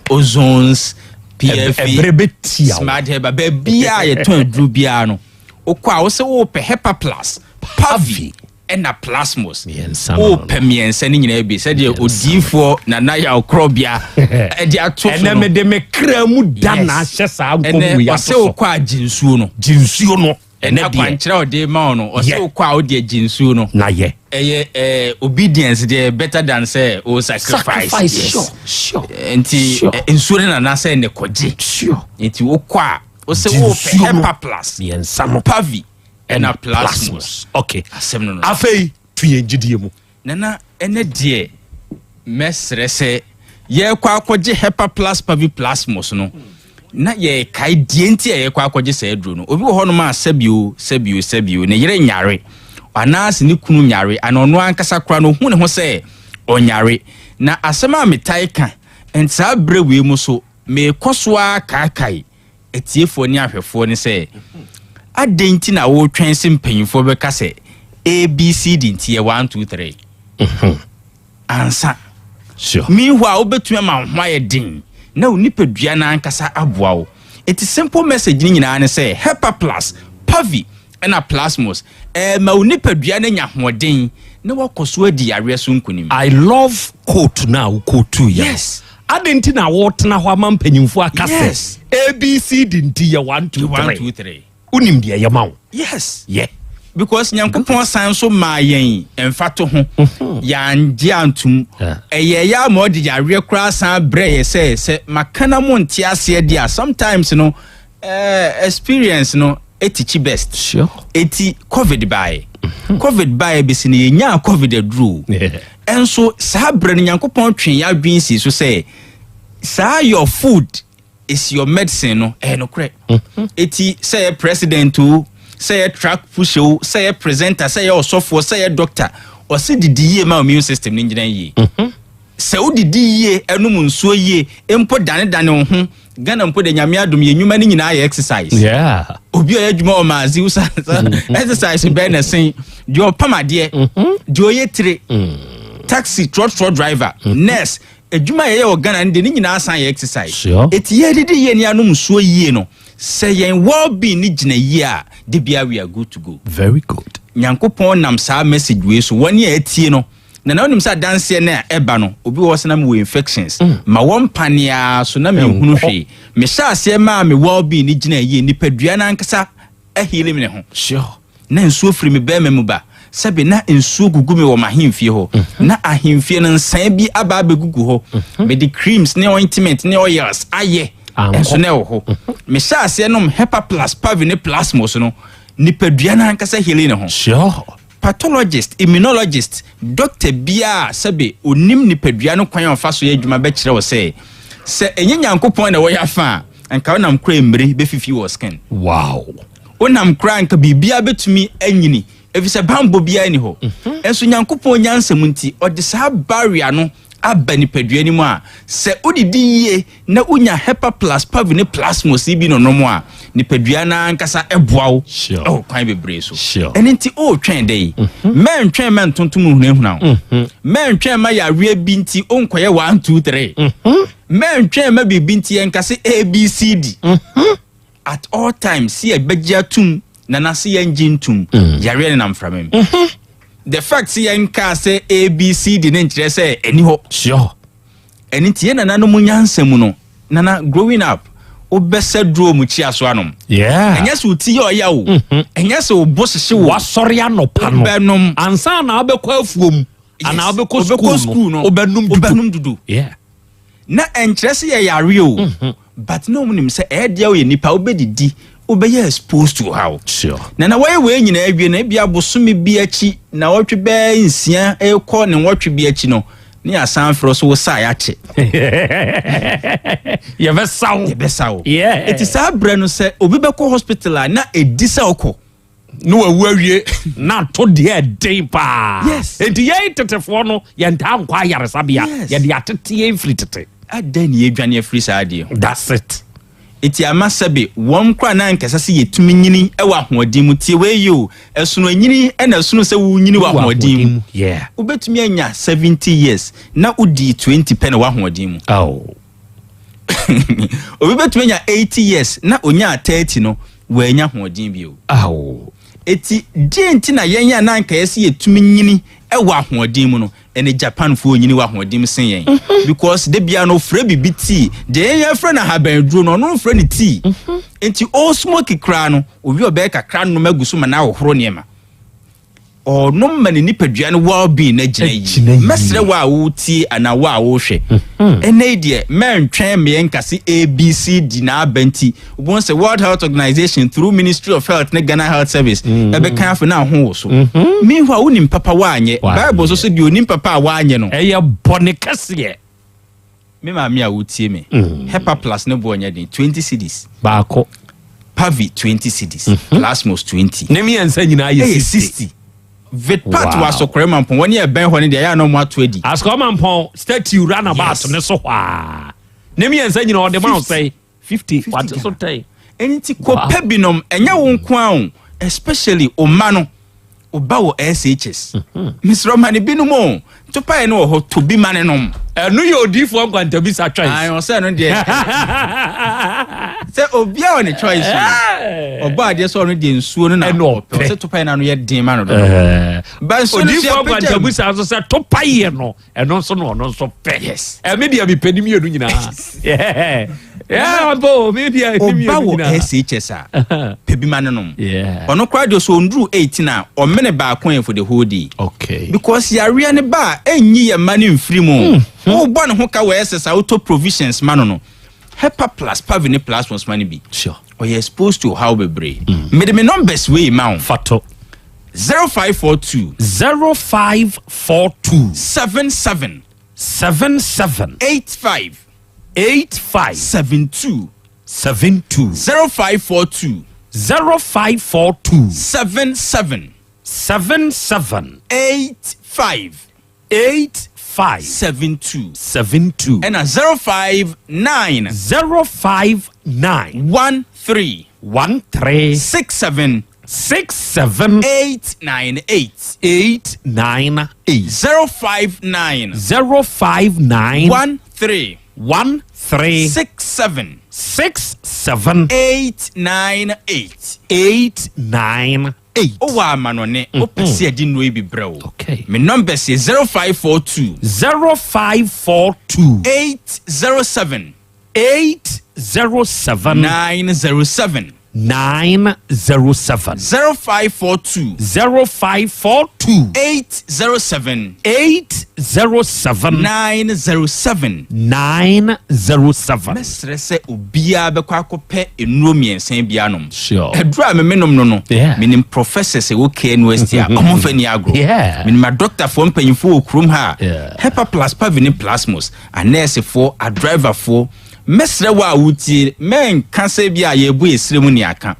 Ozones, PFE, Ɛbrɛ bɛtia wo. Smart Herba, baabi a yɛtɔn aduro biara no, wokɔ a wo sɛ wopɛ Hepa Plus, Pavi, ɛna Plasmos. Mmiɛnsa no. Wopɛ mmiɛnsa no nyinaa bi sɛdeɛ odiyifoɔ Nana Yaw Korɔbea ɛde ato so Ɛnɛ no. mede me kra mu da na ahyɛ saa nkɔm Ɛnɛ wei ɔsɛ ato so. wokɔ a gye nsuo no. Gye nsuo no. Ɛnɛ Ɛnɛ deɛ. akwankyerɛ a ɔde ma wo no, ɔsɛ Yɛ. wokɔ a wode agye nsuo no. Na yɛ. Ɛyɛ obedience deɛ better than sɛ o sacrifice. Sacrifice, Yes. sure. Nti Sure. nsuo no nana sɛ ne kɔgye. Sure. Nti wokɔ a wosɛ Gye wopɛ nsuo no. Hepa Plus, Mmiɛnsa no. Pavi, ɛna Ɛna Plasmos. Plasmos. Okay. Asɛm no no. Afei, tu yɛn gyidie mu. Nana, ɛnɛ deɛ mɛsrɛ sɛ yɛrekɔ akɔgye Hepa Plus Pavi Plasmos no, na yɛkae deɛ nti a yɛrekɔ akɔgye saa aduro no. Obi wɔ hɔnom a sɛbio, sɛbio, sɛbio, ne yere nyare, anaasɛ ne kunu nyare, ana ɔno ankasa koraa no ohu ne ho sɛ ɔnyare. Na asɛm a metae ka, nti saa berɛ wei mu so, meekɔ so ara kaakae atiefoɔ ne ahwɛfoɔ ne sɛ, adɛn nti na wotwɛn sɛ mpanyimfoɔ bɛka sɛ ABCD nti yɛ 1 2 3 ansa? Sure. Meanwhile, wobɛtumi ama wo ho ayɛ den na wo nipadua no ankasa aboa wo. Enti simple message no nyinaa ne sɛ Hepa Plus, Pavi ɛna Plasmos ɛma wo nipadua no anya ahoɔden na wakɔ so adi yareɛ so nkonim. I love quote na wo quote yɛ. Yes. Adɛn nti na wotena hɔ ama mpanyimfoɔ aka sɛ Yes. ABCD nti yɛ 1 2 1 3. 2 3. Wonim deɛ ɛyɛ ma wo. Yes. Yɛ. Because Nyankopɔn san so maa yɛn mfato ho. Yɛangye antom. Ɛyɛ ɛyɛ ama ɔde yareɛ koraa san brɛ yɛ sɛ sɛ maka na mo nte aseɛ deɛ a, sometimes no experience no ɛtikyi best. Sure. Eti COVID baeɛ. COVID baeɛ bɛsi no yɛnyaa COVID aduro. Ɛnso saa berɛ no Nyankopɔn twe yɛn adwene si so sɛ saa your food is your medicine no ɛyɛ nokorɛ. Eti sɛ yɛ president o, sɛ yɛ truck pusher o, sɛ yɛ presenter, sɛ yɛ ɔsɔfoɔ, sɛ yɛ doctor, ɔsi didi yie ma immune system no gyina yie. Sɛ wodidi yie, ɛnom nsuo yie, mpo danedane wo ho. Ghana mpo de Nyame adom yɛ nnwuma no nyinaa yɛ exercise. Obi a ɔyɛ adwuma wɔ maazi wo sa exercise bɛn na sen deɛ ɔpam adeɛ, deɛ ɔyɛ tire, taxi, trɔtrɔ driver, nurse, adwuma a yɛyɛ wɔ Ghana no de ne nyinaa san yɛ exercise. Sure. Eti yɛdidi yie ne anom nsuo yie no, sɛ yɛn well-being ne gyina yie a, de bia we are good to go. Very good. Nyankopɔn nam saa message wei so wɔne a atie no, na na wonim sɛ adanseɛ no a ɛba no, obi wɔ hɔ sɛ na mewɔ infections, ma wɔn mpaneaa so na menhunu hwee. Mehyɛ aseɛ maa me well-being ne gyina yie, nipadua no ankasa aheal me ne ho. Sure. Na nsuo firi me bɛrima mu ba, sɛbe na nsuo gugu me wɔ m'ahemfie hɔ, na ahemfie no nsan bi aba abɛgugu hɔ. Mede creams ne ointment ne oils ayɛ, ɛnso na ɛwɔ hɔ. Mehyɛ aseɛ nom Hepa Plus, Pavi ne Plasmos no, nipadua no ankasa healing ne ho. Sure. Pathologist, immunologist, doctor biara sɛbe onim nipadua no kwan a ɔfa so yɛ adwuma bɛkyerɛ wo sɛ sɛ ɛnyɛ Nyankopɔn na wɔyɛ afa a, nka wonam kora mmire bɛfifi wɔ skin. Wow. Wonam kora nka biribiara bɛtumi anyini, ɛfiri sɛ bambɔ biara ni hɔ. Ɛnso Nyankopɔn nyansam nti, ɔde saa barrier no aba nipadua no mu a, sɛ wodidi yie na wonya Hepa Plus, Pavi ne Plasmos yi bi nonom a, nipadua no ankasa boa wo wɔ kwan bebree so. Ɛno nti woretwɛn dɛ yi? Mɛntwɛn ma ntontom nhunahuna wo. Mɛntwɛn ma yareɛ bi nti wonkɔyɛ 1, 2, 3. Mɛntwɛn ma biribi nti yɛnka sɛ ABCD. At all times, sɛ yɛbɛgye atum na na sɛ yɛngye ntum, yareɛ nenam mframa mu. The fact sɛ yɛnkaa sɛ ABCD no nkyerɛ sɛ ɛni hɔ. Sure. Ɛno nti yɛn nananom nyansa mu no, nana growing up, wobɛsɛ duro mu kyia so anom. Yeah. Ɛnyɛ sɛ wo ti yɛ ɔya o. Ɛnyɛ sɛ wo bo hyehye wo. Wasɔre anɔpa no. Wobɛnom. Ansa na wobɛkɔ afuom. Anaa wobɛkɔ sukuu no. Wobɛnom dudu. Wobɛnom dudu. Yeah. Na ɛnkyerɛ sɛ yɛyare o. But na wɔn nim sɛ ɛyɛ deɛ woyɛ nipa wobɛdidi wobɛyɛ exposed to how. Sure. Na na wɔyɛ wei nyinaa awie no ebi abosome bi akyi na wɔtwe bɛɛ nsia ɛkɔ ne nwɔtwe bi akyi no ne yɛasan frɛ so wo saa yɛakye. Yɛbɛsa wo. Yɛbɛsa wo. Yeah. Eti saa berɛ no sɛ obi bɛkɔ hospital a na ɛdi sɛ ɔkɔ. Na wawu awie na ato deɛ ɛden paa. Yes. Enti yɛn tetefoɔ no yɛntaa nkɔ ayaresabea. Yes. Yɛde atete yɛn firi tete. Adɛn na yɛdwane afiri saa adeɛ ho? That's it. Eti ama sɛbe wɔn koraa na anka ɛsɛ sɛ yɛtumi nyini wɔ ahoɔden mu. Tie wei yie o, ɛsono anyini ɛna ɛsono sɛ worenyini wɔ ahoɔden mu. Yeah. Wobɛtumi anya 70 years na wodii 20 pɛ na w'ahoɔden mu. Oh. Obi bɛtumi anya 80 years na onyaa 30 no, wannya ahoɔden bio. Oh. Eti deɛ nti na yɛn a na anka ɛsɛ sɛ yɛtumi nyini wɔ ahoɔden mu no, ɛne Japanfoɔ nyini wɔ ahoɔden mu sen yɛn. Mhm. Because da biara no ɔfrɛ biribi tea. Deɛ yɛn yɛfrɛ no ahabanduro no, ɔno mfrɛ no tea. Mhm. Nti ɔresmoke koraa no, owie ɔbɛyɛ kakra nom agu so ma no ahohoro nneɛma. Ɔnom ma ne nipadua no well being no agyina yie. Mɛsrɛ wo a woretie anaa wo a worehwɛ, Mhm. ɛnnɛ yi deɛ mɛntwɛn mmeɛ nka se ABCD na aba nti, wobɛhu sɛ World Health Organization through Ministry of Health ne Ghana Health Service Mhm. ɛbɛka afei na aho wo so. Meanwhile, wonim papa woanyɛ. Bible nso so deɛ onim papa a wanyɛ no. Ɛyɛ bɔne kɛseɛ. Me maame a wotie me. Hepa plus ne boɔ nyɛ den, 20 cedis. Baako. Pavi 20 cedis. Plasmos 20. Ne mmiɛnsa nyinaa yɛ Ɛyɛ 60. 60. Vitpat Wow. wɔ Asɔkɔre Mampɔn, wɔn a ɛbɛn hɔ no deɛ ɛyɛ a na wɔn ato adi. Asɔkɔre Mampɔn statue runabout Yes. ne so hɔ a. Ne mmiɛnsa nyinaa ɔde ma wo sɛn? 50. 50 Wate so Ghana. tɛn. Ɛno nti kɔpɛ binom, ɛnyɛ wo nko ara o, especially wo mma no. Wo ba wɔ SHS. Mesrɛ ma no binom o. Topaeɛ no wɔ hɔ, tɔ bi ma no nom. Ɛno yɛ odiyifoɔ nkwantabisa choice. Ae, ɔsɛ ɛno deɛ. Sɛ obiara wɔ ne choice o. Ɔbɔ adeɛ sɛ ɔno deɛ nsuo no na ɔpɛ. Ɔsɛ topaeɛ no ano yɛ den ma no dodo. Ba nsuo no so Odiyifoɔ yɛapagya mu. nkwantabisa nso sɛ topaeɛ no ɛno nso na ɔno nso pɛ. Yes. Ɛme deɛ mepɛ ne mmienu nyinaa. Yeah. Yeah, abo, me deɛ ne Ɔba mmienu wɔ nyinaa. SHS a, pɛ bi ma no nom. Yeah. Ɔno koraa deɛ sɛ ɔnduru 18 a, ɔmene baako yɛ for the whole day. Okay. Because yareɛ no ba a, ɛnyi yɛ mma no mfiri mu. Wobɔ ne ho ka wɔ SS a wotɔ provisions ma no no. Hepa plus, Pavi ne Plasmos ma no bi. Sure. Ɔyɛ exposed to ɔhaw bebree. Mede me numbers wei ma wo. Fato. 0542. 0542. 77. 77. 85. 85. 72. 72. 0542. 0542. 77. 77. 85. 85. 72. 72. Ɛna 059. 059. 13. 13. 67. 67. 898. 898. 059. 059. 13. 13. 67. 67. 898. 898. Wowɔ amanɔne, wopɛ sɛ yɛde nnuro yi bi brɛ wo. Okay. Me numbers yɛ 0542. 0542. 807. 807. 907. 907. 0542. 0542. 807. 807. 907. 907. Mɛsrɛ sɛ obiara bɛkɔ akɔpɛ nnuro mmiɛnsa bi anom. Sure. Aduro a memenom no no, Yeah. menim professors ɛwɔ KNUST a ɔmo mfa ni agorɔ. Yeah. Menim adɔktafoɔ mpanyinfoɔ wɔ kurom ha a Yeah. Hepa plus Pavi ne Plasmos, anɛɛsefoɔ, adriverfoɔ. Mɛsrɛ wo a wotie, mɛnka sɛ bi a yɛbu yɛsrɛ mu ne aka.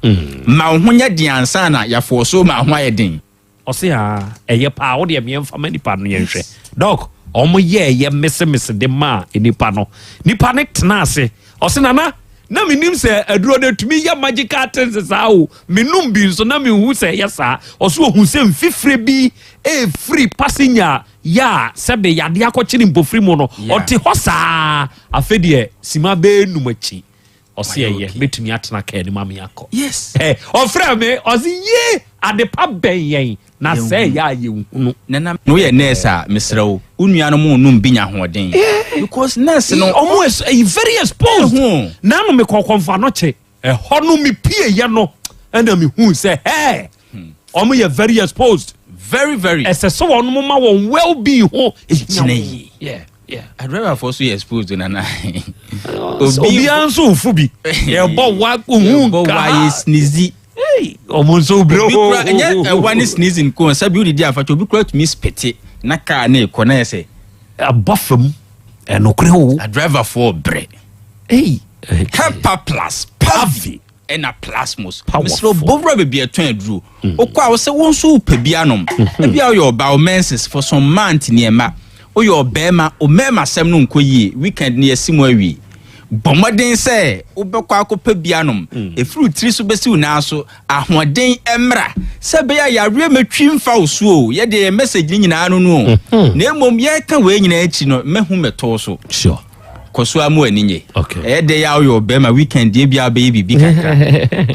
Ma wo ho nyɛ den ansa na yɛafɔɔ so ma ho ayɛ den. Ɔse aa ɛyɛ paa wo deɛ meɛmfa ma nipa no yɛnhwɛ. Doc, wɔn yɛɛyɛ mesemese de maa nipa no. Nipa no tena ase. Ɔse nana na menim sɛ aduro no ɛtumi yɛ magical things saa o. Menom bi nso na menhu sɛ ɛyɛ saa. Ɔse ɔhu sɛ mfifire bi ɛfiri passenger yɛ a sɛbe yadeɛ akɔkyere mpofiri mu no. Ɔte hɔ saa. Afei deɛ sima bɛyɛ num akyi. Ɔse ɛyɛ mɛtumi atena kaa no mu ame akɔ. Yes. Ɛ ɔfrɛ me ɔse yie adepa bɛn yɛn na sɛ ɛyɛ a yɛnhunu. Nana woyɛ nurse a mesrɛ wo wo nuanom nom bi nya ahoɔden because nurse no. Ɔmo ɛyɛ very exposed. Nano mekɔ kɔnfa no kye ɛhɔ no me pie yɛ no ɛna me hu sɛ hɛɛ ɔmo yɛ very exposed. Very very. Ɛsɛ sɛ wɔn mo ma wɔn well being ho ehia wɔn. Yeah. Yeah. Adriverfoɔ so yɛ exposed nana. Obiara nso nfu bi. Yɛbɔ wa ohun nka. Yɛbɔ wa yɛ sneezy. Ɔmo nso bere Obi kura ɛnyɛ ɛwa ne sneezing ko sɛbi wodidi afakyɛ obi kura tumi spete na kaa ne kɔ na yɛ sɛ. Abɔ fam ɛnokorɛ o. Adriverfoɔ brɛ. Hepa plus pavi. ɛna plasmos mesrɛ bɔwura baabi ɛtɔn aduro mm. wokɔ a wosɛ wo nso wopɛ bi anom mm-hmm. ebi a woyɛ ɔbaa wo menses for some month nneɛma woyɛ ɔbɛrima ɔmɛɛma asɛm no nkɔ yie weekend no yɛsi mu awie bɔ mmɔden sɛ wobɛkɔ akɔpɛ bi anom mm. ɛfiri tiri so bɛsi wo nan so ahoɔden mmra sɛ ɛbɛyɛ a yareɛ mɛtwi mfa wo so o yɛdeɛ yɛ message no nyinaa no no o mm-hmm. na mmom yɛka wei nyinaa akyi no mɛhu mɛtoo so sure. Kɔ so ara ma w'ani nye. Ɛyɛ dɛ yɛ a woyɛ ɔbarima weekend deɛ ebia wobɛyɛ biribi kakra.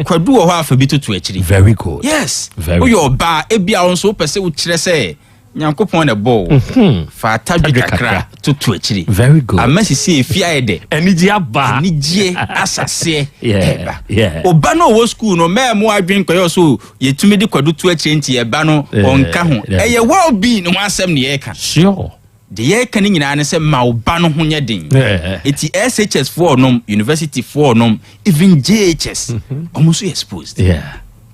Kwadu wɔ hɔ a fa bi toto akyiri. Very good. Yes. Very Woyɛ ɔbaa ebia wo nso wopɛ sɛ wokyerɛ sɛ Nyankopɔn na ɛbɔɔ wo. Mhm. Fa atadwe kakra toto akyiri. Very good. Ama sisi efi ayɛ dɛ. Anigye aba. Anigye asaseɛ Yeah. ɛba. Yeah. Ɔba no ɔwɔ sukuu no mɛɛ mo adwene nkɔyɛ ɔso yɛtumi de kwadu to akyire nti ɛba no ɔnka ho. Ɛyɛ well being ho asɛm na yɛreka. Sure. Deɛ yɛreka no nyinaa ne sɛ ma wo ba no ho nyɛ den. Eti SHS foɔ nom, university foɔ nom, even JHS, mhm. wɔn nso yɛ exposed.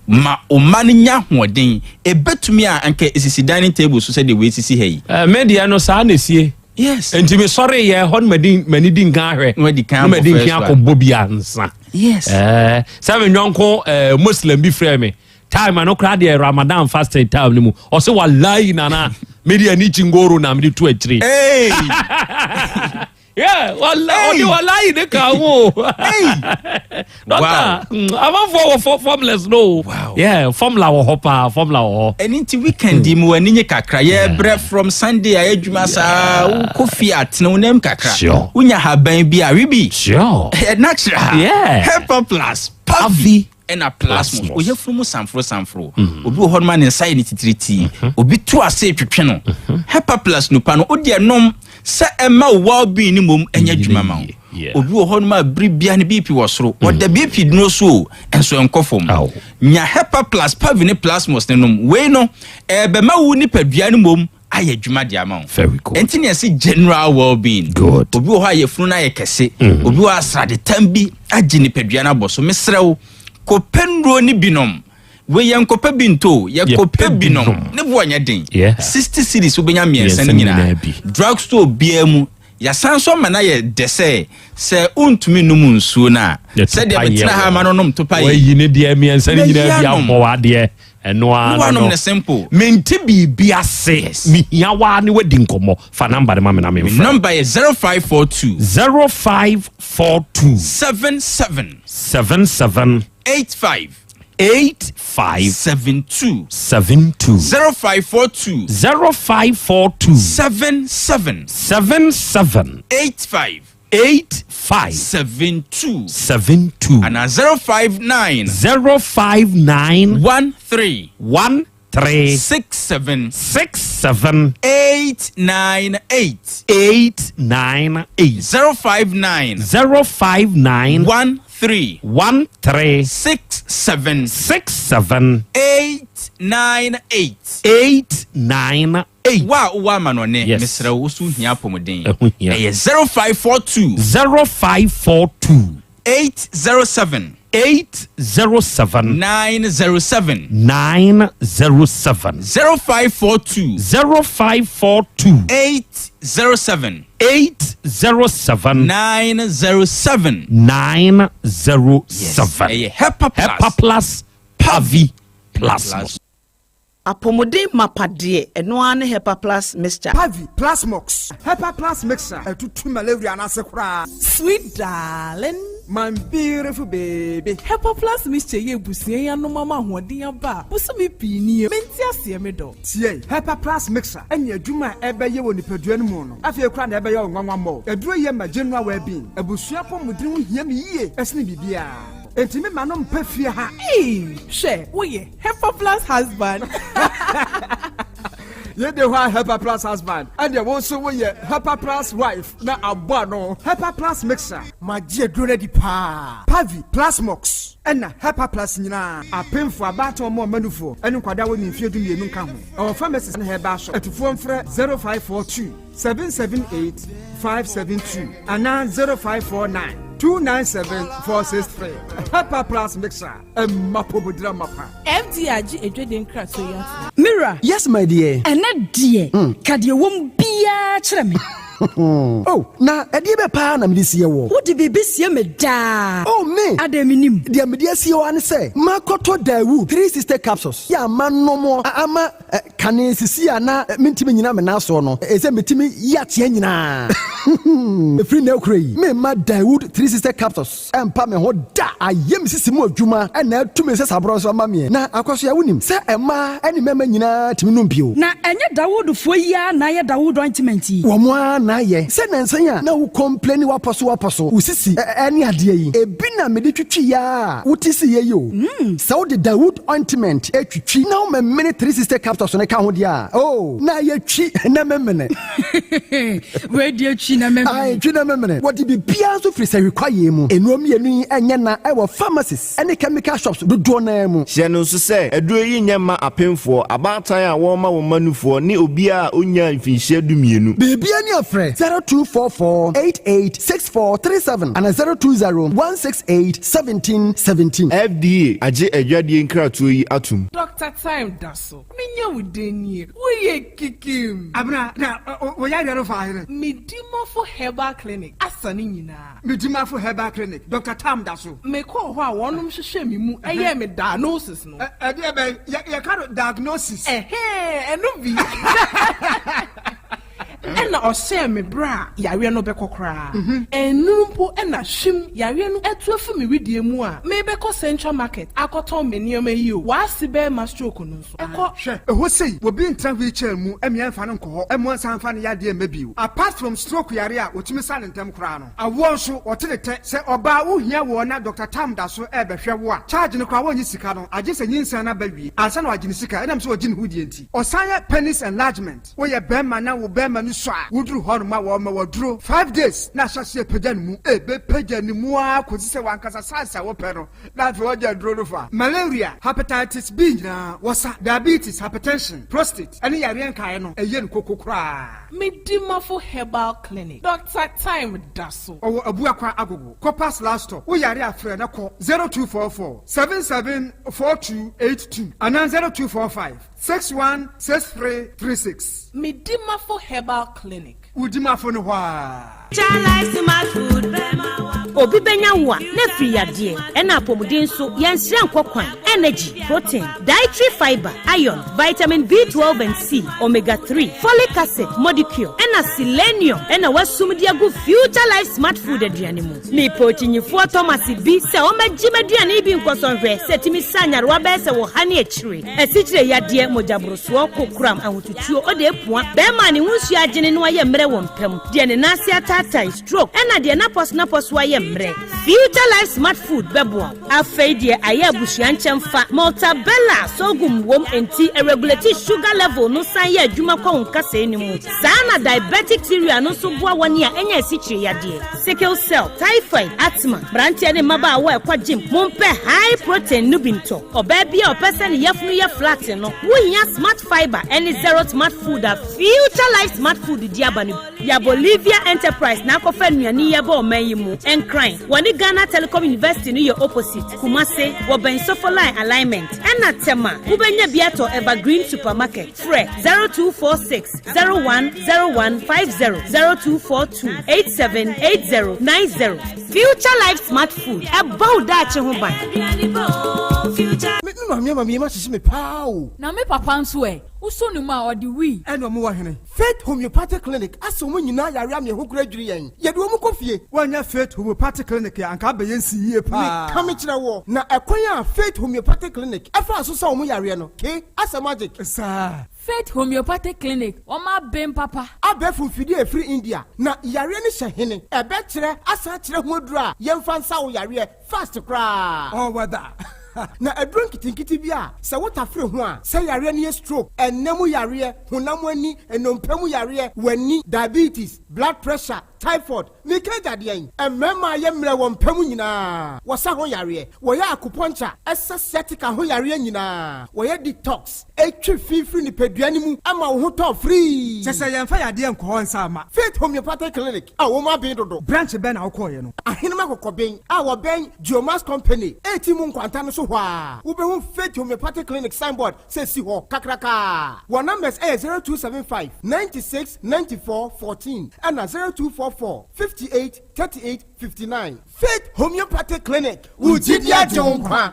Ma wo mma no nya ahoɔden. Ebetumi a anka esisi dining table so sɛdeɛ wei sisi ha yi. Eh, me deɛ no saa na esie. Yes. Nti me sɔre yɛ hɔ no madi m'ani di nkan ahwɛ. Na wadi kan abɔ first one. akɔbɔ bi ansa. Yes. Eh, sɛ me nyɔnko eh, Muslim bi frɛ me. Time ano koraa deɛ Ramadan fasting time no mu ɔsɛ walayi nana mede ani kyingoro na mede to akyire. Hey! Yeah, wala ɔde walayi ne ka ho. Doctor, amanfoɔ wɔ formless no. Wow. Yeah, formula wɔ hɔ paa, formula wɔ hɔ. Ɛno nti weekend yi mu w'ani nye kakra. Yɛbrɛ from Sunday a adwuma saa wokɔ fie atena wo nam kakra. Sure. Wonya haban bi a we bi. Sure. Natural. Yeah. Hepa plus. Pavi. ɛna plasmos oyafunu mu sanforo sanforo mm. obi wɔ hɔ nom a ne nsa yɛ ne titiritii mhm. obi to ase twetwe no mhm. hepa plus nupa no wode ɛnom sɛ ɛma wo well being ne mmom ɛnyɛ adwuma ma wo obi wɔ hɔ nom a bere bia ne bp wɔ soro mm. ɔda bp duro so o ɛnso ɛnkɔ fam nya hepa plus pavi ne plasmos ne nom wei no ɛbɛma wo nipadua no mmom ayɛ adwuma de ama wo. Very good. Ɛnti na yɛse general well being. Good. Obi wɔ hɔ a yɛfunu no ayɛ kɛse. Mm. Obi wɔ hɔ a sradetam bi agye nipadua no abɔ so. Mesrɛ wo, kɔpɛ nnuro no bi nom. Wei yɛnkɔpɛ bi ntɔ o, yɛkɔpɛ bi nom. Ne boɔ nyɛ den. Yeah. 60 cedis wobɛnya mmiɛnsa no nyinaa. Drug store biara mu. Yɛasan nso ama no ayɛ dɛ sɛ, sɛ wontumi nnom nsuo no a, sɛdeɛ metena ha ma no nom topa yi. Wayi ne deɛ mmiɛnsa no nyinaa bi abɔ w'adeɛ. Ɛno ara no no. simple. Mente biribi ase. Mehia waa ne wadi nkɔmmɔ. Fa namba no ma me na memfrɛ. Me namba yɛ 0542. 0542. 77. 77. 85. 85. 72. 72. 0542. 0542. 77. 77. 85. 85. 72. 72. Anaa 059. 059. 13. 13. 67. 67. 898. 898. 059. 059. 13. 13. 67. 67. 898. 898. Wo a wowɔ amanɔne, Yes. mesrɛ wo, wo so hia apɔmuden. Ɛho hia. Ɛyɛ 0542. 0542. 807. 807. 907. 907. 0542. 0542. 807. 807. 907. 907. Yes. Ɛyɛ Hepa Plus. Hepa Plus. Pavi Plus. Apɔmuden mapa deɛ, ɛno ara ne Hepa Plus Mixture. Pavi, Plasmox, Hepa Plus Mixture ɛtutu malaria no ase koraa. Sweet darling. My beautiful baby. Hepa Plus Mixture yi abusua yi anom ama ahoɔden aba a bosome pii nie. Mente aseɛ me dɔ. Tie, Hepa Plus Mixture ɛne adwuma a ɛbɛyɛ wɔ nipadua no mu no afei koraa na ɛbɛyɛ wo nwanwa mmɔɔ. Aduro yi yɛ ma general well being. Abusua apɔmuden ho hia me yie ɛsene biribiara. Enti me ma no mpɛ fie ha. Eii hwɛ woyɛ Hepa plus husband. Yɛ de hɔ a Hepa plus husband ɛdeɛ wo nso woyɛ Hepa plus wife na abɔ ano. Hepa plus mixer. Magye aduro no adi paa. Pavi, Plasmox ɛna Hepa plus nyinaa. Apemfoɔ, abaatan ɔmo ɔma nufoɔ ɛne nkwadaa a wɔnni mfeɛ 12 nka ho. Ɛwɔ pharmacies ne herbal shop. Atufoɔ mfrɛ 0542 778 572 anaa 0549 297 463. Hepa plus mixer. Ɛmma pomodira mapa. FDA agye adwadie nkratoɔ yi atom. Me wura. Yes my dear. Ɛnnɛ deɛ, ka deɛ ɛwɔ mu biara kyerɛ me. Oh, na ɛdeɛ bɛ paa na mede sie woɔ? Wode biribi sie me daa. Oh, me! Adɛn mennim? Deɛ mede asie wo ara ne sɛ, makɔtɔ Daewoo 360 capsules yi a manom ama kane sisi a na mentumi nnyina me nan soɔ no, ɛsɛ metumi yi ateɛ nyinaa. Ɛfiri nnɛ rekora yi, meremma Daewoo 360 capsules Ɛmpa me ho da. Ayɛ me sisi mu adwuma na atu me nsasaborɔ nso ama meɛ. Na Akwasoa, wonim sɛ mmaa ne mmarima nyinaa tumi nom bio. Na ɛnyɛ Dawudfoɔ yi ara na ayɛ Dawud ointment yi? Wɔn ara na ayɛ. Sɛ nnansa yi a na wo complaini w'apɔ so w'apɔ so, wo sisi ne adeɛ yi, ebi na mede twitwiiɛ ara a wote siiɛ yi o. Sɛ wode Dawud ointment twitwi na womemene 360 capsules no ka ho deɛ a, oh, na ayɛ twi na memene. Wei deɛ twi na memene. Ae, twi na memene. Wɔde biribiara nso firi sahwi kwaeɛ mu. Nnuro mmienu yi nyɛ na wɔ pharmacies ne chemical shops dodoɔ no ara mu. Hyɛ no nso sɛ, aduro yi nyɛ mma apemfoɔ, abaatan a wɔrema wɔn mma nufoɔ, ne obiara a ɔnnyaa mfinhyia dumienu. Biribiara ni a frɛ 0244 88 6437 anaa 020 168 17 17. FDA agye adwadie nkratoɔ yi atom. Doctor Time da so. Menya wo dɛn nie? Woyɛ kikim. Abena, na wo yareɛ no faa hene? Medimafo Herbal Clinic asa ne nyinaa. Medimafo Herbal Clinic, Doctor Tam da so. Mekɔɔ hɔ a wɔnom hwehwɛɛ me mu yɛɛ me diagnosis no. Ɛdeɛ bɛn? Yɛka no diagnosis. Ɛhɛɛ, ɛno bi. Ɛna ɔhyɛɛ me berɛ a yareɛ no bɛkɔ koraa. Ɛnnuru mpo na hwim, yareɛ no atu afi me wedeɛ mu a merebɛkɔ Central Market akɔtɔn me nneɛma yi o, w'ase bɛrima stroke no nso ɛkɔ. Hwɛ, ɛhɔ sei, obi ntena wheelchair mu mmea mfa no nkɔ hɔ mmoa nsan mfa no yadeɛ mma bio. Apart from stroke yare a wɔtumi sa no ntɛm koraa no, awoɔ nso, wɔte ne tɛ. Sɛ ɔbaa wohia woɔ na Doctor Tam da so rebɛhwɛ wo a, charge no koraa wɔnnye sika no, agye sɛ nyinsɛn no aba wie ansa na wɔagye ne sika ɛnam sɛ ɔgye ne ho die nti. Ɔsan yɛ penis enlargement. Woyɛ bɛɛma na wo bɛɛma no sua a, woduru hɔ nom a wɔma wo aduro 5 days na ahyɛ aseɛ pagya ne mu. Ɛbɛpagya ne mu ara kɔsi sɛ w'ankasa size a wopɛ no na afei wagya aduro no fa. Malaria, Hepatitis B nyinaa wɔsa, diabetes, hypertension, prostate ɛne yareɛ nkaeɛ no ɛyɛ no koko koraa. Medimafo Herbal Clinic, Doctor Time da so. Ɔwɔ Abuakwa Agogo, Corpus last stop. Wo yare a frɛ na kɔ 0244 77 4282 anaa 0245. 616336. Medimafo Herbal Clinic. Wo dimafo no hɔ aa. Obi bɛnya wo a, na afiri yadeɛ, ɛna apɔmuden nso, yɛnsrɛ nkɔ kwan. Energy, protein, dietary fiber, iron, vitamin B12 and C, omega 3, folic acid, modicure, ɛna selenium ɛna wasum de agu Future Life Smart Food aduane mu. Mepɛ okyinyifoɔ Thomas bi sɛ ɔmmɛgye m'aduane yi bi nkɔsɔ nhwɛ sɛ ɛtumi sa nyarewa bɛyɛ sɛ ɔha ne akyire. Asikyire yadeɛ, mogyaborosoɔ, kokoram, ahotutuo, ɔde apua, bɛrima a ne ho nsuo agyene na wayɛ mmerɛ wɔ mpa mu, deɛ ne nan ase ataatae, stroke, ɛna deɛ n'apɔso-n'apɔso ayɛ mmerɛ. Future Life Smart Food bɛboa wo. Afei deɛ ayɛ abusua nkyɛmfa, Maltabella sorghum wom enti ɛregulate sugar level no san yɛ adwuma kɔ wo nkasɛɛ no mu. Saa ara na diabetic cereal no nso boa wɔn a anya asikyire yadeɛ, sickle cell, typhoid, asthma, mmeranteɛ ne mmabaawa a ɛkɔ gym, mompɛ high protein no bi ntɔ. Ɔbaa bi a ɔpɛ sɛ ne yafunu yɛ flat no, wohia Smart Fiber ne Zero Smart Food a Future Life Smart Food de aba no bi. Ya Bolivia Enterprise na akɔfa nnuane yi aba ɔman yi mu. Nkran, wɔne Ghana Telecom University no yɛ opposite. Kumase, wɔbɛn Sofoline Alignment. Ɛna Tema, wobɛnya bi atɔ Evergreen Supermarket. Frɛ 0246 010150, 0242 878090. Future Life Smart Food, ɛbɔ wo daakye ho ban. future. Me me maame ama me yam ahyehye me paa o. Na me papa nso ɛ? Wosɔ ne mu a, ɔde wii. Ɛna ɔmo wɔ hene? Faith Homeopathic Clinic asɛ ɔmo nyinaa yare ama ɛho koraa dwiri yɛn. Yɛde ɔmo kɔ fie. Woannya Faith Homeopathic Clinic a, anka abɛyɛ nsi yie paa. Meka mekyerɛ woɔ, na ɛkwan a Faith Homeopathic Clinic ɛfaa so sa ɔmo yareɛ no, ke, asɛ magic. Saa. Faith Homeopathic Clinic, wɔn aben papa. Abɛɛfo mfidie a ɛfiri India, na yareɛ no hyɛ hene? Ɛbɛkyerɛ asan akyerɛ ho aduro a yɛmfa nsa wo yareɛ fast koraa. All weather. Na aduro nketenkete bi a sɛ wotafere ho a, sɛ yareɛ no yɛ stroke, ɛnna mu yareɛ, honam ani, nnompe mu yareɛ, w'ani, diabetes, blood pressure, typhoid, meka agya deɛn? Mmarima a yɛ mmerɛ wɔ mpa mu nyinaa, wɔsa ho yareɛ, wɔyɛ acupuncture, ɛsa sciatica ho yareɛ nyinaa, wɔyɛ detox, ɛtwe fi firi nipadua no mu ma wo ho tɔ firii. Kyɛ sɛ yɛmfa yadeɛ nkɔ hɔ nsa mma. Faith Homeopathic Clinic a wɔn aben dodo. Branch bɛn na wokɔeɛ no? Ahenem Akokɔben a wɔbɛn Geomax Company ɛreti mu nkwanta no so hɔ ara, wobɛhu Faith Homeopathic Clinic signboard sɛ ɛsi hɔ kakraka. Wɔn numbers yɛ 0275 96 94 14 ɛna 0244 58 38 59. Faith Homeopathic Clinic, wo gyidi agye wo nkwa.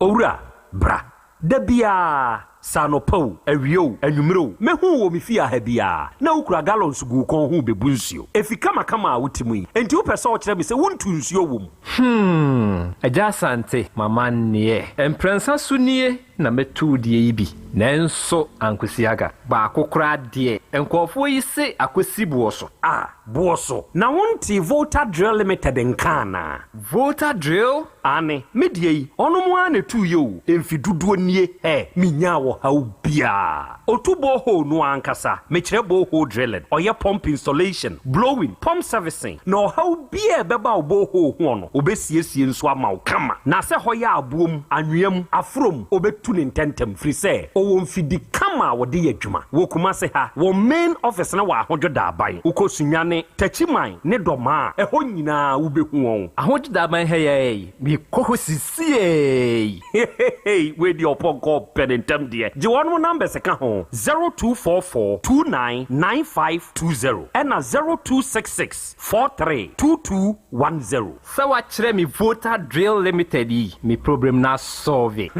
Owura, bra. Da biara, sɛ anɔpa o, awia o, anwummere o, mɛhu wo wɔ me fie ha biara, na wokura gallons gu wo kɔn ho rebebu nsuo. Efi kamakama a wote mu yi, enti wopɛ sɛ wokyerɛ me sɛ wontu nsuo wɔ mu? Hmm, Agya Asante, m'amanneɛ. Mprɛnsa so nie na mɛtu wo deɛ yi bi, nanso ankosi aga. Baako koraa deɛ, nkurɔfoɔ yi se akɔsi boɔ so. Ah, boɔ so. Na wontee Volta Drill Limited nka anaa? Volta Drill? Aane, me deɛ yi, ɔnom ara na ɛtuiɛ o, mfe dodoɔ nie, hɛ, menyaa ɔhaw biara. Ɔtu borehole no ara ankasa, mekyerɛ borehole drilling, ɔyɛ pump installation, blowing, pump servicing, na ɔhaw biara a ɛbɛba wo borehole hoɔ no, ɔbɛsiesie nso ama wo kama. Na sɛ hɔ yɛ aboɔ mu, anwea mu, aforɔ mu, ɔbɛtu no ntɛntɛm, firi sɛ ɔwɔ mfidi kama a wɔde yɛ adwuma. Wɔ Kumase ha, wɔn main office no wɔ Ahodwo Daaban. Wokɔ Sunyani, Techiman ne Dɔmaa a, ɛhɔ nyinaa wobɛhu wɔn. Ahodwo Daaban ha yi ara yi, mekɔ hɔ sisiei. Heheheey wei deɛ ɔpɔnkɔ ɔpɛ ne ntɛm deɛ. Gye wɔnom numbers ka ho, 0244 29 9520 ɛna 0266 43 2210. Sɛ wakyerɛ me Volta Drill Limited yi, me problem no asɔlve.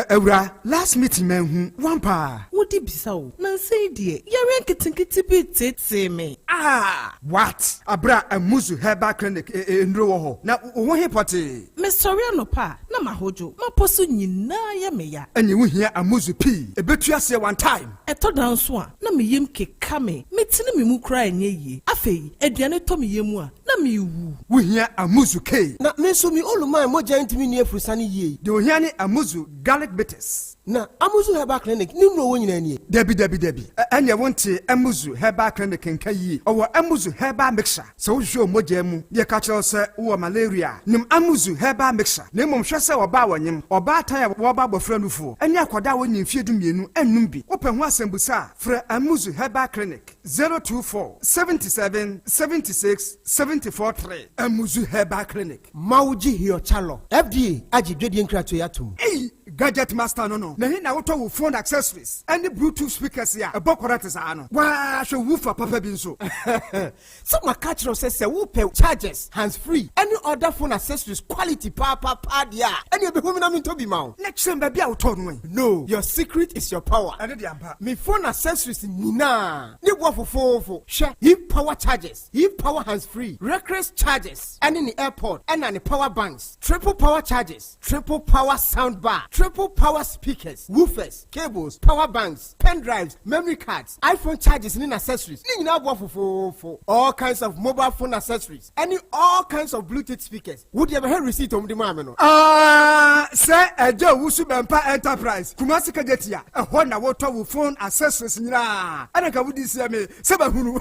Awura, last meeting manhu wo ampa? Wode bisa o, nansa yi deɛ yareɛ nketenkete bi reteetee me. Ah! What? Aberɛ a Amuzu Herbal Clinic nnuro wɔ hɔ, na wo ho he pɔtee? Mesɔre anɔpa a, na mahodwo, m'apɔ so nyinaa yɛ me ya. Ɛneɛ wohia Amuzu pii, ɛbɛtu aseɛ one time. Ɛtɔ da nso a, na me yam keka me, metene me mu koraa ɛnyɛ yie. Afei, aduane tɔ me yam a, na merewu. Wohia Amuzu K. Na me nso me Oluman mogya ntumi nni afurusane yie. Deɛ ohia ne Amuzu Garlic Bitters. Na Amuzu Herbal Clinic ne nnuro wɔ nyinaa nie. Dabi dabi dabi, ɛneɛ wontee Amuzu Herbal Clinic nka yie. Ɔwɔ Amuzu Herbal Mixture. Sɛ wohwehwɛ wo mogya mu na yɛka kyerɛ wo sɛ wowɔ malaria a, nom Amuzu Herbal Mixture. Na mmom hwɛ sɛ ɔbaa a ɔnyem, ɔbaatan a wɔreba abɔfra nufoɔ, ne akwadaa a wɔnni mfeɛ 12 nnom bi. Wopɛ ho asɛmbusa a, frɛ Amuzu Herbal Clinic, 024 77 76 74 3. Amuzu Herbal Clinic. Mawuji Hiochalɔ, FDA agye dwadie nkratoɔ yi atom. Ei! Gadget master no no, na he na wotɔ wo phone accessories ne bluetooth speakers a ɛbɔ kɔrɛt saa no? Waa hwɛ woofer papa bi nso. Sɛ maka akyerɛ wo sɛ sɛ wopɛ chargers, hands free ne other phone accessories quality paapaa deɛ a, ɛneɛ bɛhu me na mentɔ bi ma wo. Na kyerɛ me baabi a wotɔɔ no ɛ. No, your secret is your power. Ɛno deɛ ampa. Me phone accessories nyinaa ne boɔ fofoofo. Hwɛ, Eve power chargers, Eve power hands free, Recris chargers ɛne ne airpod ɛna ne power banks, triple power chargers, triple power sound bar, triple power speakers, woofers, cables, power banks, pen drives, memory cards, iPhone chargers ne accessories. Ne nyinaa boɔ fofoofo. All kinds of mobile phone accessories ɛne all kinds of Bluetooth speakers. Wo deɛ bɛhwɛ receipt a wɔde maa me no. Ah, sɛ Agya Owusu Bɛmpa Enterprise, Kumasi Kejetia, ɛhɔ na wotɔ wo phone accessories nyinaa. Ɛna nka wodi seɛ me sɛ mahunu.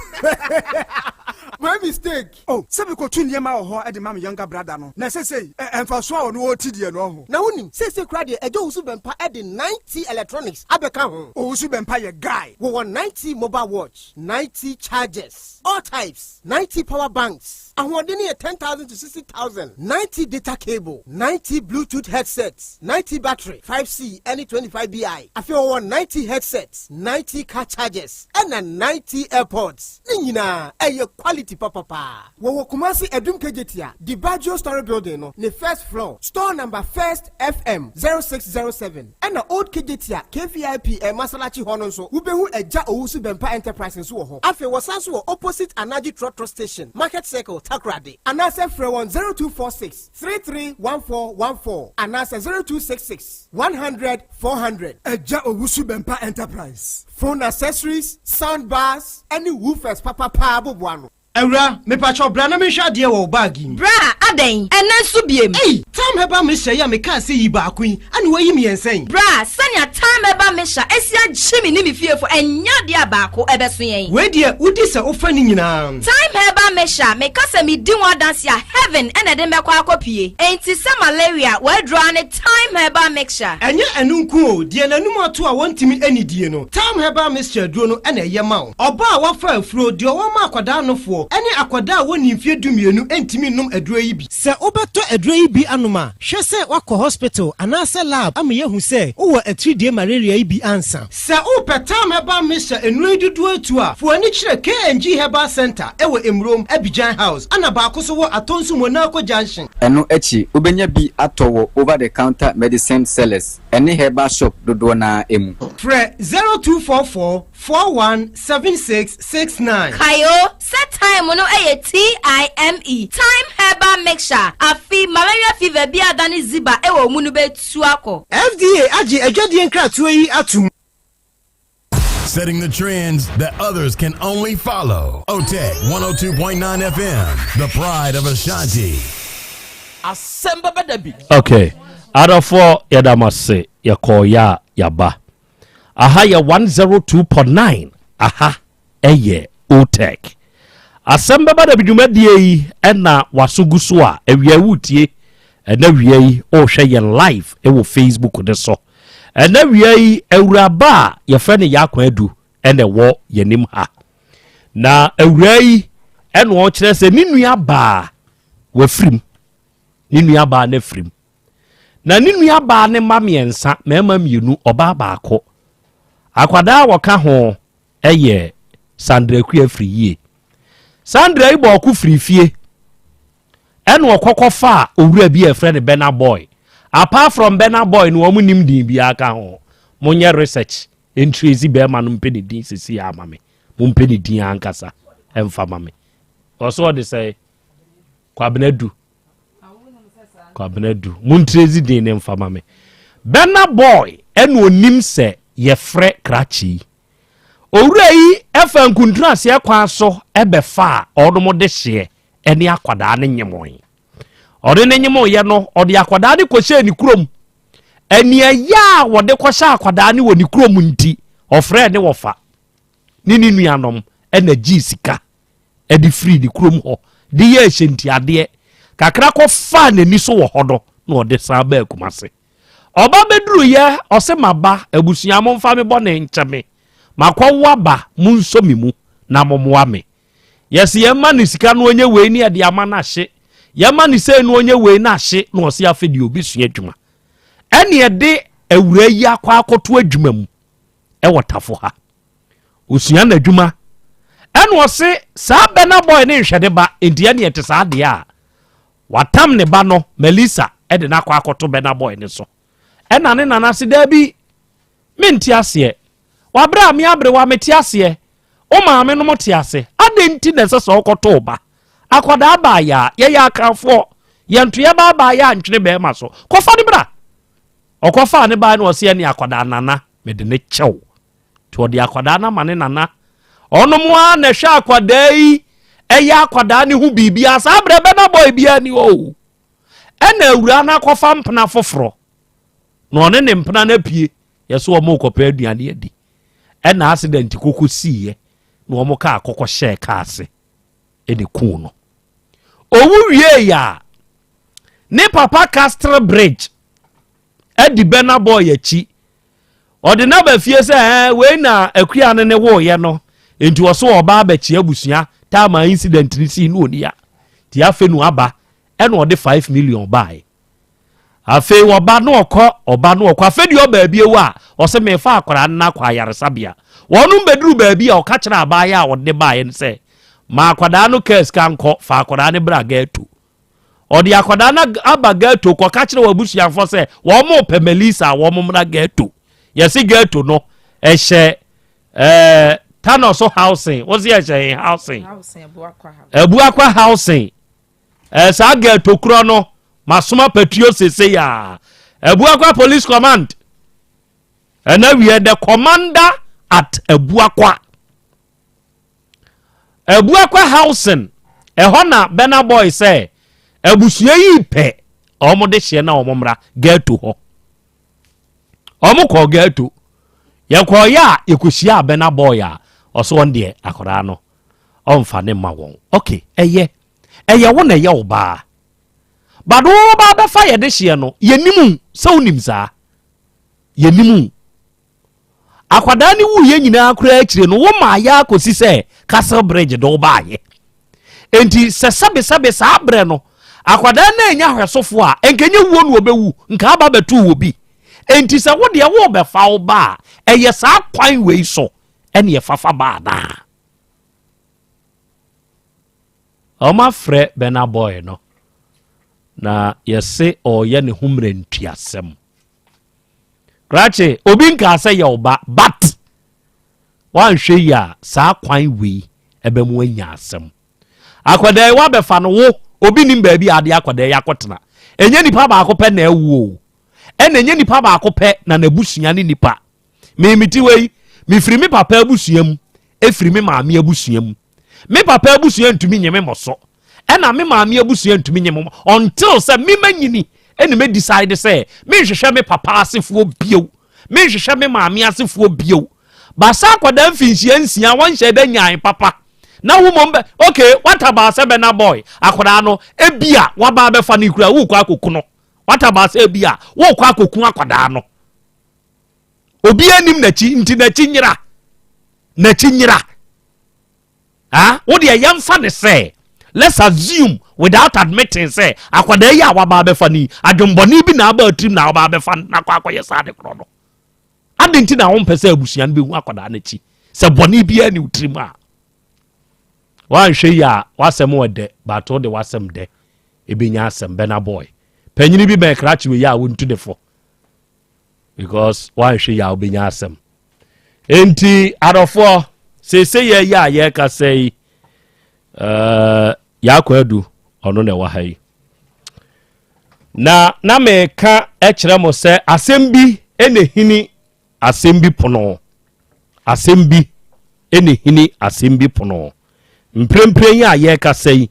My mistake. Oh, sɛ mekɔtu nneɛma wɔ hɔ de ma me younger brother no, na seesei ɛ, mfasoɔ a ɔno ɔreti deɛ no ɔho. Na wonim, seesei koraa deɛ Agya Owusu Bɛmpa de 9T Electronics abɛka ho. Owusu Bɛmpa yɛ guy. Wɔwɔ 9T mobile watch, 9T chargers, all types, 9T power banks, ahoɔden no yɛ 10,000 to 60,000, 9T data cable, 9T Bluetooth headsets, 9T battery, 5C ne 25BI. Afei wɔwɔ 9T headsets, 9T car chargers, ɛna 9T airpods. Ne nyinaa, ɛyɛ quality. quality papapaa. Wɔwɔ Kumasi Adum Kejetia, Dibaggio Story Building no ne first floor, store number First FM 0607. Ɛna Old Kejetia KVIP Masalakyi hɔ no nso, wobɛhu Agya Owusu Bɛmpa Enterprise nso wɔ hɔ. Afei wɔsan nso wɔ opposite Anaji Trɔtrɔ Station, Market Circle, Takoradi. Anaasɛ frɛ wɔn 0246 331414 anaasɛ 0266 100 400. Agya Owusu Bɛmpa Enterprise, phone accessories, sound bars, ɛne woofers papapaa boboa no. Awura, mepakyɛw bra na menhwɛ adeɛ wɔ wo bag yi mu. Bra, adɛn? Ɛnnɛ nso biem? Ei! Tam Herbal Mixture yi a mekaa sɛ yi baako yi, ɛna woayi mmiɛnsa yi? Bra, sɛnea Tam Herbal Mixture asi agye me ne me fiefo, ɛnyɛ adeɛ a baako ɛbɛso yɛn. Wei deɛ, wodi sɛ wofa ne nyinaa. Thyme Herbal Mixture, meka sɛ medi ho adanse a, heaven na ɛde me bɛkɔ akɔpue. Enti sɛ malaria, w'aduro ara ne Thyme Herbal Mixture. Ɛnyɛ ɛno nko o, deɛ n'anum ato a wɔntumi nnidie no, Thyme Herbal Mixture aduro no na ɛyɛ ma wo. Ɔbaa a wafa afuro, deɛ ɔwɔ ma akwadaa nofoɔ, ne akwadaa a wɔnnii mfeɛ dumienu ntumi nnom aduro yi bi. Sɛ wobɛtɔ aduro yi bi anom a, hwɛ sɛ woakɔ hospital anaasɛ lab ama yɛahu sɛ wowɔ atiridie malaria yi bi ansa. Sɛ wopɛ Thyme Herbal Mixture nnuro yi dodoɔ atu a, fa w'ani kyerɛ KNG Herbal Centre wɔ Emurom, Abidjan House, ɛna baako nso wɔ Atonsu Monaco Junction. Ɛno akyi, wobɛnya bi atɔ wɔ over the counter medicine sellers ne herbal shop dodoɔ no ara mu. Frɛ 0244 417669. Kae o, sɛ thyme no yɛ TIME, Thyme Herbal Mixture, afe malaria fever bi a adane ziba wɔ wo mu no bɛtu akɔ. FDA agye adwadie nkratoɔ yi atom. Setting the trends that others can only follow. OTEC 102.9 FM, the pride of Ashanti. Asɛm bɛba da bi. Okay, adɔfoɔ yɛda mo ase yɛkɔɔ yɛ a yɛaba. Aha yɛ 102.9 aha ɛyɛ OTEC. Asɛm bɛba da bi dwumadie yi ɛna waso gu so a awia wotie ɛna wia yi ɔrehwɛ yɛn live ɛwɔ Facebook ne so. Ɛna wia yi awuraba a yɛfrɛ no Yaakwan Adu ɛna ɛwɔ yɛnim ha. Na awura yi ɛna ɔkyerɛ sɛ ne nua baa wafirim. Ne nua baa no afirim. Na ne nuabaa ne mma mmiɛnsa, mmarima mmienu, ɔbaa baako. Akwadaa a wɔka ho yɛ Sandra Akua Afriyie. Sandra yi bɔɔ ɔko firi fie ɛna ɔkɔkɔ faa owura bi a ɛfrɛ no Burna Boy. Apart from Burna Boy no wɔn nim din biara ka ho. Monyɛ research ntrace bɛrima no mpɛ ne din sisi ama me. Mompɛ ne din ankasa ɛmfa ma me. Ɔso ɔde sɛ Kwabena Du. Kwabena Du. Montrezi din ne mfa ma me. Burna Boy ɛna onim sɛ yɛfrɛ krakye yi. Owura yi ɛfa nkuntunu aseɛ kwan so ɛbɛfa a ɔnom de hyeɛ ɛne akwadaa no nyemoe. Ɔde ne nyemoeɛ no ɔde akwadaa no kɔhyɛɛ ne kurom. Aniɛyɛ a wɔde kɔhyɛ akwadaa no wɔ ne kurom nti ɔfrɛɛ ne wɔfa ne ne nuanom ɛna gyee sika de firii ne kurom hɔ de yɛɛ hyɛntiadeɛ kakra kɔfaa n'ani so wɔ hɔ no na ɔde san baa Kumase. Ɔba bɛduruyɛ ɔse maba abusua momfa me bɔne nkyɛ me makɔwo aba monsɔ me mu na mommoa me. Yɛse yɛma no sika no ɔnyɛ wei ne yɛde ama no ahye yɛma no sei no ɔnyɛ wei na ahye na ɔse afei deɛ ɔbɛsua adwuma ɛne ɛde awura yi akɔ akɔto adwuma mu ɛwɔ tafo ha. Osua n'adwuma. Ɛna ɔse saa Burna Boy ne nhwɛ ne ba nti ɛne ɛte saa deɛ a watam ne ba no Melissa ɛde no akɔ akɔto Burna Boy ne so. Ɛna ne nana se daabi mente aseɛ wabrɛ a me aberewa mete aseɛ wo maame nom te ase adɛn nti na ɛsɛ sɛ ɔkɔto wo ba akwadaa baayɛ a yɛyɛ akanfoɔ yɛntoyɛ ba baayɛ a ntwene bɛrima so kɔfa ne bra ɔkɔfaa ne baa na ɔse ɛne akwadaa nana mede ne kyɛw Nti ɔde akwadaa no ama ne nana. Ɔnom ara na ɛhwɛ akwadaa yi, ɛyɛ akwadaa no ho biribiara. Saa berɛ bɛna bɔe biara ni hɔ o. Ɛna awuraa no akɔfa mpena foforɔ. Na ɔne ne mpena no apue. Yɛsɛ wɔn rekɔpɛ aduane adi. Ɛna accident koko siiɛ. Na wɔn kaa kɔkɔ hyɛɛ kaa ase. Ɛna kuu no. Owu wie a, ne papa Castle Bridge adi bɛna bɔe akyi. Ɔde no aba fie sɛ ɛɛ wei na akua no ne woeɛ no nti ɔso ɔba abɛkyea abusua taama incident no sii no ɔni a nti afei no aba ɛna ɔde 5 million bae afei ɔba no ɔkɔ ɔba no ɔkɔ afei deɛ ɔbaa bi ewu a ɔsɛ mefa akwaraa no akɔ ayaresabea wɔnom bɛduru baabi a ɔka kyerɛ abaayɛ a ɔde baeɛ no sɛ Ma akwadaa no kaa sika nkɔ, fa akwadaa no bra ghetto. Ɔde akwadaa no aba ghetto kɔka kyerɛ wɔn abusuafoɔ sɛ wɔn pɛ Melissa a wɔn mmra ghetto. Yɛsi ghetto no ɛhyɛ ɛɛ Tanoso housing, wɔsi ɛhyɛ housing. Abuakwa housing. Ɛɛ saa ghetto korɔ no masoma patuo sese yaa. Abuakwa police command. Ɛna wie the commander at Abuakwa. Abuakwa housing ɛhɔ na Burna Boy sɛ abusua yi pɛ wɔn de hyeɛ na wɔn mmra ghetto hɔ. Wɔn kɔɔ ghetto. Yɛkɔɔyɛ a yɛkɔhyia Burna Boy a ɔso wɔn deɛ akwadaa no ɔmfa ne ma wɔn. Okay, ɛyɛ ɛyɛ wo na ɛyɛ wo baa. But wo ba bɛfa yɛde hyeɛ no yɛnim sɛ wonim saa. Yɛnim. Akwadaa no wuiɛ nyinaa koraa akyire no, womaa yɛ akɔsi sɛ Castle Bridge de wobaayɛ. Enti sɛ sɛbesɛbe saa berɛ no, akwadaa no annya ahwɛsofoɔ a, ɛnka ɛnyɛ wuo na ɔbɛwu, nka aba bɛtoo wɔ bi. Enti sɛ wo deɛ worebɛfa wo ba a, ɛyɛ saa kwan wei so ɛne ɛfafa ba anaa? Wɔafrɛ Burna Boy no, na yɛse ɔreyɛ ne ho mmerɛntuasɛm. Krakye, obi nkaa sɛ yɛ wo ba, but woanhwɛ yi a saa kwan wei ɛbɛmo anya asɛm. Akwadaa yi woabɛfa no wo, obi nim baabi a ade akwadaa yi akɔtena. Ɛnyɛ nipa baako pɛ na awu o. Ɛna ɛnyɛ nipa baako pɛ na n'abusua ne nipa. Me mete wei, mefiri me papa abusua mu, ɛfiri me maame abusua mu. Me papa abusua ntumi nye me mmɔso. Ɛna me maame abusua ntumi nye me until sɛ me manyini ɛna me decide sɛ menhwehwɛ me papa asefoɔ bio, menhwehwɛ me maame asefoɔ bio. Basa akwadaa mfinhyia nsia wɔnhyɛ da nyan papa. Na wo mmom bɛ okay what about sɛ bɛna boy akwadaa no ebia waba abɛfa no kura wokɔ akɔku no. What about sɛ ebia wokɔ akɔku akwadaa no. Obiara nim n'akyi nti n'akyi nyera. N'akyi nyera. Ah, wo deɛ yɛmfa ne sɛ let's assume without admitting sɛ akwadaa yi a waba abɛfa no yi adwembɔne bi na aba atirim na waba abɛfa no na akɔ akɔyɛ saa de korɔ no. Ade nti na wompɛ sɛ abusua no bɛhu akwadaa no akyi sɛ bɔne biara ne wo tirim a. Woanhwɛ yi a w'asɛm wɔ dɛ but wode w'asɛm dɛ ɛbɛnya asɛm. Burna Boy panyini bi bɛn krakye wei a wontu ne fo because woanhwɛ yi a wobɛnya asɛm. Enti adɔfoɔ seesei yɛ yi a yɛrekasa yi uh, yɛakɔ adu ɔno na ɛwɔ ha yi na na meka kyerɛ mo sɛ asɛm bi na hini asɛm bi pono asɛm bi na hini asɛm bi pono mprempren yi a yɛrekasa yi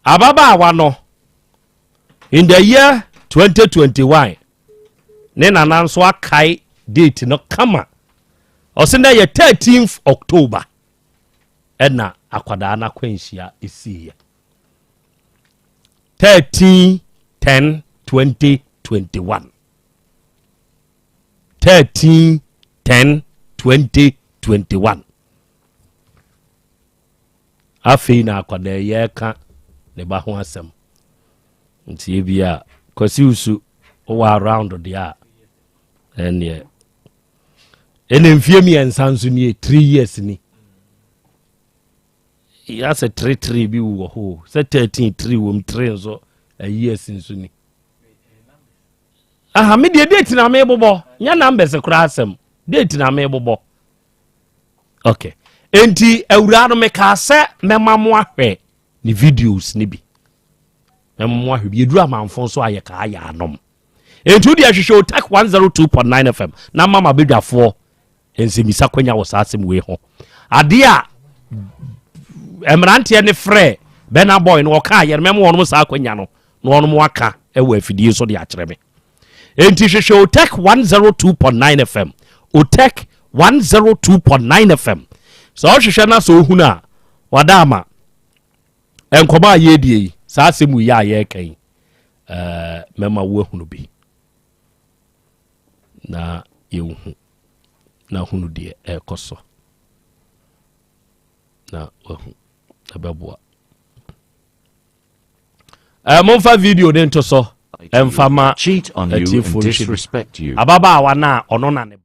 ababaawa no in the year 2021 ne nana nso akae date no kama ɔse na yɛ 13th October ɛna akwadaa no akwanhyia ɛsiiɛ 13 10 2021 13 10 2021 Afei na akwadaa yi reka ne ba ho asɛm. Nti ebi a Kwasi Wusu wowɔ around deɛ a ɛnneɛ ɛna mfie mmiɛnsa nso nie three years ni yɛasɛ three three bi wɔ hɔ sɛ 13 three wɔm three nso years nso ni aha me deɛ date na mebobɔ nyɛ numbers koraa asɛm date na mebobɔ ok enti awuraa no mekaa sɛ mɛma mo ahwɛ ne videos no bi mɛma mo ahwɛ bi yɛduru amanfo nso a yɛkaa yɛ anom enti wode ahwehwɛ otak 102.9 fm na ma mabadwafoɔ nsɛmisa kwanya wɔ saa asɛm wei ho adeɛ a mmeranteɛ ne frɛ bɛna boy no ɔkaa yɛ no mɛma wɔnom saa kwanya no na wɔnom aka wɔ afidie so de akyerɛ me Enti hwehwɛ Otec 102.9 FM. Otec 102.9 FM. Sɛ ɔhwehwɛ na sɛ ohunu a, wada ama. Nkɔmɔ a yɛredie yi, saa asɛm yi a yɛreka yi, ɛɛ mɛma woahunu bi. Na yɛnhu na hunu deɛ ɛrekɔ so. Na wahu ɛbɛboa. Eh, momfa video ne nto so ɛmfa ma atiefoɔ nhwɛ bi. Ababaawa no a ɔno na ne ba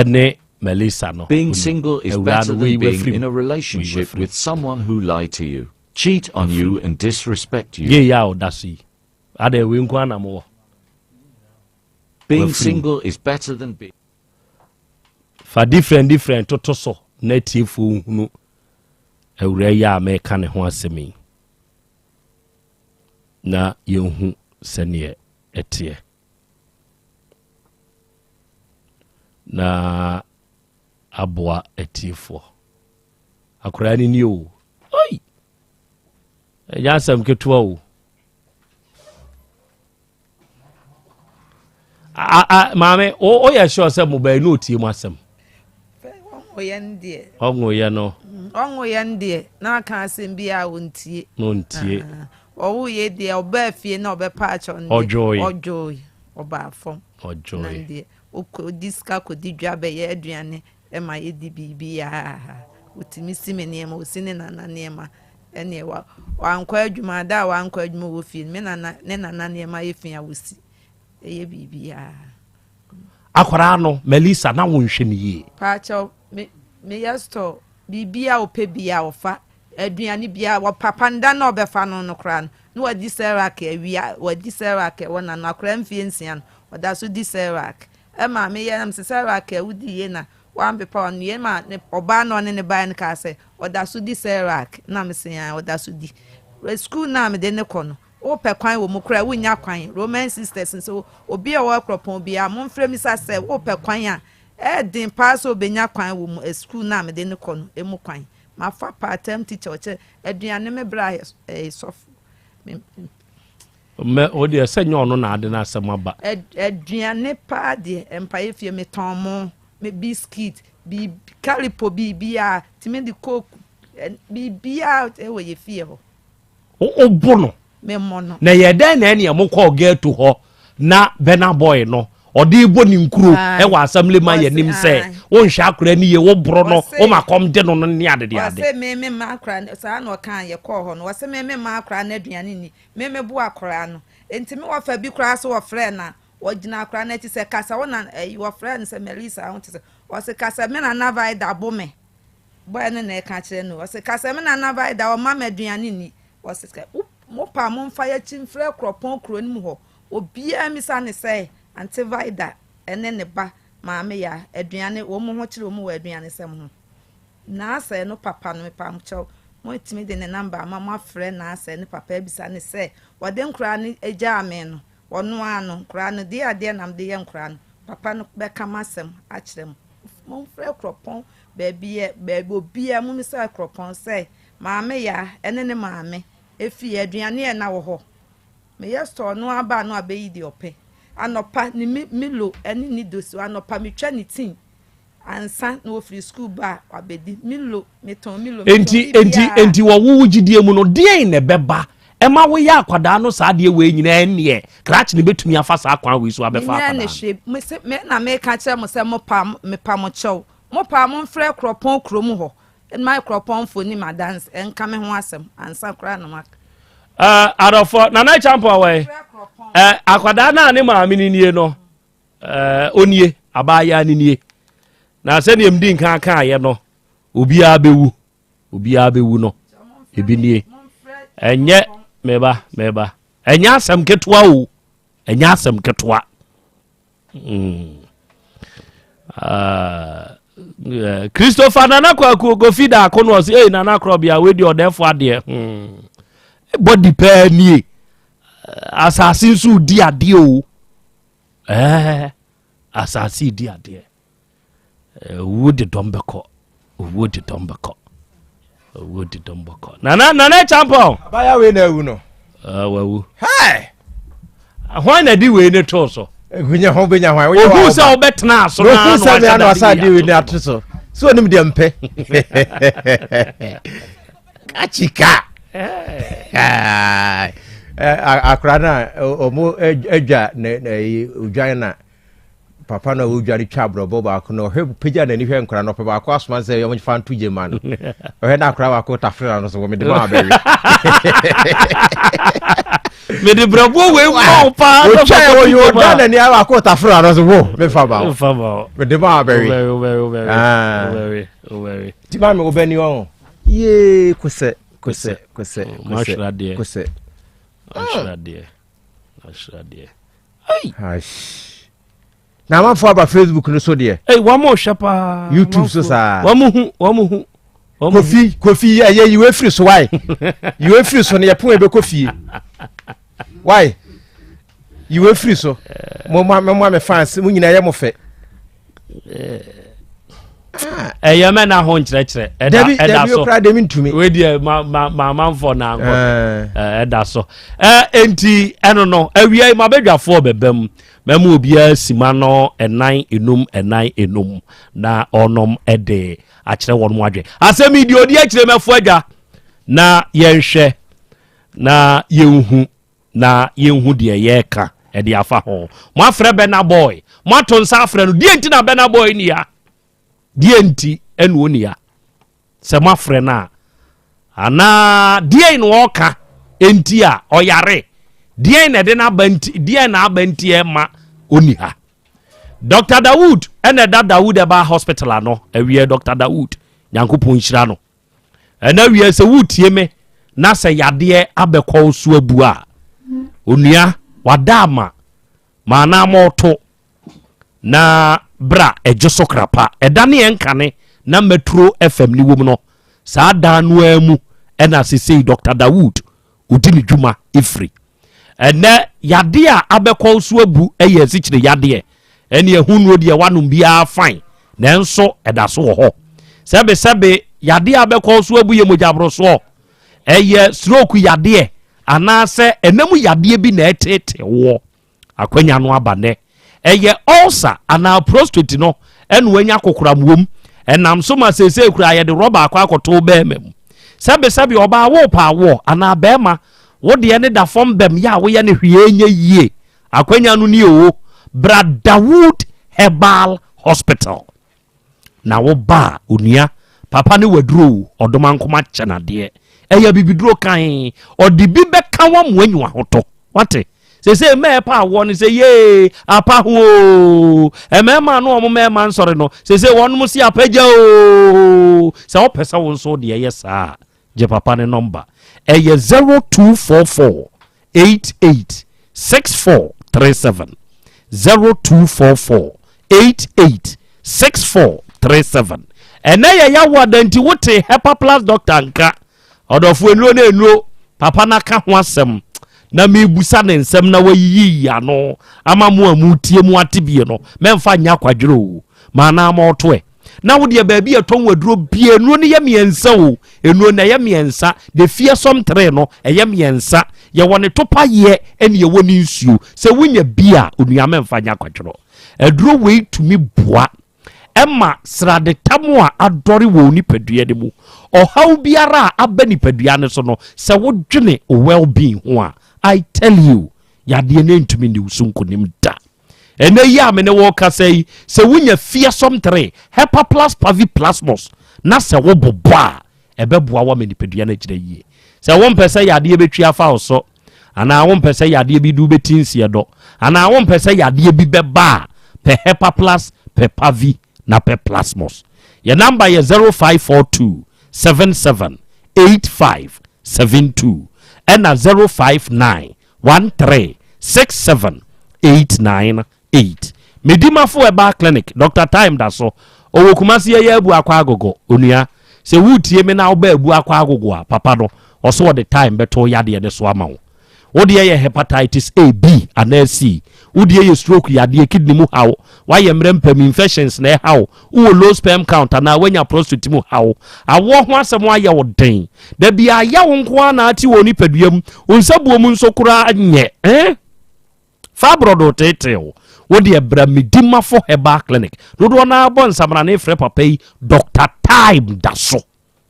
ɛne Melissa no. Being single is Awuraa better no, wei than being wafiri in mu. a Wei relationship wafiri mu. with someone who lie to you, cheat on you and disrespect you. Yei a ɔda so yi, adɛn wei nko ara na mowɔ? Being Wafiri mu. single is better than being Fa different different toto so na atiefoɔ nhunu awuraa yi a meka ne ho asɛm yi na yɛnhu sɛdeɛ ɛteɛ. Na aboa atiefoɔ. Akwaraa no nie o. Oi! Ɛnyɛ asɛm ketewa o. Maame, woyɛ sure sɛ mo baanu otie mu asɛm? Ɔnwoyɛ no deɛ. Ɔnwoyɛ no. Ɔnwoyɛ no deɛ, na aka asɛm bi a ɔntie. Na ɔntie. Ɔwoyɛ deɛ, ɔbaa fie na ɔbɛpa akyɛw no deɛ. Ɔdwoe. Ɔdwoe. Ɔbaa fam. Ɔdwoe. Na deɛ, ɔdi sika kɔdi dwa bɛyɛ aduane ma yɛdi biribiara. Ɔtumi si me nneɛma, ɔsi ne nana nneɛma. Ɛneɛ wa, wankɔ adwuma, da a wankɔ adwuma wɔ fie no, me nana, ne nana nneɛma yɛ fi a wɔsi. Ɛyɛ biribiara. Akwaraa no, Melissa, na wonhwɛ no yie. Paakyɛw, me, meyɛ store, biribiara a ɔpɛ biara ɔfa, aduane biara, wɔ papa no, da no a ɔbɛfa no no koraa no, na wadi Serac awia, wadi Serac ɛwɔ n'ano, akwaraa mfie nsia no, ɔda so di Serac. Ɛma meyɛ na mese Serac a wodi yie na wampepa w'ano yie ma ne ɔbaa na ɔne ne baeɛ no kaa sɛ ɔda so di Serac na mese aa ɔda so di. Sukuu no a mede no kɔ no, wopɛ kwan wɔ mu koraa a wonnya kwan. Roman Sisters nso obi a ɔwɔ Akuropɔn biara momfrɛ mmisa sɛ wopɛ kwan a ɛyɛ den paa sɛ obenya kwan wɔ mu sukuu no a mede no kɔ no mu kwan. Mafa part time teacher ɔkyerɛ aduane me bra yɛ sɔfo. Me, Mɛ o deɛ sɛ nyɛ ɔno na ade n'asɛm aba. Aduane paa deɛ mpaeɛ fie metɔn mo, me biscuit, biribi, kalipo biribiara, tumi de coke, biribiara wɔ yɛ fie hɔ. Wo bo no. Memmɔ no. Na ɛyɛ dɛn na ɛneɛ mokɔɔ ghetto hɔ na Burna Boy no ɔde bɔ ne nkuro ɛwɔ assembly man yɛ nim sɛ wonhwɛ akora ni yie woboro no woma kɔm de no no ne adede ade. Ɔse me me mma akora saa na ɔkaa yɛkɔɔ hɔ no ɔse me me mma akora no aduane ni Me mebo akwaraa no. Enti me wɔfa bi koraa so wɔfrɛɛ no a, ɔgyina akwaraa no akyi sɛ, Kasa, wo na ɛyi, wɔfrɛɛ no sɛ Melissa ho te sɛ, ɔse, Kasa, me nana Vida bo me. Bɔɛ no na ɛka kyerɛ no. Ɔse, Kasa, me nana Vida, ɔmma me aduane nni. Ɔse, sɛ wo, mopɛ a momfa yɛakyi mfrɛ Kuropɔn kuro no mu hɔ. Obiara mmisa no sɛ, Ante Vida ne ne ba Maame Yaa, aduane, wɔn ho kyere wɔn wɔ aduanesɛm ho. Naasɛ no papa no mepamokyɛw moatumi de ne number ama moafrɛ naasɛ no papa abisa no sɛ ɔde nkoraa no gyaa me no ɔno ara no nkoraa no deɛ adeɛ na mede yɛ nkoraa no papa no bɛka masɛm akyerɛ mo momfrɛ korɔpɔn baabi yɛ baabi obiara momisa korɔpɔn sɛ maame yaa ɛne ne maame efie aduane yɛ na wɔ hɔ meyɛ store no aba no abɛyi deɛ ɔpɛ anɔpa ne milo ɛne ne dosi anɔpa metwa ne tii Ansa na wɔfiri sukuu ba a, wɔabɛdi. Milo, metɔn Milo, metɔn Enti, enti, biribiara. enti wɔ wo wo gyidie mu no, deɛn na ɛbɛba ɛma woyɛ akwadaa no saa adeɛ wei nyinaa ɛnneɛ krakye no bɛtumi afa saa kwan wei so abɛfa Menyɛɛ akwadaa no no? hwee. Mese, me na meka kyerɛ mo sɛ mopa, mepa mo kyɛw. Mopa a, momfrɛ Kuropɔn kurom hɔ ma Kuropɔnfoɔ nni m'adanse, ɛnka me ho asɛm ansa koraa na moaka. Uh, adɔfoɔ, Nana Champɔn wɔ he? Uh, akwadaa no a ne maame no nie no, Ɛɛ, onie, abaayaa no nie. Na sɛdeɛ medi nkan kaeɛ no, obiara bɛwu, obiara bɛwu no, ebi nie. Ɛnyɛ, meba, meba. Ɛnyɛ asɛm ketewa o, ɛnyɛ asɛm ketewa. Mm. Uh, Christopher Nana Kwaku Kofi Daako no ɔsɛ, ei Nana Korɔbea, wei deɛ ɔdɛɛfo adeɛ. Hmm. Bɔdi pɛɛ nie. Asase nso di adeɛ o. Ɛɛ, asase redi adeɛ. Owuo de dɔm bɛkɔ. Owuo de dɔm bɛkɔ. Owuo de dɔm bɛkɔ. Nana Nana Champɔn. Abaya wei na awu no. Ɛɛ wawu. Hey! Hwan na di wei ne too so? Hunya ho benya hwan. Woyɛ Ohun sɛ ɔbɛtena so na na sɛ me ano asa di wei ne ato so. So onim deɛ mpɛ. Kachika. Akora no a ɔmo adwa ne odwan na Papa no a ɔredware twa aborɔbɔ baako no, ɔhwɛ pagya n'ani hwɛ nkora no, ɔpɛ baako asoma sɛ ɔmfa nto gye ma no. Ɔhwɛ na akora baako tafere n'ano so, mede ma abɛwe. Mede brɛboɔ wei ma wo paa. Ɔtwa yɛ wɔ ɔda n'ani ayɛ baako tafere n'ano so, wo mefa ma wo. Mede ma abɛwe. Ti maa mi wobɛni ɔho. Yee kosɛ kosɛ kosɛ kosɛ kosɛ. Mahwere adeɛ. Mahwere adeɛ. Na amanfo aba Facebook no so deɛ. Ei, wɔn mo hwɛ paa. YouTube so saa. Wɔn mo hu, wɔn mo hu. Kofi, Kofi yɛ yɛ yiwe firi so wae. Yiwe firi so no yɛ pon ebe kɔ fie. Wae. Yiwe firi so. Mo mo mo me fans mo nyinaa yɛ mo fɛ. Ɛyɛ mɛ na ho nkyerɛkyerɛ. Ɛda ɛda so. Dabi kura demi ntumi. Wei deɛ ma ma ma amanfoɔ na ankɔ. Ɛda so. Ɛ enti ɛno no awia yi ma bɛdwafoɔ bɛbɛ mu. Mɛma obiara sima no ɛnan enum ɛnan enum na ɔnom ɛde akyerɛ wɔn mo adwene. Asɛm yi deɛ odi akyire mɛfo adwa na yɛnhwɛ na yɛnhu na yɛnhu deɛ yɛreka ɛde afa ho. Moafrɛ Burna Boy, moato nsa afrɛ no, deɛ nti na Burna Boy ni ha? Deɛ nti ɛna ɔni ha? Sɛ moafrɛ no a, anaa deɛn na ɔka nti a ɔyare? Deɛn na ɛde n'aba nti, deɛn na aba nti ɛma ɔni ha? Dr. Dawood ɛna ɛda Dawood ɛba hospital ano awie. Dr. Dawood, Nyankopɔn nhyira no. Ɛna wie sɛ wotie me na sɛ yadeɛ abɛkɔ wo so abu a, onua wada ama ma anaa mɔɔto na bra ɛgye so krapa ɛda ne ɛnkane na Metro FM ne wom no saa dan no ara mu ɛna sesei Dr. Dawood ɔdi ne dwuma ɛfiri. Ɛnɛ yadeɛ a abɛkɔ so abu yɛ asikyire yadeɛ. Ɛne ɛho nnuro deɛ wanom biara fine, nanso ɛda so wɔ hɔ. Sɛbesɛbe yadeɛ a abɛkɔ so abu yɛ mogyaborosoɔ, ɛyɛ stroke yadeɛ anaasɛ ɛnam yadeɛ bi na ɛtetee woɔ. Akwanya no aba nnɛ. Ɛyɛ ulcer anaa prostate no ɛna wanya kokoram wom. Ɛnam so ma seesei koraa yɛde rɔba akɔ akɔto wo bɛɛma mu. Sɛbesɛbe ɔbaa worepɛ awoɔ anaa bɛɛma wo deɛ ne da fam bɛm yɛ a woyɛ no hwee nyɛ yie. Akwanya no nie oo. Bra Dawood Herbal Hospital. Na wo ba a, onua, papa ne waduro o, ɔdomankoma kyɛ no adeɛ. Ɛyɛ abibiduro kann. Ɔde bi bɛka wo ama woanya w'ahotɔ. Wate? Seesei mmaa ɛpa awoɔ no sɛ yee, apa ho o. Mmarima no wɔn mmarima nsɔre no, seesei wɔnom se apagya o. Sɛ wopɛ sɛ wo nso wo deɛ yɛ saa a, gye papa ne nɔmba. Ɛyɛ 0244 88 64 37 0244 88 64 37. Ɛnɛ yɛ yawo ada nti wote Hepa Plus doctor nka. Ɔdɔfo nnuro ne nnuro papa no aka ho asɛm na mebusa ne nsɛm na wayiyi ano ama mo a motie mu ate bie no mɛmfa nyɛ akwadwerɛ o maanaa ma ɔto ɛ na wo deɛ baabi a ɛtɔn aduro bie nnuro no yɛ mmiɛnsa o nnuro no ɛyɛ mmiɛnsa the fearsome three no ɛyɛ mmiɛnsa yɛwɔ ne topa yɛ ɛne yɛwɔ ne nsuo sɛ wonya bi a onua mɛmfa nyɛ akwadworɔ aduro wei tumi boa ɛma sradetam a adɔre wɔ nipadua no mu ɔhaw biara a aba nipadua no so no sɛ wodwene well being ho a I tell you yadeɛ no ntumi ne wo so nkonim da. Ɛnɛ yi a me ne wo kasa yi, sɛ wonya Fearsome 3, Hepaplus Paviplasmus, na sɛ wobobɔ a, ɛbɛboa wo ama nipadua no agyina yie. Sɛ wompɛ sɛ yadeɛ bɛtwi afa wo so, anaa wompɛ sɛ yadeɛ bi de wobɛti nseɛ dɔ, anaa wompɛ sɛ yadeɛ bi bɛba a, pɛ Hepaplus, pɛ Pavi, na pɛ Plasmus. Yɛ namba yɛ 0542 77 85 72 ɛna 059 13 67 89 8. Medimafo Herbal Clinic, Doctor Time da so. Ɔwɔ Kumasi yɛyɛ Abu Akɔ Agogo. Onua, sɛ woretie me na woba Abu Akɔ Agogo a, papa no, ɔso ɔde time bɛto wo yadeɛ no so ama wo. Wo deɛ yɛ hepatitis A, B anaa C. Wo deɛ yɛ stroke yadeɛ, kidney mu haw, woayɛ mmerɛ mpam, infections na ɛha wo, wowɔ low sperm count anaa woanya prostate mu haw, awoɔ ho asɛm ayɛ wo den, da biara yaw nko ara na ate wɔ wo nipadua mu, wo nsabuo mu nso koraa nyɛ eh? Fibroid reteetee wo, wo deɛ bra Medimafo Herbal Clinic. Dodoɔ no ara bɔ nsamrane frɛ papa yi Doctor Time da so.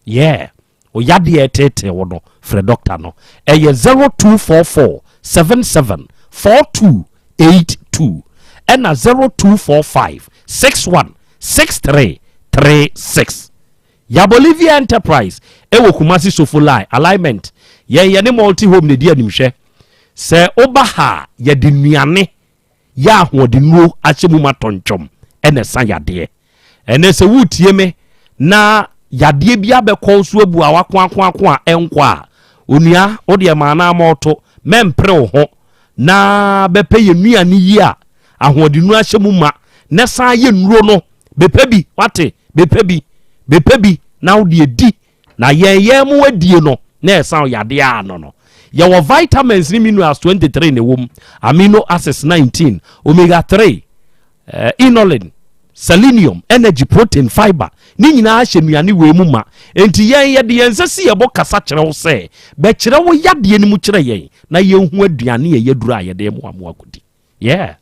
Yeah, wo yadeɛ reteetee wo no, frɛ doctor no. Ɛyɛ 0244 77 42 82. ɛna 0245 61 63 36. Yabolivia Enterprise ɛwɔ Kumasi Sofo Line alignment. Yɛn yɛne Multi Home na ɛdi animhwɛ. Sɛ woba ha a, yɛde nnuane yɛ ahoɔdennuo ahyɛ mu ma tɔntwɔm ɛna ɛsa yadeɛ. Ɛnɛ sɛ woretie me na yadeɛ bi abɛkɔ wo so abu a wakoakoako a ɛnkɔ a, onua wo deɛ ma anaa ma ɔto, mɛmpere wo ho na bɛpɛ yɛ nnuane yi a ahoɔdennuo ahyɛ mu ma na san yɛ nnuro no. Bɛpɛ bi, wate, bɛpɛ bi, bɛpɛ bi na wo deɛ di na yɛn yɛn mo adie no na ɛsan yadeɛ ano no. Yɛwɔ vitamins ne minerals 23 na ɛwɔ mu, amino acids 19, omega 3, inulin, selenium, energy, protein, fiber, ne nyinaa hyɛ nnuane wei mu ma. Enti yɛn yɛde yɛn nsa si yɛbɔ kasa kyerɛ wo sɛ bɛkyerɛ wo yadeɛ no mu kyerɛ yɛn na yɛnhu aduane a ɛyɛ duro a yɛde mu amoa kɔdi. Yeah.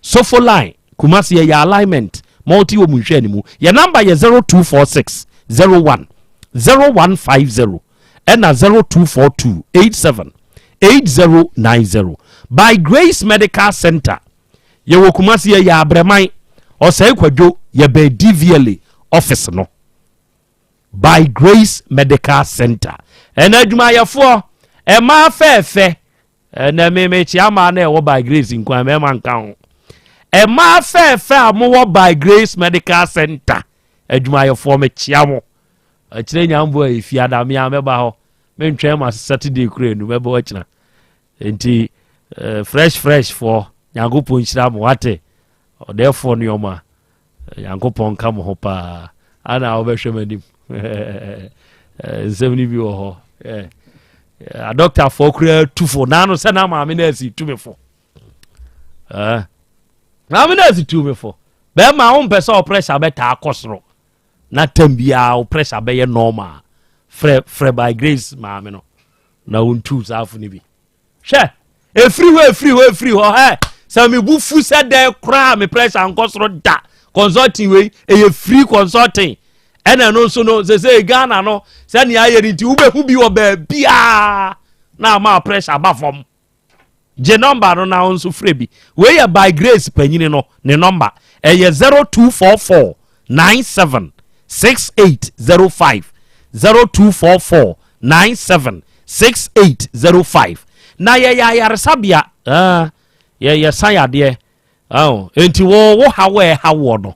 Sofo Line, Kumasi, yɛyɛ alignment, multi wɔ mu nhwɛ mu. Yɛ number yɛ 0246 01 0150 ɛna 0242 87 8090. By Grace Medical Center, yɛwɔ Kumasi, yɛyɛ Abrɛman, Ɔsɛe Kwadwo, yɛbɛn DVLA office no. By Grace Medical Center, ɛna adwumayɛfoɔ ɛmaa fɛɛfɛ. Ɛnɛ memekyia maa na ɛwɔ By Grace nkwan, mɛma nka ho. Ɛmaa fɛɛfɛ a mowɔ By Grace Medical Center adwumayɛfoɔ, mekyia mo. Ɛkyerɛ nyambo a ɛfiada mea mɛba hɔ, mentwɛn ma Saturday kura enu, mɛbɛ ɔkyena. Nti fresh fresh foɔ, Nyankopɔn nhyira mo, wate. Ɔdɛɛfoɔ nneɔma, Nyankopɔn nka mo ho paa. Ana wobɛhwɛ m'anim, nsɛm no bi wɔ hɔ, adɔktafoɔ koraa tu fo naano sɛ na maame no asi tu me fo, maame no asi tu me fo. Bɛrima, wompɛ sɛ wo pressure bɛtaa kɔ soro na tam biara wo pressure bɛyɛ normal, frɛ frɛ By Grace maame no na wontu saa fo no bi. Hwɛ, ɛfiri hɔ, ɛfiri hɔ, ɛfiri hɔ. Hɛ, sɛ mebu fu sɛ dɛn koraa, me pressure nkɔ soro da. Consulting wei ɛyɛ free consulting, ɛna ɛno nso no sɛ Ghana no sɛnea ayɛ no nti, wobɛhu bi wɔ baabiaa na ama pressure ba fam. Gye number no na wo nso frɛ bi. Wei yɛ By Grace panyini no ne number, ɛyɛ 0244 97 6805, 0244 97 6805. Na yɛyɛ ayaresabea, yɛyɛ sa yadeɛ. Enti wo ha wo ɛha woɔ no,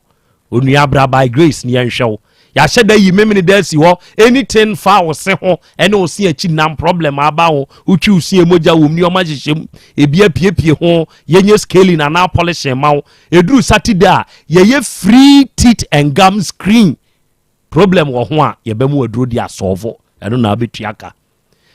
onua, bra By Grace ne yɛnhwɛ wo. Yɛahyɛ da yi memene da asi hɔ. Anything fa wo se ho ɛne wo se akyi nam problem aba ho, wotwi wo se, mogya wɔ mu, nneɔma hyehyɛ mu, ebi apiepie ho, yɛnyɛ scaling anaa polishing ma wo. Ɛduru Saturday a, yɛyɛ free teeth and gum screen. Problem wɔ ho a, yɛbɛmu aduro de asɔɔfo, ɛno na wobɛtua ka.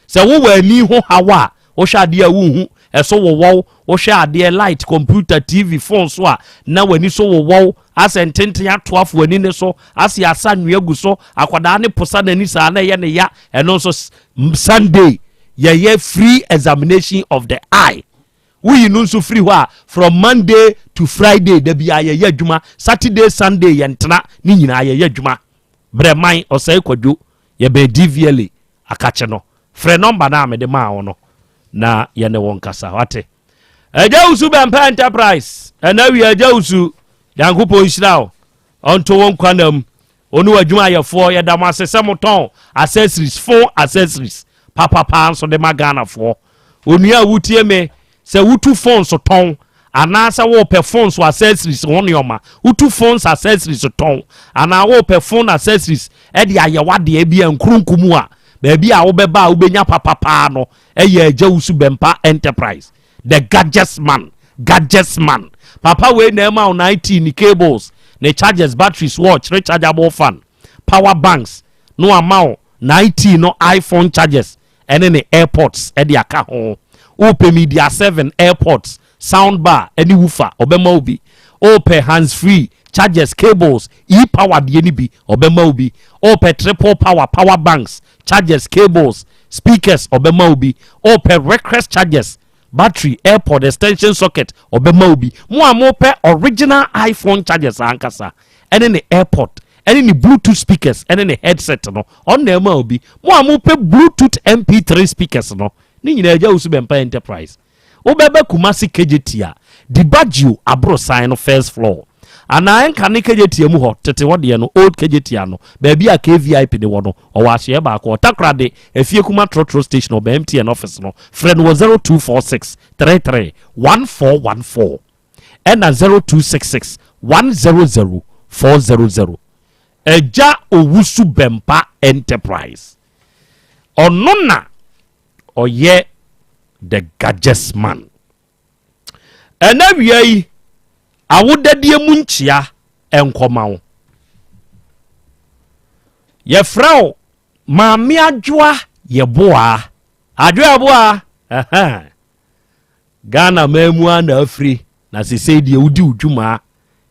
Sɛ wowɔ ani ho haw a, wohwɛ adeɛ a wohu ɛso wowɔw, wohwɛ adeɛ light, computer, TV, phone so a na w'ani so wowɔw, asɛ ntenten ato afo w'ani ne so, ase asa nnua gu so, akwadaa ne posa n'ani saa na ɛyɛ ne ya, ɛno nso Sunday yɛyɛ free examination of the eye. Woyi no nso firi hɔ a, from Monday to Friday da bi a yɛyɛ adwuma. Saturday, Sunday yɛntena, ne nyinaa yɛyɛ adwuma. Brɛman, Ɔsɛe Kwadwo, yɛbɛn DVLA akakye no. Frɛ number no a mede maa wo no na yɛne wo nkasa, wate. Agya Wusu Bɛmpa Enterprise, ɛna wie. Agya Wusu, Nyankopɔn nhyira wo, ɔnto wo nkwanam, ɔne w'adwumayɛfoɔ. Yɛda mo ase sɛ motɔn accessories, phone accessories papapaa nso de ma Ghanafoɔ. Onua a wotie me, sɛ wotu phone so tɔn anaasɛ wopɛ phone so accessories ho nneɔma, wotu phones accessories tɔn anaa wopɛ phone accessories ɛde ayɛ wadeɛ bi a nkurunku mu a, baabi a wobɛba a wobɛnya papapaa no ɛyɛ Agya Wusu Bɛmpa Enterprise, the gadgets man. Gadgets man papa wei na ɛma wo 19 ne cables, ne chargers, batteries, watch, rechargeable fan, power banks, no ama wo 19 no iPhone chargers ɛne ne AirPods ɛde aka ho. Wopɛ Media 7 AirPods, sound bar ɛne woofer, ɔbɛma wo bi. Wopɛ hands free chargers, cables, e-power deɛ no bi, ɔbɛma wo bi. Wopɛ triple power, power banks, chargers, cables, speakers, ɔbɛma wo bi. Wopɛ recrest chargers, battery, AirPod extension socket, ɔbɛma wo bi. Mo a mopɛ original iPhone chargers ankasa ɛne ne AirPod ɛne ne Bluetooth speakers ɛne ne headset no, ɔno na ɛma wo bi. Mo a mopɛ Bluetooth MP3 speakers no, ne nyinaa Agya Wusu Bɛmpa Enterprise. Wobɛbɛ Kumase Kejetia. Dibaggio aborosan no first floor anaa ɛnka ne Kejetia mu hɔ, tete hɔ deɛ no, old Kejetia no, baabi a KVIP ne wɔ no, ɔwɔ ahyeɛ baako. Ɔtakorade Efie Kuma trɔtrɔ station, ɔbɛn MTN office no. Frɛ no wɔ 0246 33 1414 ɛna 0266 100 400. Ɛgya Owusu Bɛmpa Enterprise, ɔno na ɔyɛ the gadgets man. Ɛna wia yi, awodadeɛ mu nkyia nkɔma wo. Yɛfrɛ wo Maame Adwoa Yɛboa, Adwoa Yɛboa. Ɛhɛn. Ghana man mu a na afiri na sesei deɛ wodi wo dwuma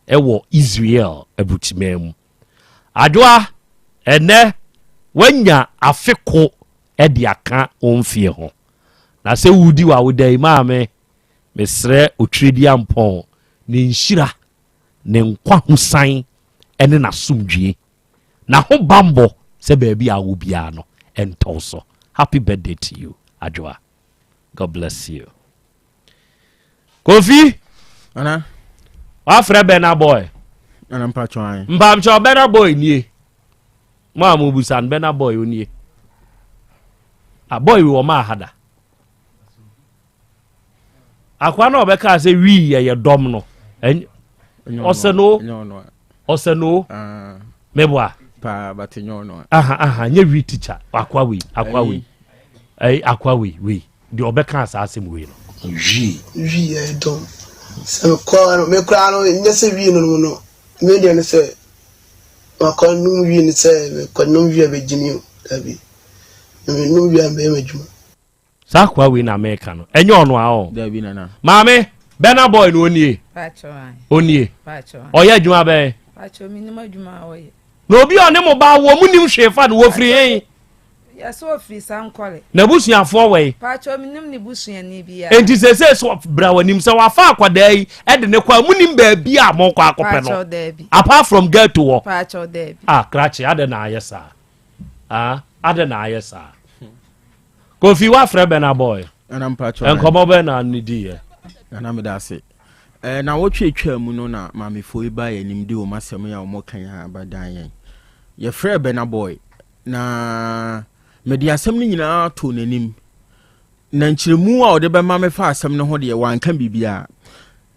ɛwɔ Israel aburukyiman mu. Adwoa, ɛnɛ woanya afe ko ɛde aka wo mfie ho na sɛ wodi w'awoda yi, maame, mesrɛ Otweredi Ampɔn ne nhyira, ne nkwa ho san ɛne n'asomdwie na ho bambɔ sɛ baabi a wɔ biara no ɛntɔw so. Happy birthday to you, Adwoa. God bless you. Kofi. Ana. Wafrɛ Bɛna Boy. Ana mpatwɔ an. Mpamkyɛ, Bɛna Boy nie. Mo a mo busa no, Bɛna Boy onie. A boy wɔ ma aha da. Akwa na ɔbɛka sɛ wii yɛyɛ dɔm no. Ɔsɛ no. Ɔsɛ no. Meboa. Paa bate nyɛ ɔno a. Aha aha, nye wii teacher akwa wei, akwa wei. Ɛy akwa wei wei. Deɛ ɔbɛka saa asɛm wei no. Wii. Wii yɛ dɔm. Sɛ mekɔ no, me koraa no, nyɛ sɛ wii no no no, me deɛ no sɛ makɔ nom wii no sɛ mekɔ nom wii a bɛgye me o, dabi. Menom wii a mebɛyɛ m'adwuma. Saa akwa wei na meka no. Ɛnyɛ ɔno a ɔ. Dabi nana. Maame, Bɛna Boy no onie. Onie. Ɔyɛ adwuma bɛn? Pacho, menim adwuma a ɔyɛ. Na obi a ɔne mo ba wɔ mu nim hwee fa no, wɔfiri he? Yɛsɛ ofiri Sankɔre. N'abusuafoɔ wɔ yi? Pacho, menim ne busuani biara. Enti sese so bra w'anim sɛ wafa akwadaa yi de ne kɔ a, munim baabi a mokɔ akɔpɛ no? Pacho, daabi. Apart from ghetto hɔ. Pacho, daabi. Ah, krakye, adɛn na ayɛ saa? Ah, adɛn na ayɛ saa? Kofi, wafrɛ Bɛna Boy. Nana mpatwɔ. Nkɔmɔ bɛn na ne di yɛ? Nana meda ase. Eh, na wɔtwe atwa mu no na maamefoɔ yi baa yɛn anim de wɔn asɛm yi a wɔka yi abɛdan yɛn. Yɛfrɛɛ Bɛna Boy na mede asɛm no nyinaa too n'anim. Na nkyerɛmu a ɔde bɛma me fa asɛm no ho deɛ, wanka biribiara.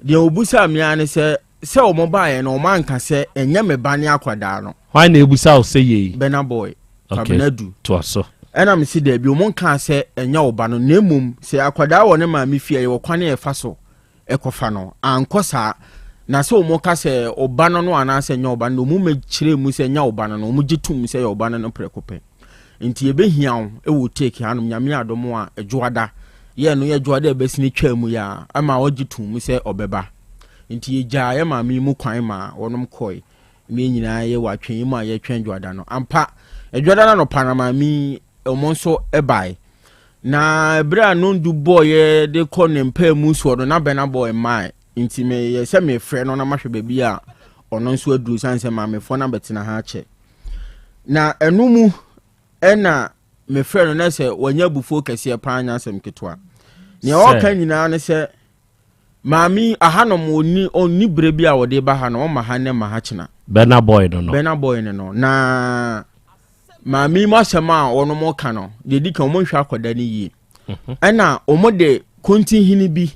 Deɛ ɔbusaa me ara ne sɛ, sɛ wɔn baeɛ no wɔn anka sɛ ɛnyɛ me ba ne akwadaa no. Hwan na ebusa wo sɛ yei? Bɛna Boy. Okay. Kwabena Du. Toa so. Ɛna me si daabi, wɔn nkaa sɛ ɛnyɛ wo ba no, na mmom sɛ akwadaa wɔ ne maame fie a, yɛwɔ kwan a yɛfa so ɛkɔfa no. Ankɔ saa na sɛ wɔn ka sɛ ɔba no no anaasɛ ɛnyɛ ɔba no, wɔn mɛkyerɛ mu sɛ ɛnyɛ ɔba no no, wɔn gye tom sɛ ɛyɛ ɔba no no prɛko pɛ. Nti yɛbɛhia wo ɛwɔ take hanom, Nyame adom a, Ɛdwoada yɛ no yɛ Dwoada a ɛbɛsini twaa mu yɛ a, ɛma ɔgye tom mu sɛ ɔbɛba. Nti yɛgyaa yɛ maame yi mu kwan ma wɔnom kɔe. Ne yɛn nyinaa yɛ wɔ atwɛn mu a yɛtwɛn Dwoada no. Ampa, Dwoada no anɔpa na maame yi wɔn nso bae. Na berɛ a nondu bɔɔyɛ de kɔ ne mpaa mu soɔ no, na Bɛna Boy mmae. Nti meyɛ sɛ mefrɛ no na mahwɛ baabi a ɔno nso aduru, sane sɛ maamefoɔ no abɛtena ha akyɛ. Na ɛno mu ɛna mefrɛ no na sɛ wanya abufuo kɛseɛ paa, nyɛ asɛm ketewa. Nea ɔka nyinaa ne sɛ maame ahanom ɔnni ɔnni berɛ bi a ɔde ba ha no, ɔma ha nnɛ ma ha kyena. Bɛna Boy no no. Bɛna Boy no no. Na maame yi mu asɛm a wɔnom ka no, deɛ di kan, wɔn nhwɛ akwadaa no yie. Ɛna wɔn de kontinhini bi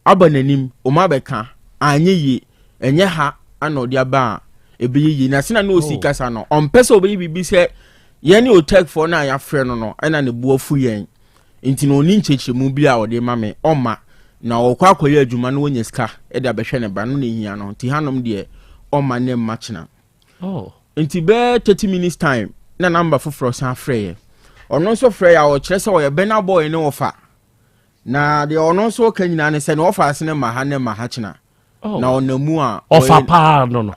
aba n'anim, wɔn abɛka anyɛ yie, ɛnyɛ ha ana ɔde aba a ɛbɛyɛ yie. Na sena na ɔsi kasa no, ɔmpɛ sɛ ɔbɛyɛ biribi sɛ yɛn ne otɛkfoɔ no a yɛafrɛ no no ɛna ne bo afu yɛn. Nti no ɔni nkyerɛkyerɛmu bi a ɔde ma me, ɔmma na ɔkɔ akɔyɛ adwuma na wanya sika de abɛhwɛ ne ba no na ehia no, nti hanom deɛ ɔmma ne mma kyena. Nti bɛyɛ 30 minutes time na namba foforɔ san frɛeɛ. Ɔno nso frɛeɛ a ɔkyerɛ sɛ ɔyɛ Bɛna Boy ne ɔfa. Na deɛ ɔno nso ɔka nyinaa ne sɛ ne ɔfa ase ne mma ha ne mma ha kyena. Na ɔnam mu a ɔfa paa no no.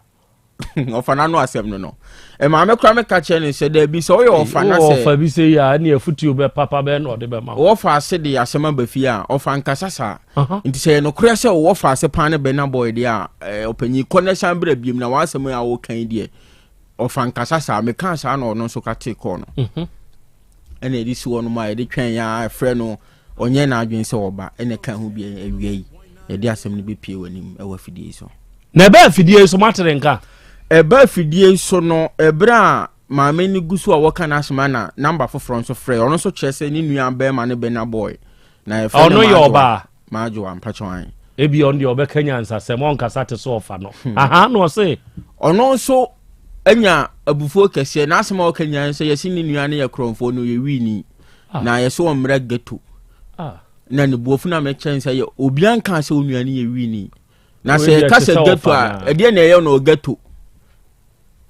Ɔfa n'ano asɛm no no. Maame koraa meka kyerɛ no sɛ daabi, sɛ ɔyɛ ɔfa na sɛ ɔfa bi sɛ yi a, ɛne afutuo bɛ papa bɛn na ɔde bɛma wo. Wɔfa ase de asɛm aba fie a, ɔfa nkasa saa. Nti sɛ yɛ nokorɛ sɛ wɔfa ase paa ne Bɛna Boy deɛ a, ɔpanyin kɔ na san bra biem na w'asɛm a wɔka yi deɛ, ɔfa nkasa saa. Mekaa saa na ɔno nso ka tee kɔɔ no. Ɛna ɛde si hɔ nom a yɛde twɛn yɛ a ɛfrɛ no, ɔnyɛ n'adwene sɛ ɔba ɛna ɛka ho bi awia yi. yɛde asɛm no bɛpie w'anim ɛwɔ afidie yi so. Na ɛbaa afidie yi so moatere nka? Ɛbaa afidie yi so no, ɛberɛ a maame no gu so a wɔka n'asɛm a na namba foforɔ nso frɛ ɔno nso kyerɛ sɛ ne nua bɛrima ne Burna Boy na yɛfrɛ no Ɔno yɛ ɔbaa? Maajoa mpakyɛw an. Ebi ɔno deɛ ɔbɛka nyansasɛm ɔnkasa te sɛ ɔfa no. Hmm. Aha na ɔse. Ɔno nso anya abufuo kɛseɛ n'asɛm a ɔka nyinaa sɛ yɛse ne nua no yɛ korɔmfoɔ no yɛ wiini ah. na yɛse ɔmmrɛ ghetto. Ah. Na ne buafu no a mekyɛn sɛ yɛ obiara nka sɛ onua no yɛ wiini na sɛ yɛka sɛ ghetto a ɛdeɛ na ɛyɛ no ghetto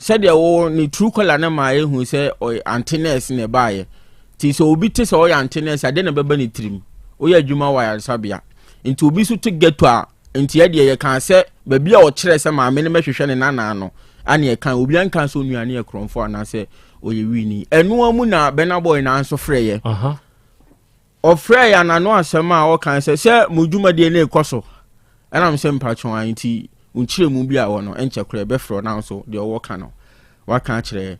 sɛdeɛ wo ne true color no maa yɛhu sɛ ɔyɛ ante nurse na ɛbaayɛ nti sɛ obi te sɛ ɔyɛ ante nurse adeɛ na ɛbɛba ne tirim woyɛ adwuma wɔ ayaresabea nti obi nso te ghetto a nti ɛdeɛ yɛkaa sɛ baabi a ɔkyerɛ sɛ maame no mɛhwehwɛ ne nanaa no ane ɛka obi anka sɛ onua no yɛ korɔmfo anaasɛ ɔyɛ wini ɛnoa mu na Burna Boy naa nso frɛyɛ Ɔfrɛɛ yɛn anano asɛm a ɔka sɛ sɛ mo dwumadie no rekɔ so ɛna mesɛ mpakyɛw a nti nkyerɛmu bi a wɔ no ɛnkyɛ koraa ɛbɛfrɛ na nso deɛ ɔwɔ ka no waka akyerɛ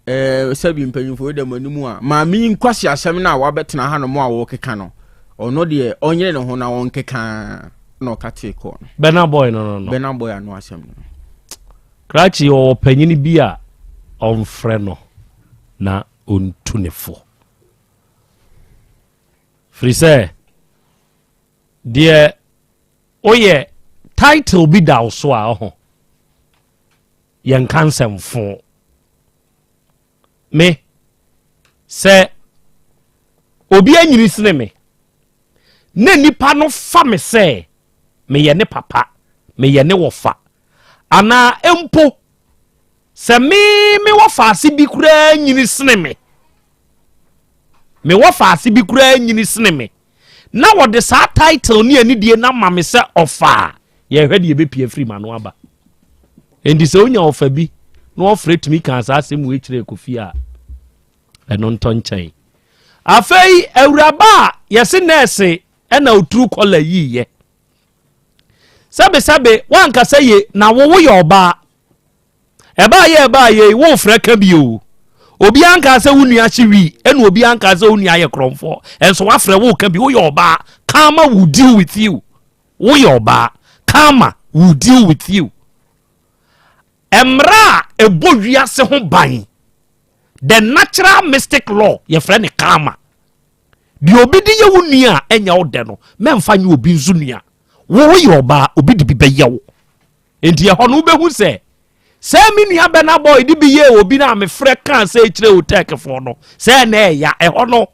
ɛɛ sɛbi mpanyinfoɔ yi dɛm anim a maame yi nkwasi asɛm no a wabɛtena ha nom a wɔkeka no ɔno deɛ ɔnyere ne ho na ɔnkeka na ɔka tee kɔɔ no. Burna Boy no no no. Burna Boy ano asɛm no. Krakye ɔwɔ panyin bi a ɔmfrɛ no na ɔntu ne fo. Firi sɛ deɛ woyɛ title bi da wo so a ɔho yɛnka nsɛmfo me sɛ obi anyini sene me na nipa no fa me sɛ meyɛ ne papa meyɛ ne wɔfa anaa mpo sɛ me me wɔfaase bi koraa nyini sene me Me wɔfaase bi koraa nyini sene me na wɔde saa title ne anidie no ama me sɛ ɔfa a, yɛhwɛ deɛ ɛbɛpie afiri m'ano aba. Enti sɛ wonya ɔfa bi na ɔfrɛ tumi kaa saa asɛm wei kyerɛ Kofi a, ɛno ntɔ nkyɛn. Afei awuraba a yɛse nɛɛse ɛna oturu kɔla yiiɛ. Sɛbesɛbe wankasa ye na wo woyɛ ɔbaa. Ɛbaa yɛ ɛbaa yɛ yi wofrɛ ka bi o. Obiara nkaa sɛ wo nua hye wii ɛna obiara nkaa sɛ wo nua yɛ korɔmfoɔ. Ɛnso wafrɛ wo ka bi woyɛ ɔbaa. Karma will deal with you. Woyɛ ɔbaa. Karma will deal with you. Mmara a ɛbɔ wiase ho ban the natural mystic law yɛfrɛ ne karma. Deɛ obi de yɛ wo nua a ɛnyɛ wo dɛ no mɛmfa nyɛ obi nso nua. Wo woyɛ ɔbaa obi de bi bɛyɛ wo. Enti ɛhɔ no wobɛhu sɛ, sɛ me nua Burna Boy de bi yɛɛ obi no a mefrɛ kaa sɛ kyerɛ otɛkfoɔ no sɛ na ɛya ɛhɔ no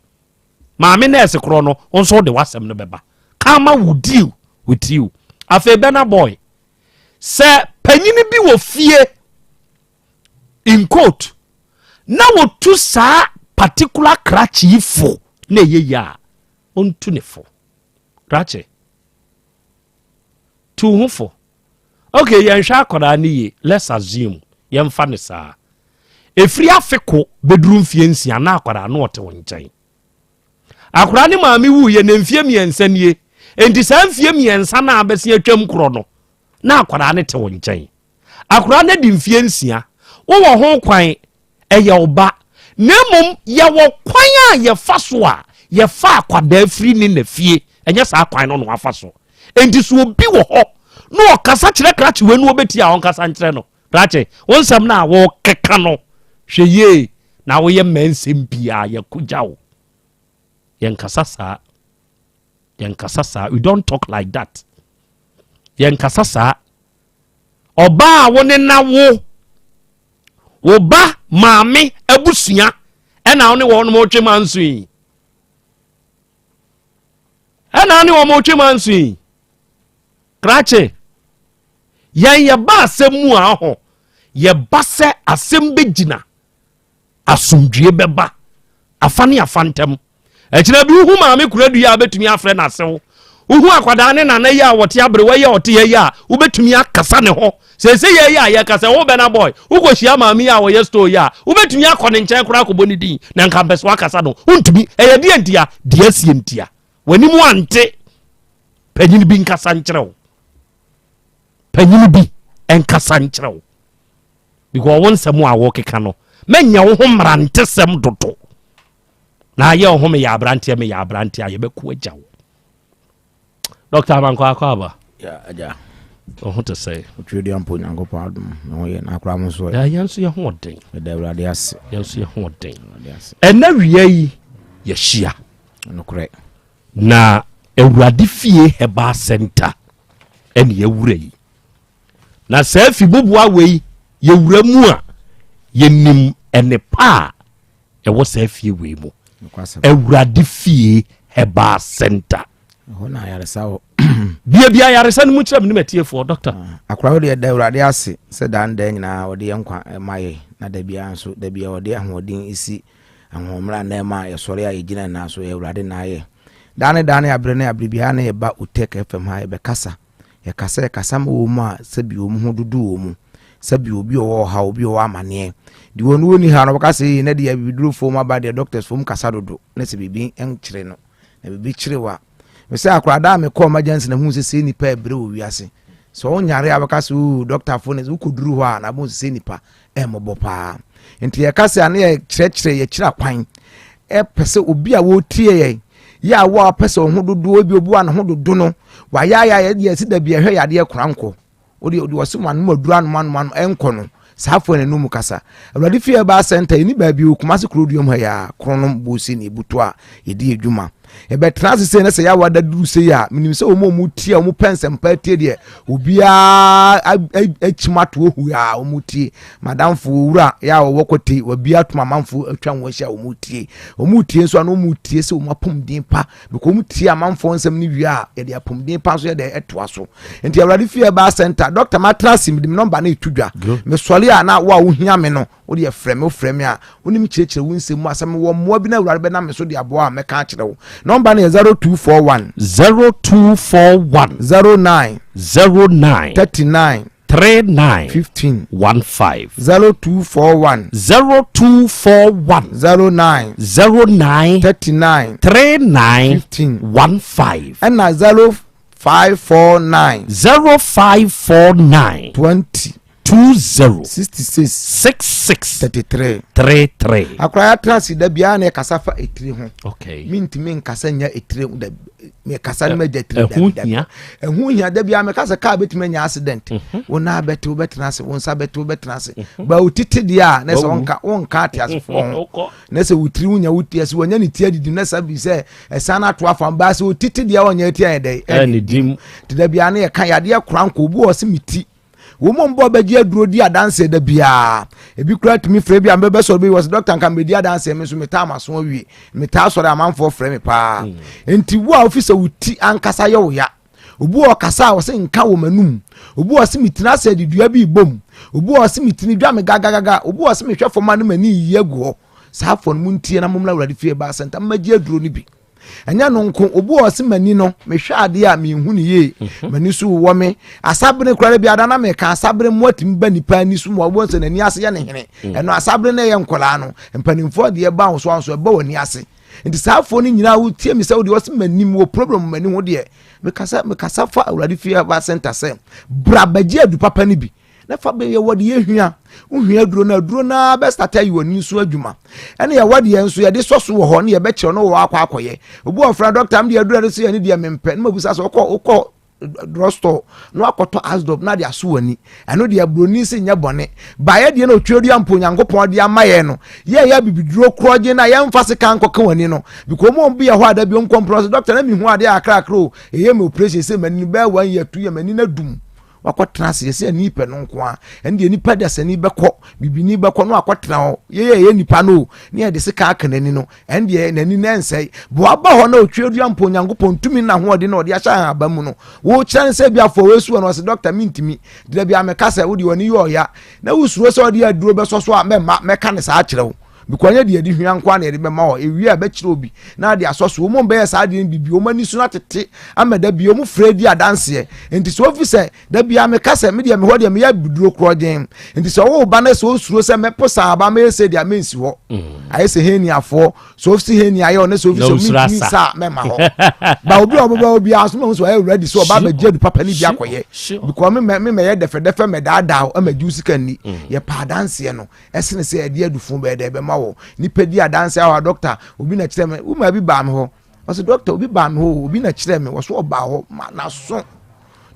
maame nɛɛse korɔ no wo nso wode w'asɛm no bɛba. Karma will deal with you. Afei Burna Boy, sɛ panyini bi wɔ fie in quote na wɔtu saa particular krakye yi fo na ɛyɛ yie a, ɔntu ne fo. Krakye. Tu wo ho fo. Ok, yɛnhwɛ akwadaa no yie, let's assume, yɛmfa no saa. Ɛfiri afe ko bɛduru mfeɛ nsia na akwadaa no ɔte wo nkyɛn. Akwadaa ne maame wuiɛ na mfeɛ mmiɛnsa nie. Enti saa mfeɛ mmiɛnsa no a abɛsen atwam korɔ no, na akwadaa no te wo nkyɛn. Akwadaa no adi mfeɛ nsia. Wowɔ ho kwan, ɛyɛ wo ba. Na mmom yɛwɔ kwan a yɛfa so a yɛfa akwadaa firi ne na fie. Ɛnyɛ saa kwan no na wafa so. Enti sɛ obi wɔ hɔ na ɔkasa kyerɛ krakye wei na ɔbɛtie a ɔnkasa nkyerɛ no. Krakye, wo nsɛm no a wokeka no, hwɛ yie na woyɛ mmaa nsɛm pii a yɛkogya wo. Yɛnkasa saa. Yɛnkasa saa. We don't talk like that. Yɛnkasa saa. Ɔbaa a wo ne na wo wo ba maame abusua ɛna wo ne wɔn mo twe manso yi ɛna wo ne wɔn mo twe manso yi krakye yɛn yɛba asɛm mu a ɔho yɛba sɛ asɛm bɛgyina asomdwie bɛba afa ne afa ntam. Akyina bi wohu maame kuradu yi a wobɛtumi afrɛ no asew. Wohu akwadaa ne nana yi a wɔte aberewa yi a ɔte ha yi a wobɛtumi akasa ne ho. Seesei yɛ yi a yɛkasa wo bɛna boy wokɔhyia maame yi a wɔyɛ store yi a wobɛtumi akɔ ne nkyɛn koraa akɔbɔ ne din na nka mpɛ so akasa no wontumi. Ɛyɛ deɛ ntia? Deɛ asie ntia. W'anim ante. Panyin bi nkasa nkyerɛ wo. Panyin bi nkasa nkyerɛ wo. Because wo nsɛm a wokeka no, mɛnyɛ wo ho mmerantesɛm dodo. Na ayɛ wo ho meyɛ aberanteɛ meyɛ aberanteɛ a yɛbɛko agya wo. Dr. Amankwa akɔ aba. Ya agya. Ɔho te sɛ. Otwe di ampo Nyankopɔn adom. Ne ho yɛ na akora mo so. Ya yɛn nso yɛ ho ɔden. Meda Awurade ase. Yɛn nso yɛ ho ɔden. Ɛnɛ wia yi yɛhyia. Nokorɛ. Na Awurade fie Herbal Center ɛne yɛwura yi. Na saa fi boboa wei yɛwura mu a yɛnim ɛne pa a ɛwɔ saa fie wei mu. Awurade fie Herbal Center. Ɛhɔ na ayaresa wɔ. Bia bia ayaresa no mu kyerɛ me ne matiefoɔ dɔkta. Ah, akora wo deɛ da Awurade ase sɛ daa ne daa nyinaa ɔde yɛn nkwa ma yɛ na da biara nso da biara ɔde ahoɔden si ahoɔmmerɛ a na ɛma yɛsɔre a yɛgyina nyinaa so yɛ Awurade na ayɛ. Daa ne daa ne aberɛ ne aberɛ biara na yɛba Otec FM ha yɛbɛkasa. Yɛkasa yɛkasa ma wɔn a sɛbi wɔn ho dodo wɔn mu. Sɛbi obi ɔwɔ ɔhaw obi ɔwɔ amaneɛ. Deɛ wɔn wɔnni ha no wɔbɛka sɛ ee na deɛ abibidurofoɔ mu aba deɛ doctors foɔ mu kasa dodo na sɛ biribi nkyere no. Na biribi kyere wo a, mesɛ akora da a mekɔɔ emergency na hu sɛ sɛ nipa ɛbrɛ wɔ wiase. Sɛ wonyare a bɛka sɛ oo dɔktafo ne wokɔduru hɔ a na abɛhu sɛ sɛ nipa ɛmmɔbɔ paa. Nti yɛka sɛ a na yɛkyerɛkyerɛ yɛkyerɛ akwan ɛpɛ sɛ obi a wɔretie yɛn yɛ a wo a wopɛ sɛ wo ho dodoɔ bi obi a ne ho dodo no wayɛ ayɛ ayɛ deɛ ɛsi da bi ɛhwɛ yadeɛ kora nkɔ Wode wode wɔse mo anom aduru anom anom anom ɛnkɔ no saa afoɔ na ɛnum kasa. Awurade fie ɛbaa center yɛni baabi o Kumasi kuroduam ha yɛ kronom bosi ne ebuto a yɛdi adwuma. Yɛbɛtena ase sei na sɛ yɛawa da duru sei a menim sɛ wɔn a wɔn tie a wɔn pɛ nsɛmpa tie deɛ obiara akyim ato ohu a wɔn tie. Madamfo owura yɛ a wɔwɔ kɔte wabi atom amanfo atwa wɔn ahyia wɔn tie. Wɔn tie nso a na wɔn tie sɛ wɔn apɔmuden pa Because wɔn tie amanfoɔ nsɛm no wie a, yɛde apɔmuden pa nso yɛde ɛtoa so. Nti Awurade fie ɛbaa center, doctor matena ase mede me nɔmba no etu dwa. Mesɔre a na wo a wohia me no, wo deɛ frɛ me, wofrɛ me a, wo ne me kyerɛkyerɛ wo nsɛm mu a sɛ mewɔ mmoa bi na Awurade bɛnam me so de aboa a mɛka akyerɛ wo. Nɔmba no yɛ 0241. 0241. 09. 09. 39. 39. 15. 15. 0241. 0241. 09. 09. 39. 39. 15. 15. Ɛna 0549. 0549. 20. 20. 66. 66. 33. 33. Akora yɛatena ase da biara na yɛkasa fa etiri ho. Okay. Mintumi nkasa nya etiri ho da mekasa no magya tiri ɛho hia ɛho hia da biara meka sɛ kaa bɛtumi anya accident mhm. wo nan bɛte wobɛtena ase wo nsa bɛte wobɛtena ase mhm. ba wo tete deɛ a na sɛ wonka wonka ateasefoɔ ho na sɛ wo tiri wonya wo ti ɛsɛ wɔnya ne ti adidi na sɛ bi sɛ ɛsan no ato afa ba sɛ wo tete deɛ wɔnya ti ayɛ dɛ ɛne te da biara no yɛka yadeɛ kora nkɔ obi wɔ sɛ me ti Wɔn mu bɔ bɛgye aduro di adanseɛ da biara. Ebi koraa tumi frɛ bi a mbɛbɛ sɔrɔ bi wɔ sɛ dɔkta nka mbɛdi adanseɛ mi nso metaa maso awie. Metaa sɔrɔ amanfoɔ frɛ me paa. Mm. Nti wo a wofi sɛ wo ti ankasa yɛ wo ya. Obi wɔ ɔkasa a wɔsɛ nka wɔ m'anum. Obi wɔ sɛ metena ase de dua bi bom. Obi wɔ sɛ metini dwa me gagagaga. Obi wɔ sɛ mehwɛ fam a ne m'ani yiyi agu hɔ. Saa afɔ no mu ntie na mommra Awurade fie ba asɛnta mmɛgye aduro no bi. Ɛnyɛ no nko, obi wɔ ɔse m'ani no, mehwɛ adeɛ a menhu no yie, mhm. m'ani so wɔ me. Asabene koraa bi ada na meka asabene mmoa tumi ba nipa ani so ma wɔn sɛ n'ani ase yɛ ne hene. Mm. Ɛno asabene no yɛ nkɔlaa no, mpanimfoɔ deɛ ba ahosuo ahosuo ɛba wɔ ani ase. Nti saa afoɔ no nyinaa wotie mi sɛ wodeɛ ɔse m'anim wɔ problem m'ani ho deɛ mekasa mekasa fa awurade fie aba center sɛ bra bɛgye adu papa no bi. na fa bɛ yɛwɔ deɛ yɛhia wohia aduro no aduro no ara bɛstate ayi w'ani so adwuma ɛne yɛwɔ deɛ nso yɛde sɔ so wɔ hɔ ne yɛbɛkyerɛ no wɔ akɔ akɔyɛ obi wɔ fra dɔkta m deɛ aduro no so yɛ ne deɛ mempɛ ne mabusa sɛ wokɔ wokɔ drugstore na wakɔtɔ asdop na de aso w'ani ɛno deɛ buroni se nyɛ bɔne baeɛ deɛ na otwa dua mpo onyankopɔn de ama yɛn no yɛyɛ abibiduro korɔgye na yɛmfa sika nkɔka w'ani no because ɔmo bi yɛ hɔ a da bi ɔnkɔ mprɔ sɛ dɔkta na mehu adeɛ akrakra o ɛyɛ me operation sɛ m'ani bɛɛ one year two year m'ani na dum wakɔtena ase yɛsɛ ani pɛ no nko a ɛne deɛ nipa dasani bɛkɔ bibini bɛkɔ no akɔtena hɔ yɛyɛ yɛ nipa no ne yɛde sika aka n'ani no ɛne deɛ n'ani no ɛnsɛe boaba hɔ na otwa dua mpo onyankopɔn tumi na ahoɔden na ɔde ahyɛ ahaba mu no wokyerɛ no sɛ bi afɔ wesu no ɔsɛ dɔkta mentumi deɛ bi ameka sɛ wode w'ani yɛ ɔya na wosuro sɛ ɔde aduro bɛsɔ so a mɛma mɛka ne saa akyerɛ wo because nyɛ deɛ yɛde hwia nko na yɛde bɛma hɔ ewie a ɛbɛkyerɛ obi na ade asɔ so wɔn bɛyɛ saa adeɛ no bibi wɔn ani so na tete ama da bi wɔn frɛ di adanseɛ nti sɛ ofi sɛ da bi a meka sɛ me deɛ me hɔ deɛ meyɛ abiduro korɔ gyen nti sɛ ɔwɔ ba no sɛ osuro sɛ mɛpo saa aba mɛyɛ sɛ deɛ mɛnsi hɔ mm. ayɛ sɛ heniafoɔ sɛ ofi sɛ henia yɛ ɔne sɛ ofi sɛ mentumi nsa a mɛma hɔ ba obi a ɔbɛba obi a so mahu sɛ ɔyɛ ready sɛ ɔba abɛgye adu papa no bi akɔyɛ because me mɛyɛ dɛfɛdɛfɛ mɛdaadaa ɛmɛgye wo sika nni mm. yɛpɛ adanseɛ no ɛsene sɛ ɛde adufo bɛyɛ dɛ ɛbɛma wɔ nipa di adanse awa dɔkta obi na kyerɛ me wo maa bi baa me hɔ. Ɔsɛ dɔkta obi baa me hɔ obi na kyerɛ me wɔso ɔbaa hɔ ma n'aso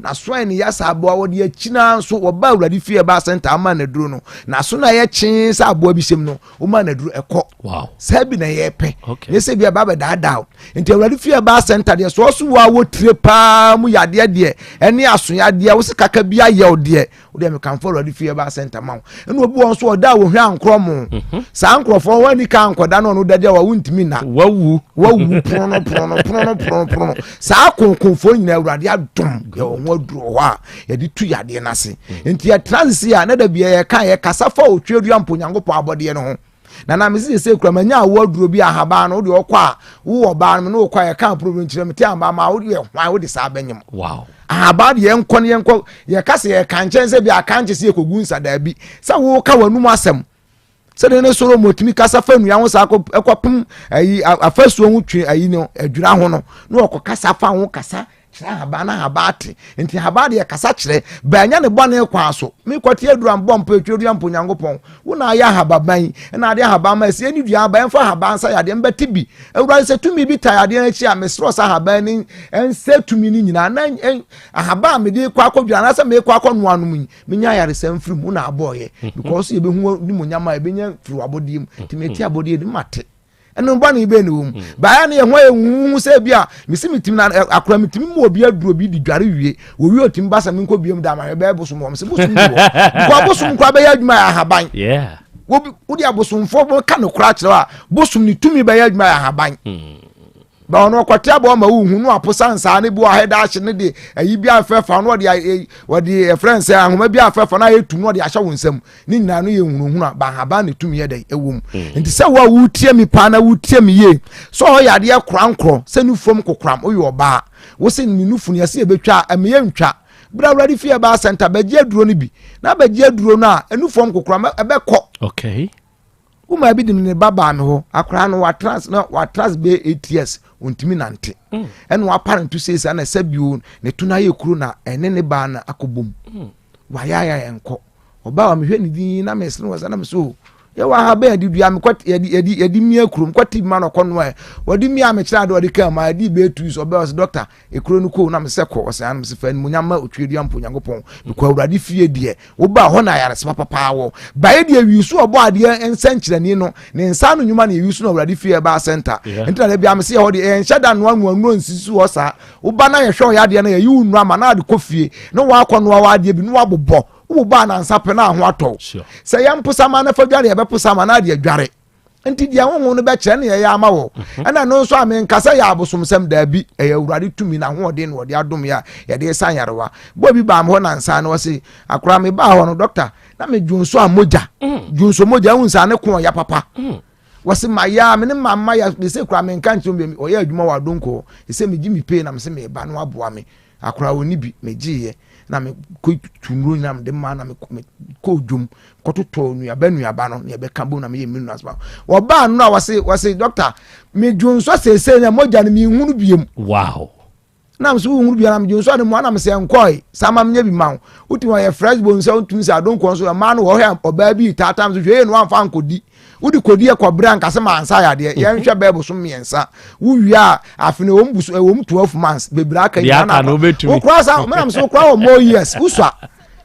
n'aso ayɛ ne ya saa aboa wɔde akyi naa nso wɔba awurade fie ɛbaa sɛnta ama n'aduro no n'aso na ayɛ kyee sɛ aboa bi hyɛm no wɔma n'aduro ɛkɔ saa bi na yɛpɛ ne sɛ bi aba bɛdaadaa o nti awurade fie ɛbaa sɛnta deɛ so ɔso wɔ awɔ tire paa mu yadeɛ deɛ ɛne aso yadeɛ wo se kaka bi ayɛ wo deɛ wo deɛ mekamfo awurade fie ɛbaa sɛnta ma wo ɛna obi wɔn nso ɔda a wɔhwɛ ankorɔ mo mhm. saa nkorɔfoɔ wɔn ani ka nkɔda na ɔno dadi a wɔn ntumi na wawu wawu pono pono pono pono pono saa konkonfoɔ nyinaa awurade adom yɛ wɔn ho aduro hɔ a yɛde tu yadeɛ no ase mm. nti yɛtra sisi a na da bia yɛka yɛkasa fa otweadua mpo nyankopɔn abɔdeɛ no ho na na mesi sɛ kura manya awo aduro bi ahaban no wode ɔkɔ a wowɔ ɔbaa no ne wokɔ a yɛka problem kyerɛ me te amba ma wode yɛ hwan wode saa bɛnyem wow ahaban deɛ yɛnkɔ no yɛnkɔ yɛka sɛ yɛka nkyɛn sɛ bi aka nkyɛ sɛ yɛkɔgu nsa daabi sɛ woka w'anum asɛm sɛdeɛ ne Solomon tumi kasa fa nnua ho saa kɔpem ayi afasuo ho twe ayi no adwira ho no na ɔkɔ kasa fa ho kasa kyerɛ ahaban na ahaban ate nti ahaban deɛ kasa kyerɛ bɛanya ne bɔne kwan so mekɔte adura mbɔ mpo atwa adua mpo nyankopɔn wo na ayɛ ahababan yi ɛna ade ahaban ma ɛsɛ ne dua aba ɛmfa ahaban nsa yadeɛ mbɛte bi awurade sɛ tumi bi ta yadeɛ no akyi a mesrɛ sɛ ahaban ne ɛnsɛ tumi no nyinaa na ahaban a mede kɔ akɔdwa anaasɛ mekɔ akɔnoa no mu yi menya ayaresa mfiri mu na abɔɔyɛ because yɛbɛhu nimonyam a yɛbɛnya firi wabɔdeɛ mu nti mete abɔdeɛ no mate ɛno bɔne bɛn na ɛwɔ mu mm. baeɛ no yɛho ayɛ huhu sɛ bi a mesi metumi na akora metumi mu obi aduro bi de dware wie wɔwie ɔtumi ba sɛ menkɔ biam da amahwɛ bɛyɛ bosom wɔ mesɛ bosom bi wɔ because bosom koraa bɛyɛ adwuma yɛ ahaban wode abosomfoɔ ka no koraa kyerɛ a bosom ne tumi bɛyɛ adwuma yɛ ahaban mm. Ba ɔno ɔkɔte abɔ ɔma wohu no aposa nsaa ne bi wɔ ahɛda ahye ne de ayi bi afɛfa no ɔde ɔde ɛfrɛ nsɛ ahoma bi afɛfa no ayɛ tum no ɔde ahyɛ wo nsam ne nyinaa no yɛ hunuhunu a bahaban ne tumi yɛ dɛ ɛwɔ mu hmm. nti sɛ wo a wotie mi paa na wotie mi yie sɛ ɔyɛ adeɛ korankorɔ sɛ ne fam kokoram woyɛ ɔbaa wo se ne nufu no yɛsɛ yɛbɛtwa a ɛmeyɛ ntwa berɛ awurade fie ɛbaa sɛnta bɛgye aduro no bi na bɛgye aduro no a ɛnu fam kokoram ɛbɛkɔ okay. Wo maa bi de ne ba baa me hɔ akwaraa no watra na watra bɛyɛ eight years ontumi nante mm. ɛna wapa ne to seesa na ɛsɛ bio ne to no ayɛ kuro na ɛne ne baa no akɔbom mm. wayɛ ayɛ nkɔ ɔbaa wa mehwɛ ne din na mesere wɔ sɛ na mesɛ o yɛwɔ ha bɛn yɛde dua mekɔ yɛde yɛde yɛde mia kurom kɔ ti ma no ɔkɔ noa ɛ wɔde mia mekyerɛ ade wɔde kaa ma yɛde bɛyɛ tu so ɔbɛn ɔsɛ dɔkta Ekuro no koo na mesɛ kɔ ɔsɛ ano mesɛ fa animuonyam ma otweadua mpo Onyankopɔn mekɔ awurade fie deɛ wobaa hɔ na ayaresa papapaa wɔ baeɛ deɛ wi so ɔbɔ adeɛ nsɛnkyerɛnne no ne nsa ano nnwuma na yɛwi so no awurade fie ɛbaa sɛnta nti na dabia mesɛ yɛ hɔ deɛ yɛnhyɛ da noa noa nnuro nsisi so hɔ saa woba na yɛhwɛ ɔyɛ adeɛ no yɛyi wo nnuro ama na ade kɔ fie na wakɔ noa w'adeɛ bi na wabobɔ wobobɔ anansa pɛ na aho atɔ sɛ yɛmposa ma na fa dware yɛbɛposa ma na ade adware nti deɛ honhom no bɛkyerɛ ne yɛyɛ ama wɔ mhm. ɛna no nso a menka sɛ yɛ abosomsɛm daabi ɛyɛ awurade tumi na ahoɔden na ɔde adom yɛ a yɛde sa nyarewa bɔ bi baa me hɔ nansa no ɔse akora me baa hɔ no dɔkta na me dwonso a mogya mm. dwonso mogya ehu nsa ne ko ɔya papa mm. wɔse ma ya me ne ma ma ya sɛ kura menka nkyerɛ mu ɔyɛ adwuma wɔ adonko sɛ megye me pay na me sɛ meba no aboa me Akora ɔnni bi, megyeeɛ na mekɔ tu nnuro nyinaa mede maa na mekɔ dwom kɔtotɔ nnuaba nnuaba no na yɛbɛka bom na meyɛ me nua asoma wɔbaa no a wɔse wɔse dɔkta medwo nsɔ seesei na mogya no menhunu biom wow na nso wohunu biara medwo nsɔ no mu anam sɛ nkɔe saa ma menyɛ bi ma wo wotumi ɔyɛ fresh bone sɛ wotumi sɛ adonkɔ nso ɛmaa no wɔhwɛ ɔbaa bi taatam so hwɛ yɛ no wamfa ankɔdi wode kɔdi ɛkɔbrɛ anka sɛ mansa yadeɛ mhm. yɛnhwɛ bɛɛ bosom mmiɛnsa wowie a afe no ɛwɔm bosom ɛwɔm 12 months bebree aka nyinaa na wokora sa menam sɛ wokora wɔ more years wosua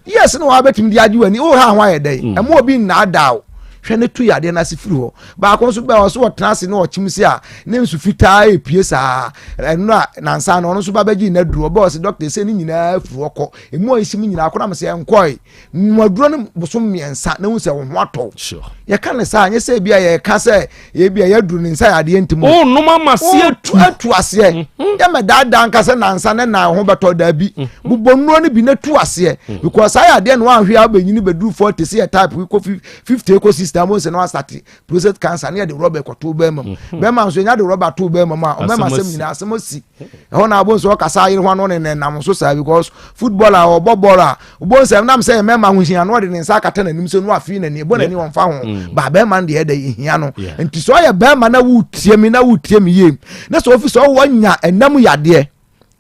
years no wabɛtumi de agye w'ani woha ho ayɛ dɛn mm. ɛma obi nnaadaa wo hwɛ ne to yadeɛ no ase firi hɔ baako nso bɛɛ ɔso ɔtena ase na ɔkyem se a ne nsu fitaa epie saa ɛno a nansa no ɔno nso ba bɛgye n'aduro ɔbɛ ɔsɛ dɔkta ɛsɛ ne nyinaa firi hɔ kɔ emu a esi mu nyinaa kɔ na mo sɛ nkɔe Nwaduro no bosom mmiɛnsa na ehu sɛ wɔn ho atɔ. Yɛka ne saa nyɛ sɛ ebi a yɛka sɛ ebi a yɛaduru ne nsa yɛ adeɛ nti mu. O nom ama se atu. Atu aseɛ. Mhm. Yɛ mɛ daadaa nka sɛ nansa ne nan ho bɛtɔ daabi. Mhm. Bobɔ nnuro no bi na tu aseɛ. Mhm. Because saa yɛ adeɛ na wɔahwɛ a wobɛnyini bɛduru 40 sɛ yɛ type kɔ 50 kɔ 60 abɔ nsɛ na wasate prostate cancer ne yɛde rɔba ɛkɔto bɛrima mu. Bɛrima nso yɛnya de rɔba to bɛrima mu a ɔmɛma asɛm nyinaa asɛm asi. ɛhɔ na abonso ɔkasa ayere ho ano ne ne nam so saa because football a ɔbɔ bɔɔl a obonso nam sɛ mmarima ho hia no ɔde ne nsa akata n'anim sɛ no afei n'ani ɛbɔ n'ani wɔn fa ho mm. ba bɛrima no deɛ ɛda ehia no nti sɛ ɔyɛ bɛrima na wotie mi na wotie mi yie na sɛ ofi sɛ ɔwɔ nya ɛnam yadeɛ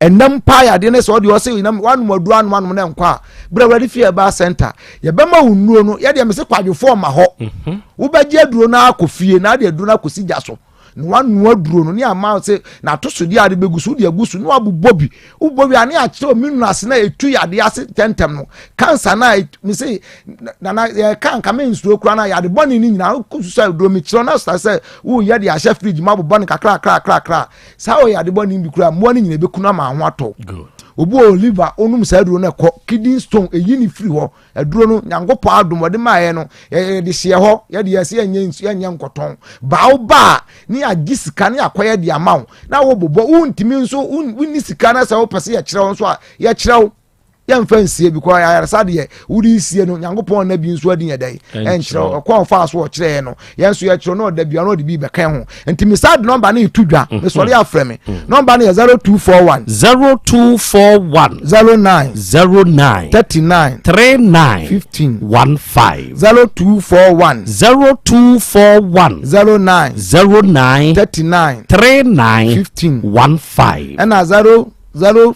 ɛnam paa yadeɛ ne sɛ ɔde ɔsɛ ɛnam wanom aduro anom anom na nkɔ a berɛ awurade fie ɛbaa center yɛbɛma wo nnuro no yɛdeɛ mese kwadwofoɔ ma hɔ mhm. wobɛgye aduro no akɔ fie na ade aduro no akɔsi gya so. Na wanoa aduro no ne ama wo sɛ n'atosodeɛ a de bɛgu so wode agu so na wabobɔ bi wobɔ bi a ne akyerɛ omi nunu ase na ɛtu yadeɛ ase ntɛmntɛm no kansa na me se nana yɛka nka me nsuro koraa na yade bɔne no nyinaa wokɔ so sɛ aduro mekyerɛ na sa sɛ woyɛ de ahyɛ fridge mu abobɔ no kakra kakra kakra saa wɔ yade bɔne bi koraa mmoa no nyinaa ɛbɛku no ama ho atɔ obi wɔ liver onom saa aduro no ɛkɔ kidney stone ɛyi ne firi hɔ Aduro no, Nyankopɔn adom ɔde maeɛ no, yɛde hyeɛ hɔ, yɛde yɛsɛ yɛnyɛ nsu, yɛnyɛ nkɔtɔn. Baa wo ba a, ne yɛagye sika ne yɛakɔyɛ de ama wo, na wobobɔ, wontumi nso, wonni sika na sɛ wopɛ sɛ yɛkyerɛ wo nso a, yɛkyerɛ wo. Yɛmfa nsie because ayaresa deɛ wode sie no, Nyankopɔn nna bi nso adi yɛ dɛn? Ɛnkyerɛ wo. Ɛkwan ɔfaa so ɔkyerɛɛ no, yɛn nso yɛkyerɛ no ɔda bia na ɔde bi bɛka ho. Nti me saa de nɔmba no reto dwa, mesɔre afrɛ me. Nɔmba no yɛ 0241. 0241. 09. 09. 39. 39. 15. 15. 0241. 0241. 09. 09. 39. 39. 15. 15. Ɛna 0 0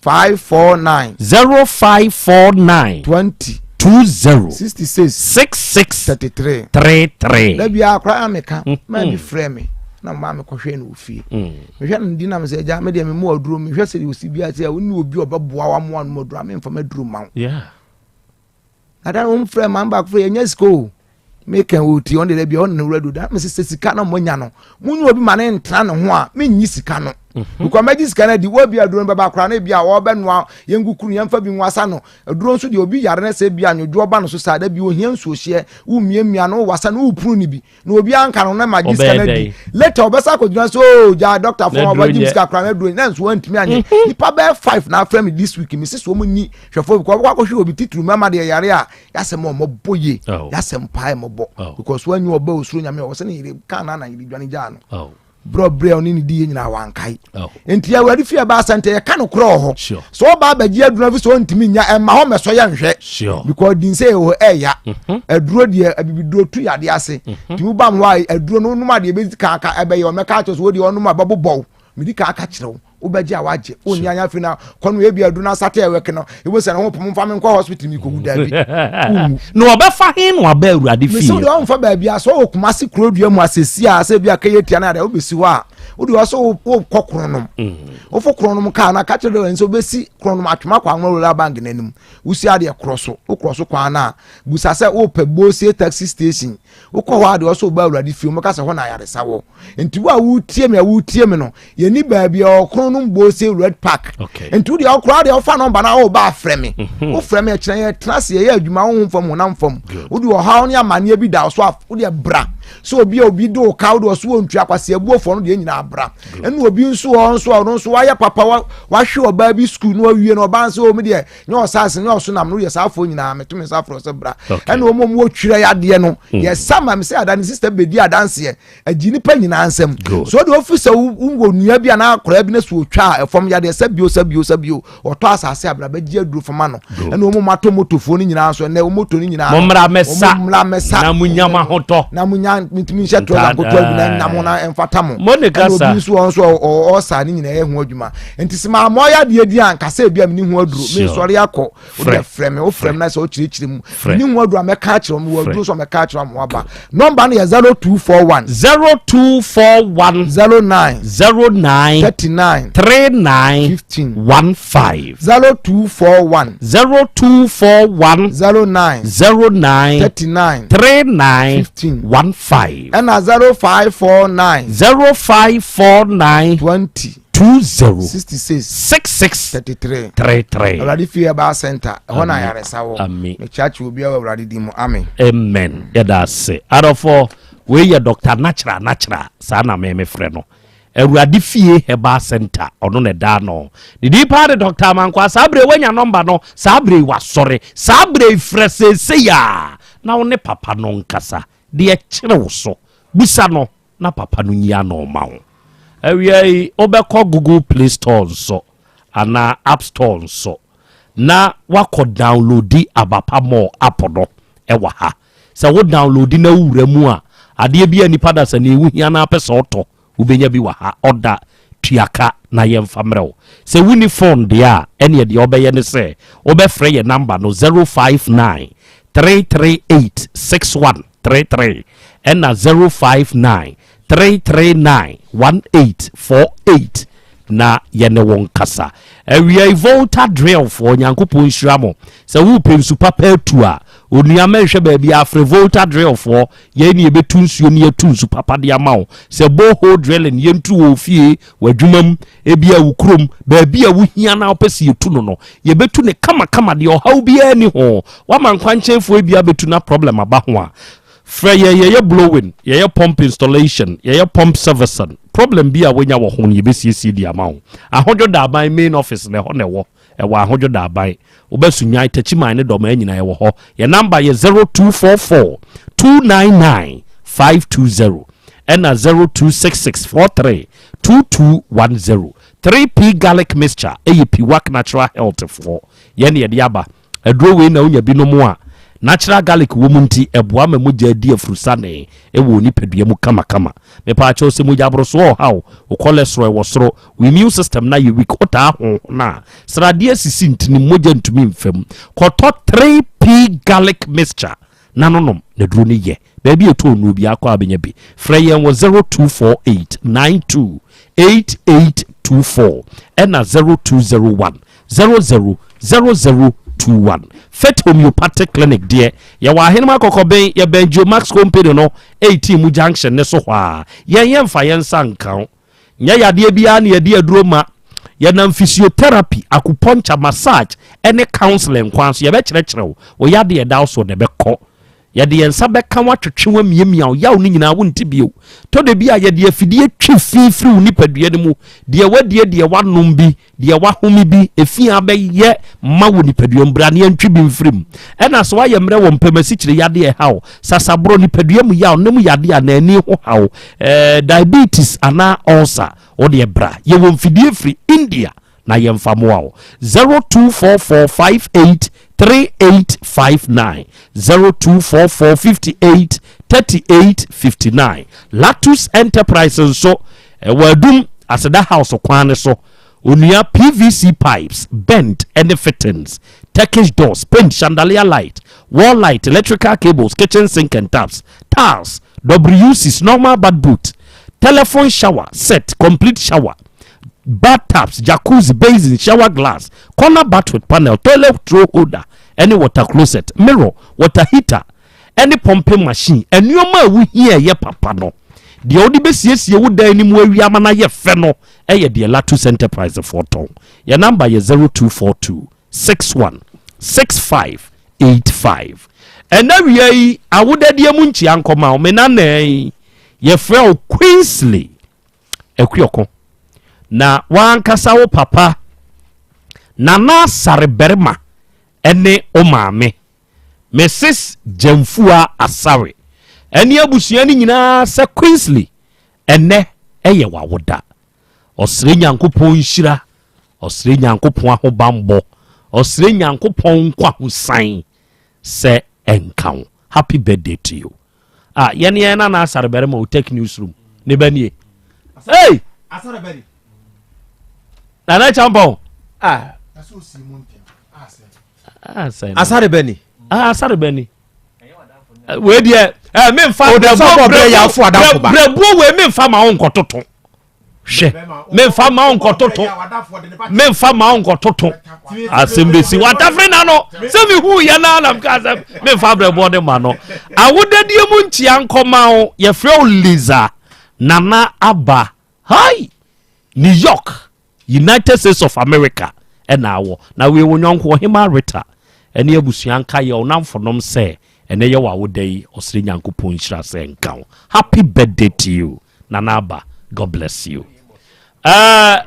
549. 0549. 20. 20. 66. 66. 33. 33. Da biara koraa meka maa bi frɛ me na maa me kɔhwɛ no wɔ fie. Mehwɛ no di nam sɛ agya me deɛ me mu aduro mehwɛ sɛ osi bi ase a wonni obi a ɔbɛboa wa moa no aduro a memfa m'aduro ma wo. Na da no wɔn frɛ maa baako frɛ yɛnyɛ sika o meka wɔ ti ɔno deɛ bi ɔno ne wura do da mese sɛ sika na moanya no monyi obi ma ne ntena ne ho a menyi sika no because mɛgye sika no adi wɔ bi aduro no bɛba koraa na ebi a wɔbɛnoa yɛnkukuru yɛmfa bi nwasa no aduro nso deɛ obi yare no sɛ bi anwodwoɔ ba no so saa da bi ohia nsuohyeɛ womiamia no wowasa no wopunu no bi na obi anka no na ma gye sika no adi later ɔbɛsa akɔgyina so oh, gya doctor fo ɔbɛgye me sika koraa na aduro na nso wantumi anyɛ mhm. nipa bɛyɛ five na afrɛ me this week me sisi wɔn ni hwɛfo bi kɔ ɔbɛkɔ akɔhwɛ obi titiri mɛma deɛ yare a yasɛm a ɔmɔbɔ yie oh. yasɛm paa ɛmɔbɔ oh. because wɔanyi ɔbɛ osuro nyame ɔwɔ sɛ ne yere kan na na yere dwane gyaa no oh. berɛ ɔberɛ a ɔne ne di yɛ nyinaa wankae nti awurade fie ɛba asɛnte yɛka no korɔ wɔ hɔ sɛ ɔba abɛgye aduro afi sɛ ɔntumi nya ɛma hɔ mɛsɔ yɛ nhwɛ because din sɛ ɛwɔ ɛya mhm. aduro deɛ abibiduro tu yadeɛ ase mhm. nti wobam hɔ a aduro no wonom adeɛ bɛsi kaaka ɛbɛyɛ ɔmɛka akyerɛ sɛ wodeɛ ɔnom a bɛbobɔw medi kaaka kyerɛ wo wobɛgye a wagye wonni anya afei na kɔ no ebi aduro no asate ɛwɛke no ebi sɛ ne ho pom mfa me nkɔ hospital mi kɔwu daabi na ɔbɛfa he na waba awurade fie mesɛ wode ɔmfa baabi a sɛ ɔwɔ kumase kuro dua mu asɛsi a sɛ bi a kɛyɛ tia no adeɛ wobɛsi hɔ a wode ɔ sɛ wokɔ kronom mm. wofo kronom kaa no ka kyerɛ dɛ sɛ wobɛsi kronom atwoma kɔ anwoma rural bank no anim wosi adeɛ korɔ so wokorɔ so kwan no a busa sɛ wopɛ bosie taxi station wokɔ hɔ a deɛ ɔsɛ ɔba awurade fie wɔka sɛ hɔ na ayaresa wɔ nti wo a wotie me a wotie me no yɛni baabi a ɔkron no mbɔ se red park nti wo deɛ ɔkora deɛ ɔfa nɔmba no a ɔba afrɛ me mhm. wofrɛ me ɛkyerɛ yɛ tena ase yɛyɛ adwuma wo ho fam honam fam wode ɔhaw ne amanneɛ bi da so a wodeɛ bra sɛ obi a obi de wo ka wode ɔso wɔ ntua kwasi abuofoɔ no deɛ nyinaa bra ɛne obi nso ɔ nso a ɔno nso wayɛ papa wahwe ɔbaa bi sukuu na wawie no ɔbaa nso ɔmu deɛ nyɛ ɔsaase nyɛ ɔso nam no yɛ saa afoɔ nyinaa meto me nsa frɛ sɛ bra ɛna wɔn mu wɔtwerɛ yadeɛ no hmm. yɛ sa ma me sɛ ada ne sista bɛdi adanseɛ agyi nipa nyinaa nsɛm so ɔde ofi sɛ wowɔ nua bi anaa akwaraa bi na so otwa a ɛfam yadeɛ sɛ bio sɛ bio sɛ bio ɔtɔ asase abira bɛgye aduro fama no ɛna wɔn mu atɔ motofoɔ no nyinaa nso ɛnɛ wɔn moto no nyinaa mo mmra mɛsa mmra mɛsa na mo nya mo ahotɔ na mo nya ntumi nhyɛ trɔsa nkotoa bi na nam na ɛmfata mo mo ne kasa ɛna obi nso wɔn nso ɔsa ne nyinaa ɛho adwuma nti sɛ maa mɔ yɛ adeɛ di a nkasa ebi a mene ho aduro me nsɔre akɔ wode frɛ me wofrɛ me na sɛ wokyerɛkyerɛ mu mene ho aduro a mɛka akyerɛ mu wɔ aduro so a mɛka akyerɛ mu aba nɔmba no yɛ 0241 0241 09 09 39 39 15 15 0241 0241 09 09 39 39 15 15 ɛna 0549 0549 20 20 66 66 33 33. Awurade fie herbal center ɛhɔ na ayaresa wɔ. Amen. Mekyerɛkyerɛ obiara wɔ Awurade din mu. Amen. Amen. Yɛda ase. Adɔfoɔ, wei yɛ Dr. Natural Natural, saa na me mefrɛ no. Awurade fie herbal center, ɔno na ɛda ano. Ne din paa de Dr. Amankwaa. Saa berɛ yi wanya nɔmba no, saa berɛ yi wasɔre. Saa berɛ yi frɛ seesei a na wo ne papa no nkasa. Deɛ ɛkyere wo so, bisa no. na papa no nyi ano mma wo. Awia yi, wobɛkɔ Google Play Store nso anaa App Store nso na woakɔ downloadi Abapa More app no wɔ ha. Sɛ wo downloadi na wowura mu a, adeɛ bi a nipa dasani wohia na apɛ sɛ ɔtɔ, wobɛnya bi wɔ ha. Ɔda tua ka na yɛmfa mmerɛ wo. Sɛ wonni phone deɛ a, ɛneɛ deɛ wobɛyɛ ne sɛ wobɛfrɛ yɛn number no 059 338 6133 ɛna 059. 339 1848 na yɛne wo nkasa. Awia yi Volta Drill foɔ Nyankopɔn nhyira mo. Sɛ worepɛ nsu papa atu a, onua mɛnhwɛ baabi a frɛ Volta Drill foɔ. Yɛn ne yɛbɛtu nsuo ne yɛatu nsu papa de ama wo. Sɛ borehole drilling yɛntu wɔ wo fie, w'adwuma mu, ebia wo kurom, baabi a wohia na wopɛ sɛ yɛtu no no, yɛbɛtu no kamakama deɛ ɔhaw biara nni ho. Woama nkwankyɛnfoɔ ebia bɛtu na problem aba ho a, Frɛ yɛn, yɛyɛ blowing, yɛyɛ pump installation, yɛyɛ pump servicing. Problem bi a woanya wɔ ho no yɛbɛsiesie de ama wo. Ahodwo Daaban main office no ɛhɔ na ɛwɔ, ɛwɔ Ahodwo Daaban. Woba Sunyani, Takyiman ne Dɔmaa nyinaa yɛwɔ hɔ. Yɛn number yɛ 0244 299 520 ɛna 0266 43 2210. 3P Garlic Mixture ɛyɛ Piwak Natural Health foɔ yɛn na yɛde aba. Aduro wei na wonya binom a natural garlic wɔ mu nti ɛboa ma mogya di afurusane wɔ wo nipadua mu kamakama. Mepaakyɛw sɛ mogya aborosoɔ ɔhaw, wo cholesterol ɛwɔ soro, wo immune system no ayɛ weak, wotaa honhon a, sradeɛ asisi ntini mu, mogya ntumi mfa mu. Kɔtɔ 3P garlic mixture na no nom na duro no yɛ. Baabi a ɛtɔn nnuro biara kɔ a wobɛnya bi. Frɛ yɛn wɔ 0248 92 8824 ɛna 0201 00 00 21. Faith Homeopathic Clinic deɛ, yɛwɔ Ahenem Akɔkɔben, yɛbɛn Geomax Company no 18 mu junction ne so hɔ a. Yɛn yɛmfa yɛn nsa nka wo. Nyɛ yadeɛ biara na yɛde aduro ma. Yɛnam physiotherapy, acupuncture, massage ne counseling kwan so yɛbɛkyerɛkyerɛ wo wo yadeɛ ɛda wo so na ɛbɛkɔ. Yɛde yɛn nsa bɛka wo atwetwe wo amiamia wo yaw no nyinaa wonte bio. Tɔ da bi a yɛde afidie twe fi firi wo nipadua no mu, deɛ wadie, deɛ wanom bi, deɛ wahome bi, efi a abɛyɛ ma wɔ nipadua mu, bra na yɛntwe bi mfiri mu. Ɛna sɛ woayɛ mmerɛ wɔ mpam asikyire yadeɛ ɛha wo, sasaborɔ, nipadua mu yaw, ne mu yadeɛ anaa ani ho haw, eh, diabetes anaa ulcer, wo deɛ bra. Yɛwɔ mfidie firi India na yɛmfa mmoa wo. 0244583859, 0244583859. Latus Enterprise nso ɛwɔ Adum Aseda House kwan no so. Onua PVC pipes, bent ne fittings, Turkish doors, paint, chandelier light, wall light, electrical cables, kitchen sink and taps, tiles, WCs, normal bath boot, telephone shower set, complete shower, bath tubs, jacuzzi, basin, shower glass, corner bath with panel, toilet throw holder, ɛne water closet, mirror, water heater, ɛne pumping machine. Nneɛma a wohia ɛyɛ papa no, deɛ wode bɛsiesie wo dan no mu awie ama no ayɛ fɛ no, ɛyɛ deɛ Latus Enterprise foɔ tɔn. Yɛn namba yɛ 0242 61 65 85. Ɛna wia yi, awodadeɛ mu nkyia nkɔma wo, me nanaa yi, yɛfrɛ wo Queensley Akuoko. Na w'ankasa wo papa Nana Asare Barima ne wo maame Mrs. Gyamfua Asare ne abusua no nyinaa sɛ Queensley ɛnnɛ ɛyɛ w'awoda. Ɔsrɛ Nyankopɔn nhyira, ɔsrɛ Nyankopɔn ahobanbɔ, ɔsrɛ Nyankopɔn nkwahosan sɛ ɛnka wo. Happy birthday to you. Ah, yɛne yɛn nana asare barima o tech news room ne ba nie. Hey! Nana Champon. Ah. Asare bɛ ni. Ah, asare bɛ ni. Wei deɛ, eh, memfa brɛbuo wei memfa ma wo nkɔtoto. hwɛ memfa ma wo nkɔtoto memfa ma wo nkɔtoto asɛm bɛsi watafere na no sɛ mehu yɛ no anam ka sɛ memfa abrɛboɔ de ma no awodadie mu nkyia nkɔma wo yɛfrɛ wo Liza Nana Aba hai New York United States of America ɛna awɔ na wei wo nyɔnko ɔhema Rita ɛne abusua nka yɛ ɔnamfonom sɛ ɛnɛ yɛ wɔ awoda yi ɔsrɛ Nyankopɔn nhyira sɛ nka wo happy birthday to you Nana Aba God bless you. Uh,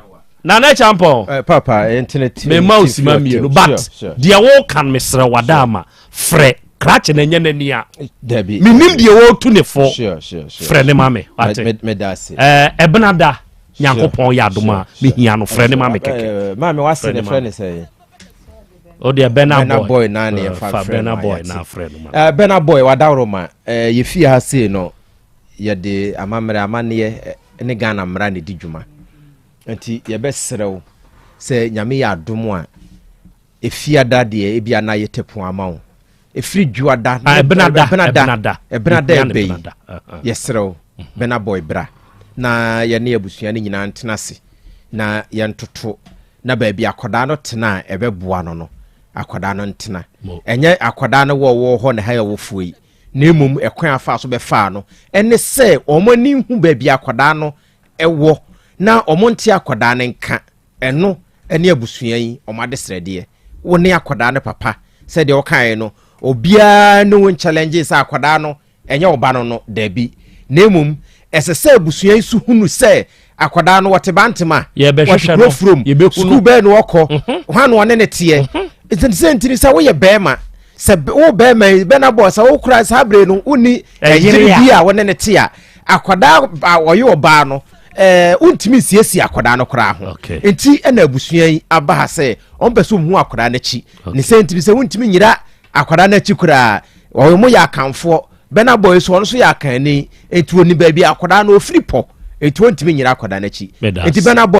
Nana Champon. Uh, Papa, eh, me ma osima mmienu but deɛ wɔka no mesrɛ wada ama frɛ krakye na ɛnyɛ n'ani a menim deɛ wɔretu ne fo frɛ ne ma me wate ɛbena da nyankopɔn yɛ adom a mehia no frɛ ne ma me kɛkɛ maame wase ne frɛ ne sɛ o deɛ Burna Boy na ne yɛfa frɛ no Boy na frɛ no ma Burna Boy wadaworo ma yɛfie ha sei no Yɛde amammerɛ, amanneɛ ne Ghana mmara na ɛdi dwuma. Nti yɛbɛsrɛ wo sɛ Nyame yɛ adom a, Efiada deɛ ebia na yɛtɛ pon ama wo. Ɛfiri Dwoada, ah, Ɛbenada, Ɛbenada, Ɛbenada ɛbɛ yi, yɛsrɛ wo. Burna Boy bra na yɛne abusua no nyinaa ntena ase na yɛntoto na baabi akwadaa no tena a ɛbɛboa no no, akwadaa no ntena. Ɛnyɛ akwadaa no wɔ wɔ hɔ na ha yɛ wofoɔ yi, na mmom ɛkwan afa so bɛfaa no ɛne sɛ wɔn ani hu baabi akwadaa no ɛwɔ na wɔn nte akwadaa no nka. Ɛno ɛne abusua yi wɔn adesrɛdeɛ. Wo ne akwadaa no papa, sɛdeɛ ɔkaeɛ no, obiara ne wo nkyɛlɛngye sɛ akwadaa no ɛnyɛ wo ba no no, dabi. Na mmom ɛsɛ sɛ abusua yi so hunu sɛ akwadaa no wɔte Bantama, wɔte kuro furom, sukuu bɛɛ na ɔkɔ, mhm. hwan na ɔne ne teɛ. Mhm. Nti sɛ ntini sɛ woyɛ bɛrima, sɛ wo bɛrima yi bɛna bɔ sɛ wokura saa bere no wonni ɛyere bi a wɔne ne te a, akwadaa a ɔyɛ ɔbaa no ɛɛ wontumi nsiesie akwadaa no koraa ho. Nti ɛna abusua yi aba ha sɛ wɔn pɛ sɛ wɔn hu akwadaa n'akyi. Ne sɛ ntini sɛ wontumi nyira Akwadaa no akyi koraa, wɔn yɛ Akanfoɔ. Burna Boy nso, ɔno nso yɛ Akanni. Enti wɔnim baabi a akwadaa no ɔfiri pɔ. Enti wɔntumi nnyina akwadaa no akyi. Enti Burna Boy.